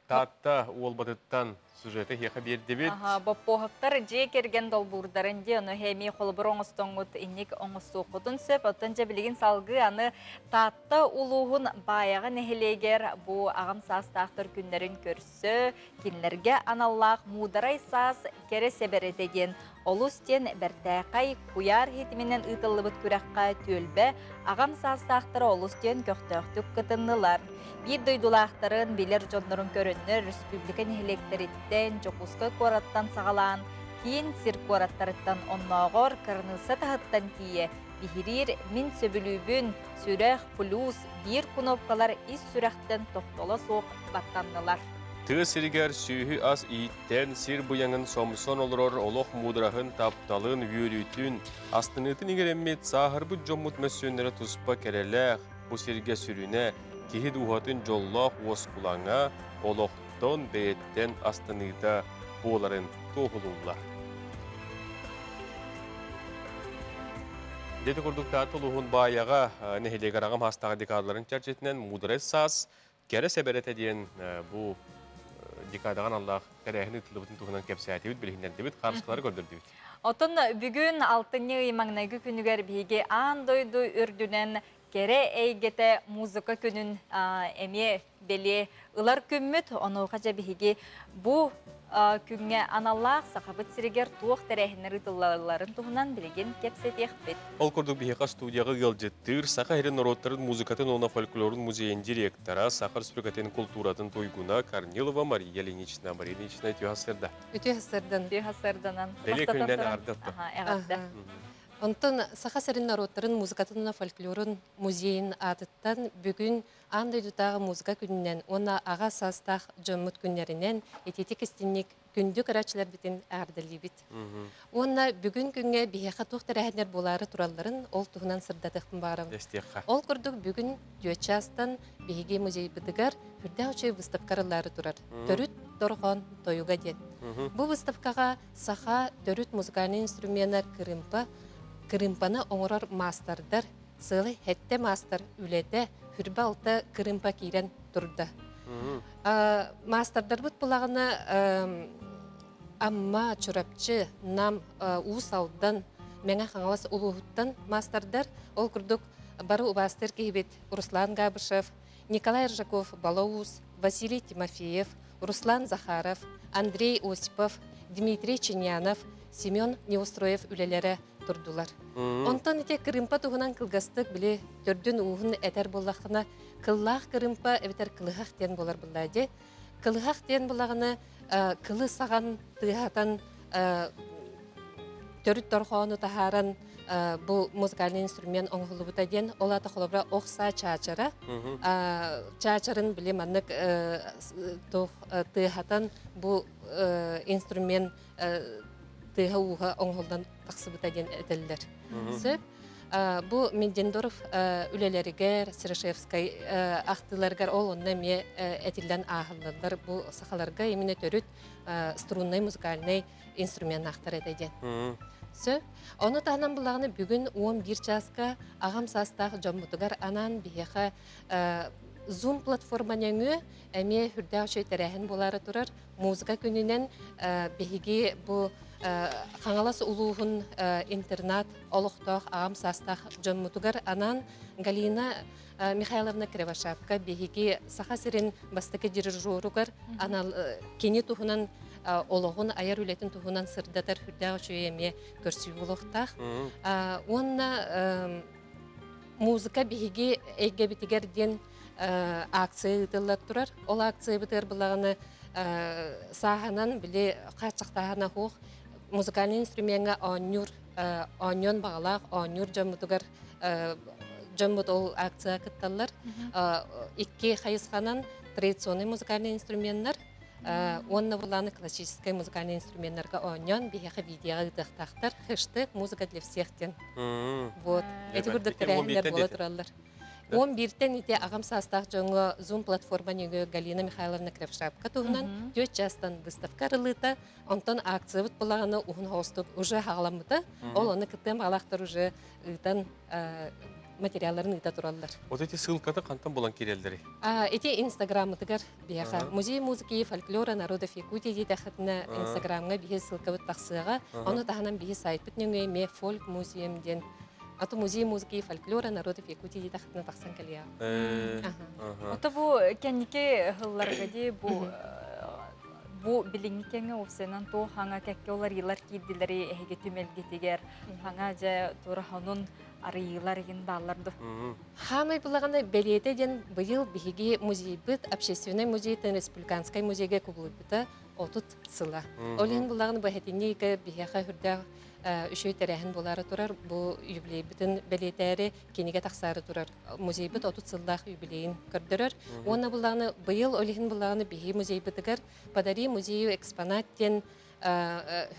Таатта уолбатыттан сюжеты эһиэхэ биэрдибит. Боппуоһаптар дьиэ кэргэн долбуурдарын дии, ону эмиэ холобур оҥостоҥҥут инник оҥостуоххутун сөп. Оттон дьэ билигин салгыы аны Таатта улууһун Баайаҕа нэһилиэгэр бу аҕам саастаахтар күннэрин көрсө, кинилэргэ аналлаах Муударай саас кэрэ сэбэрэтэ диэн олус диэн бэртээхэй куйаар ситиминэн ыытыллыбыт күрэххэ түөлбэ аҕам саастаахтара олус диэн көхтөөхтүк кытыннылар. Биир дойдулаахтарын, билэр дьоннорун көрөннөр республика нэһилиэктэриттэн, Дьокуускай куораттан саҕалаан киин сир куораттарыттан оннооҕор кыраныысса таһыттан тиийэ биһириир «Мин сөбүлүүбүн», «Сүрэх», «Плюс» биир кнопкалар ис сүрэхтэн тохтоло суох баттаннылар. Тыа сиригэр сүөһү-ас ииттэн, сир быйаҥын сомсон олорор олох муудараһын, тапталын, үөрүүтүн, астыныытын иҥэрэммит сааһырбыт дьоммут мөссүөннэрэ туспа кэрэлээх, бу сиргэ сүрүнэ, киһи дууһатын дьоллоох уоскулаҥа, олохтон, бэйэттэн астыныыта буоларын туоһулууллар. Дьэ ити курдук Таатта улууһун Баайаҕа нэһилиэгэр аҕам саастаах декадаларын чэрчитинэн Муударай саас кэрэ сэбэрэтэ диэн бу декадаҕа аналлаах тэрээһин ыытыллыбытын туһунан кэпсээтибит, билиһиннэрдибит, хаарыскалары көрдөрдүбүт. Оттон бүгүн алтынньы ый маҥнайгы күнүгэр биһиги аан дойду үрдүнэн кэрэ эйгэтэ музыка күнүн эмиэ бэлиэ ылар күммүт. Онуоха дьэ биһиги бу күҥҥэ аналлаах Сахабыт сиригэр туох тэрээһиннэр ыытыллалларын туһунан билигин кэпсэтиэхпит. Ол курдук биһиэхэ студияҕа ыалдьыттыыр Саха сирин норуоттарын музыкатын уонна фольклорун музейын директора, Саха Республикатын култууратын туйгуна Корнилова Мария Ильинична. Мария Ильинична үтүө сырда. Үтүө сырдан. Үтүө сырданан. Бэлиэ күнүнэн эҕэрдэ. Эҕэрдэ. Онтон Саха сирин норуоттарын музыкатын уонна фольклорун музейын аатыттан бүгүн аан дойдутааҕы музыка күнүнэн уонна аҕа саастаах дьоммут күннэринэн итиитик истинник күндү көрөөччүлэрбитин эҕэрдэлиибит. Уонна бүгүн күҥҥэ биһиэхэ туох тэрээһиннэр буолаары туралларын ол туһунан сырдатыахпын баҕарабын. Ол курдук бүгүн түөрт чаастан биһиги музейбытыгар үрдээх үчүгэй выставка арыллаары турар. Төрүт дорҕоон тойуга диэн. Бу выставкаҕа саха төрүт музыкальнай инструмена кырыымпа, кырыымпаны оҥорор маастардар, сыалай хэттэ маастар үлэтэ хүрбэ алта кырыымпа киирэн турда. Маастардарбыт булаҕына Амма, Чурапчы, Нам, Уус Алдан, Мэҥэ Хаҥалас улууһуттан маастардар. Ол курдук бары убаастыыр киһибит Руслан Габышев, Николай Ржаков, Балоус, Василий Тимофеев, Руслан Захаров, Андрей Осипов, Дмитрий Чинянов, Семен Неустроев үлэлэрэ турдулар. Онтон ити кырыымпа туһунан кылгастык били төрдүн ууһун этэр буоллаххына, кыллаах кырыымпа эбэтэр кылыһах диэн буолар буллаа дии. Кылыһах диэн булаҕына кылы саҕан тыаһатан төрүт дорҕоону таһааран бу музыкальный инструмент оҥоһуллубута диэн ол аата холобура ох саа чаачара чаачарын били маннык туох тыаһатан бу инструмент тыаһа-ууһа оҥоһуллан тахсыбыта диэн этэллэр. Сөп. Бу Мендендоров үлэлэригэр, Серошевскай ахтыыларыгар ол онно эмиэ этиллэн ааһыллаллар. Бу сахаларга именно төрүт струннай музыкальнай инструменнаахтар этэ диэн. Сөп. Ону таһынан буллаҕына бүгүн 11 чааска аҕам саастаах дьоммутугар анаан биһиэхэ Zoom платформа нөҥүө эмиэ үрдээх үчүгэй тэрээһин буолаары турар. Музыка күнүнэн биһиги бу Хаҥалас улууһун интернат олохтоох аҕам саастаах дьоммутугар анаан Галина Михайловна Кривошапка биһиги Саха сирин бастакы дирижеругар анал кини туһунан олоҕун айар үлэтин туһунан сырдатар үрдээх үчүгэй эмиэ көрсүү буолуохтаах. Уонна музыка биһиги эйгэбитигэр диэн акция ыытыллар турар. Ол акциябытыгар былаҕаны сааһынан били хааччахтааһына суох музыкальнай инструмеҥҥа оонньуур оонньуон баҕалаах оонньуур дьоммутугар дьоммут ол акцияҕа кытталлар. Икки хайысханан традиционный музыкальный инструменнар уонна булааны классическай музыкальный инструменнарга оонньоон биһиэхэ видеоҕа ыытыахтаахтар. Хэштег музыка для всех диэн. Вот. Эти курдук тэрээһиннэр буола тураллар. 11-тэн ити аҕам саастаах дьоҥҥо Zoom платформа нөҥүө Галина Михайловна Кривошапка туһунан түөрт чаастан выставка арылыыта, онтон акциябыт былаҕаны уһун хоҕустук уже хаҕаламмыта. Ол ону кыттыам баҕалаахтар уже ыытан материалларын ыыта тураллар. Вот эти ссылкаты хантан булан киирэллэрий? Ити инстаграммытыгар биһиэхэ Музей музыки и фольклора народов Якутии диэтэххитинэ инстаграмҥа биһи ссылкабыт тахсыаҕа. Ону таһынан биһи сайтпыт нөҥүө эмиэ фольк музейым диэн А то музей музыки и фольклора народов Якутии диэтэххитинэ тахсан кэлиэҕэ. Ото бу кэнники ыһылларга дии бу бу билиҥҥи кэмҥэ уопсайынан туох хаҥа кэккэ уларыйыылар киирдилэри эһиги түмэлгитигэр хаҥа дьэ турахонун арыйыылар игин бааллар ду. Хаамай былаҕана бэлиэтэ диэн быйыл биһиги музейбыт общественнай музейтан республиканскай музейга кубулуйбута 30 сыла. Ол иһин былаҕын бу эһэтинньигэ биһиэхэ үрдээх үчүгэй тэрээһин буолаары турар. Бу юбилейбытын бэлиэтээри кинигэ тахсаары турар. Музейбыт 30 сыллаах юбилейин көрдөрөр. Уонна буллаҕына быйыл ол иһин буллаҕына биһи музейбытыгар «Подари музею экспонат» диэн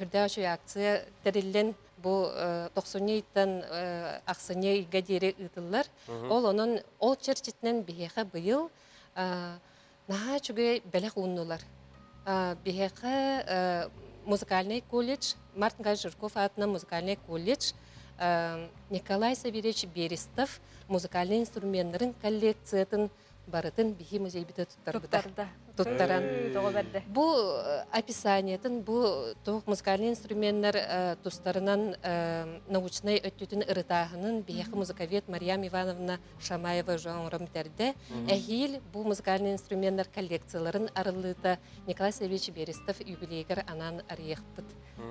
үрдээх үчүгэй акция тэриллэн бу тохсунньу ыйтан ахсынньы ыйга диэри ыытыллар. Ол онон ол чэрчитинэн биһиэхэ быйыл наһаа үчүгэй бэлэх ууннулар. Биһиэхэ музыкальный колледж, Март Николаевич Жирков аатынан музыкальный колледж Николай Савельевич Берестов музыкальный инструменнарын коллекциятын барытын биһи музейбыта туттарбыта. Туттаран. Бу описаниетын, бу туох музыкальный инструменнар тустарынан научнай өттүтүн ырытааһынын биһиэхэ музыковед Марьям Ивановна Шамаева оҥорон бүтэрдэ. Эһиил бу музыкальный инструменнар коллекцияларын арыллыыта Николай Савельевич Берестов юбилейгар анаан арыйыахпыт.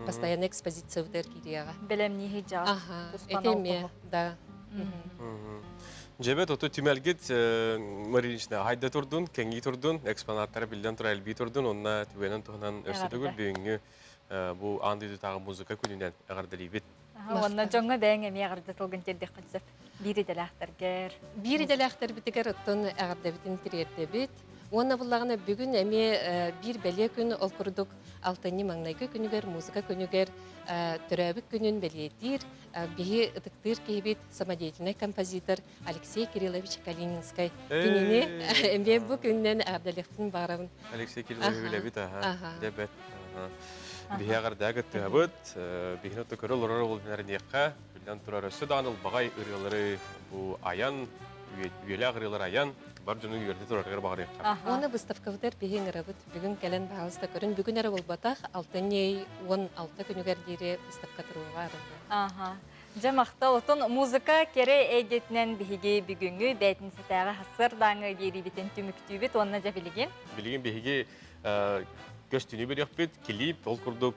Постоянная экспозиция бытар киириэҕэ. Бэлэмнииһи дьаҕа. Аха, ити эмиэ, да. Дьэбэт оту түмэлгит Маринична хайда турдун, кэҥии турдун, экспонаттара биллэн турар элбии турдун, онно түгэнэн туһунан өссө төгүл бүгүҥҥү бу аан дойдутааҕы музыка күнүнэн эҕэрдэлиибит. Уонна дьоҥҥо бэйэҥ эмиэ эҕэрдэ тылгын тиэрдиэххин сөп. Биир идэлээхтэргэр. Биир идэлээхтэрбитигэр оттон эҕэрдэбитин тириэрдэбит. Уонна буллаҕына бүгүн эмиэ биир бэлиэ күн ол курдук алтынньы маҥнайгы күнүгэр музыка күнүгэр төрөөбүт күнүн бэлиэтиир биһи ытыктыыр киһибит самодеятельнай композитор Алексей Кириллович Калининскай кинини эмиэ бу күнүнэн эҕэрдэлиэхпин баҕарабын. Алексей Кириллович үлэбит аха дебет. Биһи эҕэрдээ кыттыһабыт. Биһини отто көрө олорор олбинарниэххэ биллэн турар өссө даҕаны ылбаҕай ырыалары бу айан үйэлээх ырыалар айан бар дьону үөрдэ турарыгар баҕарыахха. Уонна выставкабытыгар биһи ыҥырабыт. Бүгүн кэлэн баһаалыста көрүн. Бүгүн эрэ буолбатах, алтынньы 16 күнүгэр диэри выставка туруоҕа арыллар. Аха. Дьэ махтал. Отон музыка кэрэ эйгэтинэн биһиги бүгүҥҥү бээтинсэтээҕи сарсыардааҥы биэриибитин түмүктүүбүт уонна дьэ билигин. Билигин биһиги көстүүнү бериэхпит. Клип ол курдук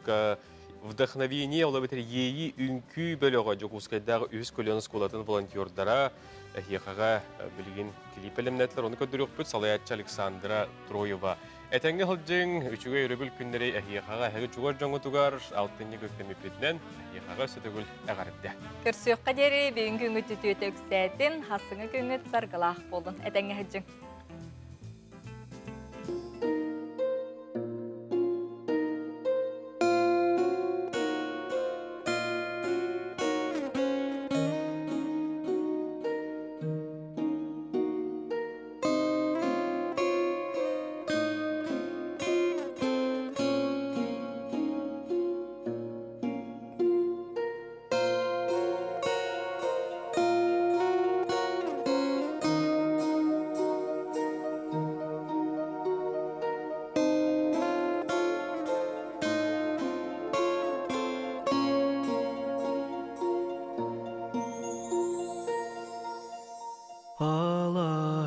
Вдохновение ол эбэтэр Иэйии үҥкүү бөлөҕө Дьокуускайдааҕы үһүс көлүөн оскуолатын волонтердара эһиэхэҕэ билигин клип бэлэмнээтилэр. Ону көрдөрүөхпүт салайааччы Александра Троева. Этэҥҥэ сылдьыҥ, үчүгэй өрөбүл күннэри эһиэхэҕэ эһиги чугас дьоҥҥутугар алтынньы күктэммиппитинэн эһиэхэҕэ өссө төгүл эҕэрдэ. Көрсүөххэ диэри бүгүн күҥҥүт үтүөтэ үксээтин, хасыҥы күҥҥүт саргылаах буоллун. Этэҥҥэ сылдьыҥ.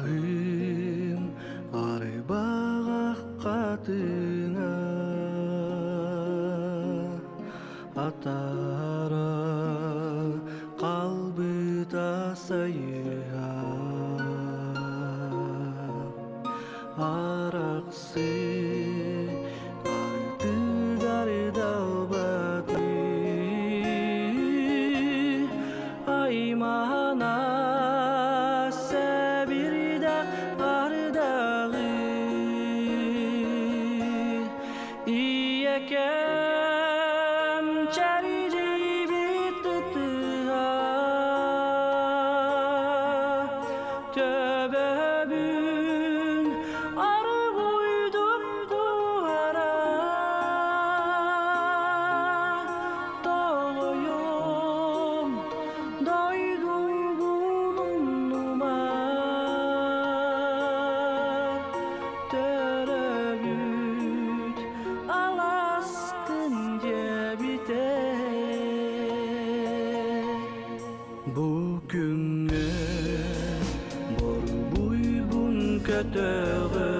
Алаһым арыбаҕах хатыҥа Атара қалбыта сайыһа Арахсы артыгар далбаты Аймана сэбирдэх ардаҕы Ийэкэм чэрдийбит ытыһа Төбөбүн аргуйдук туһара Тоҕойум дойдугун умнума Төрөбүт аласкын диэбитэ Бу күҥҥэ борбуйбун көтөҕө.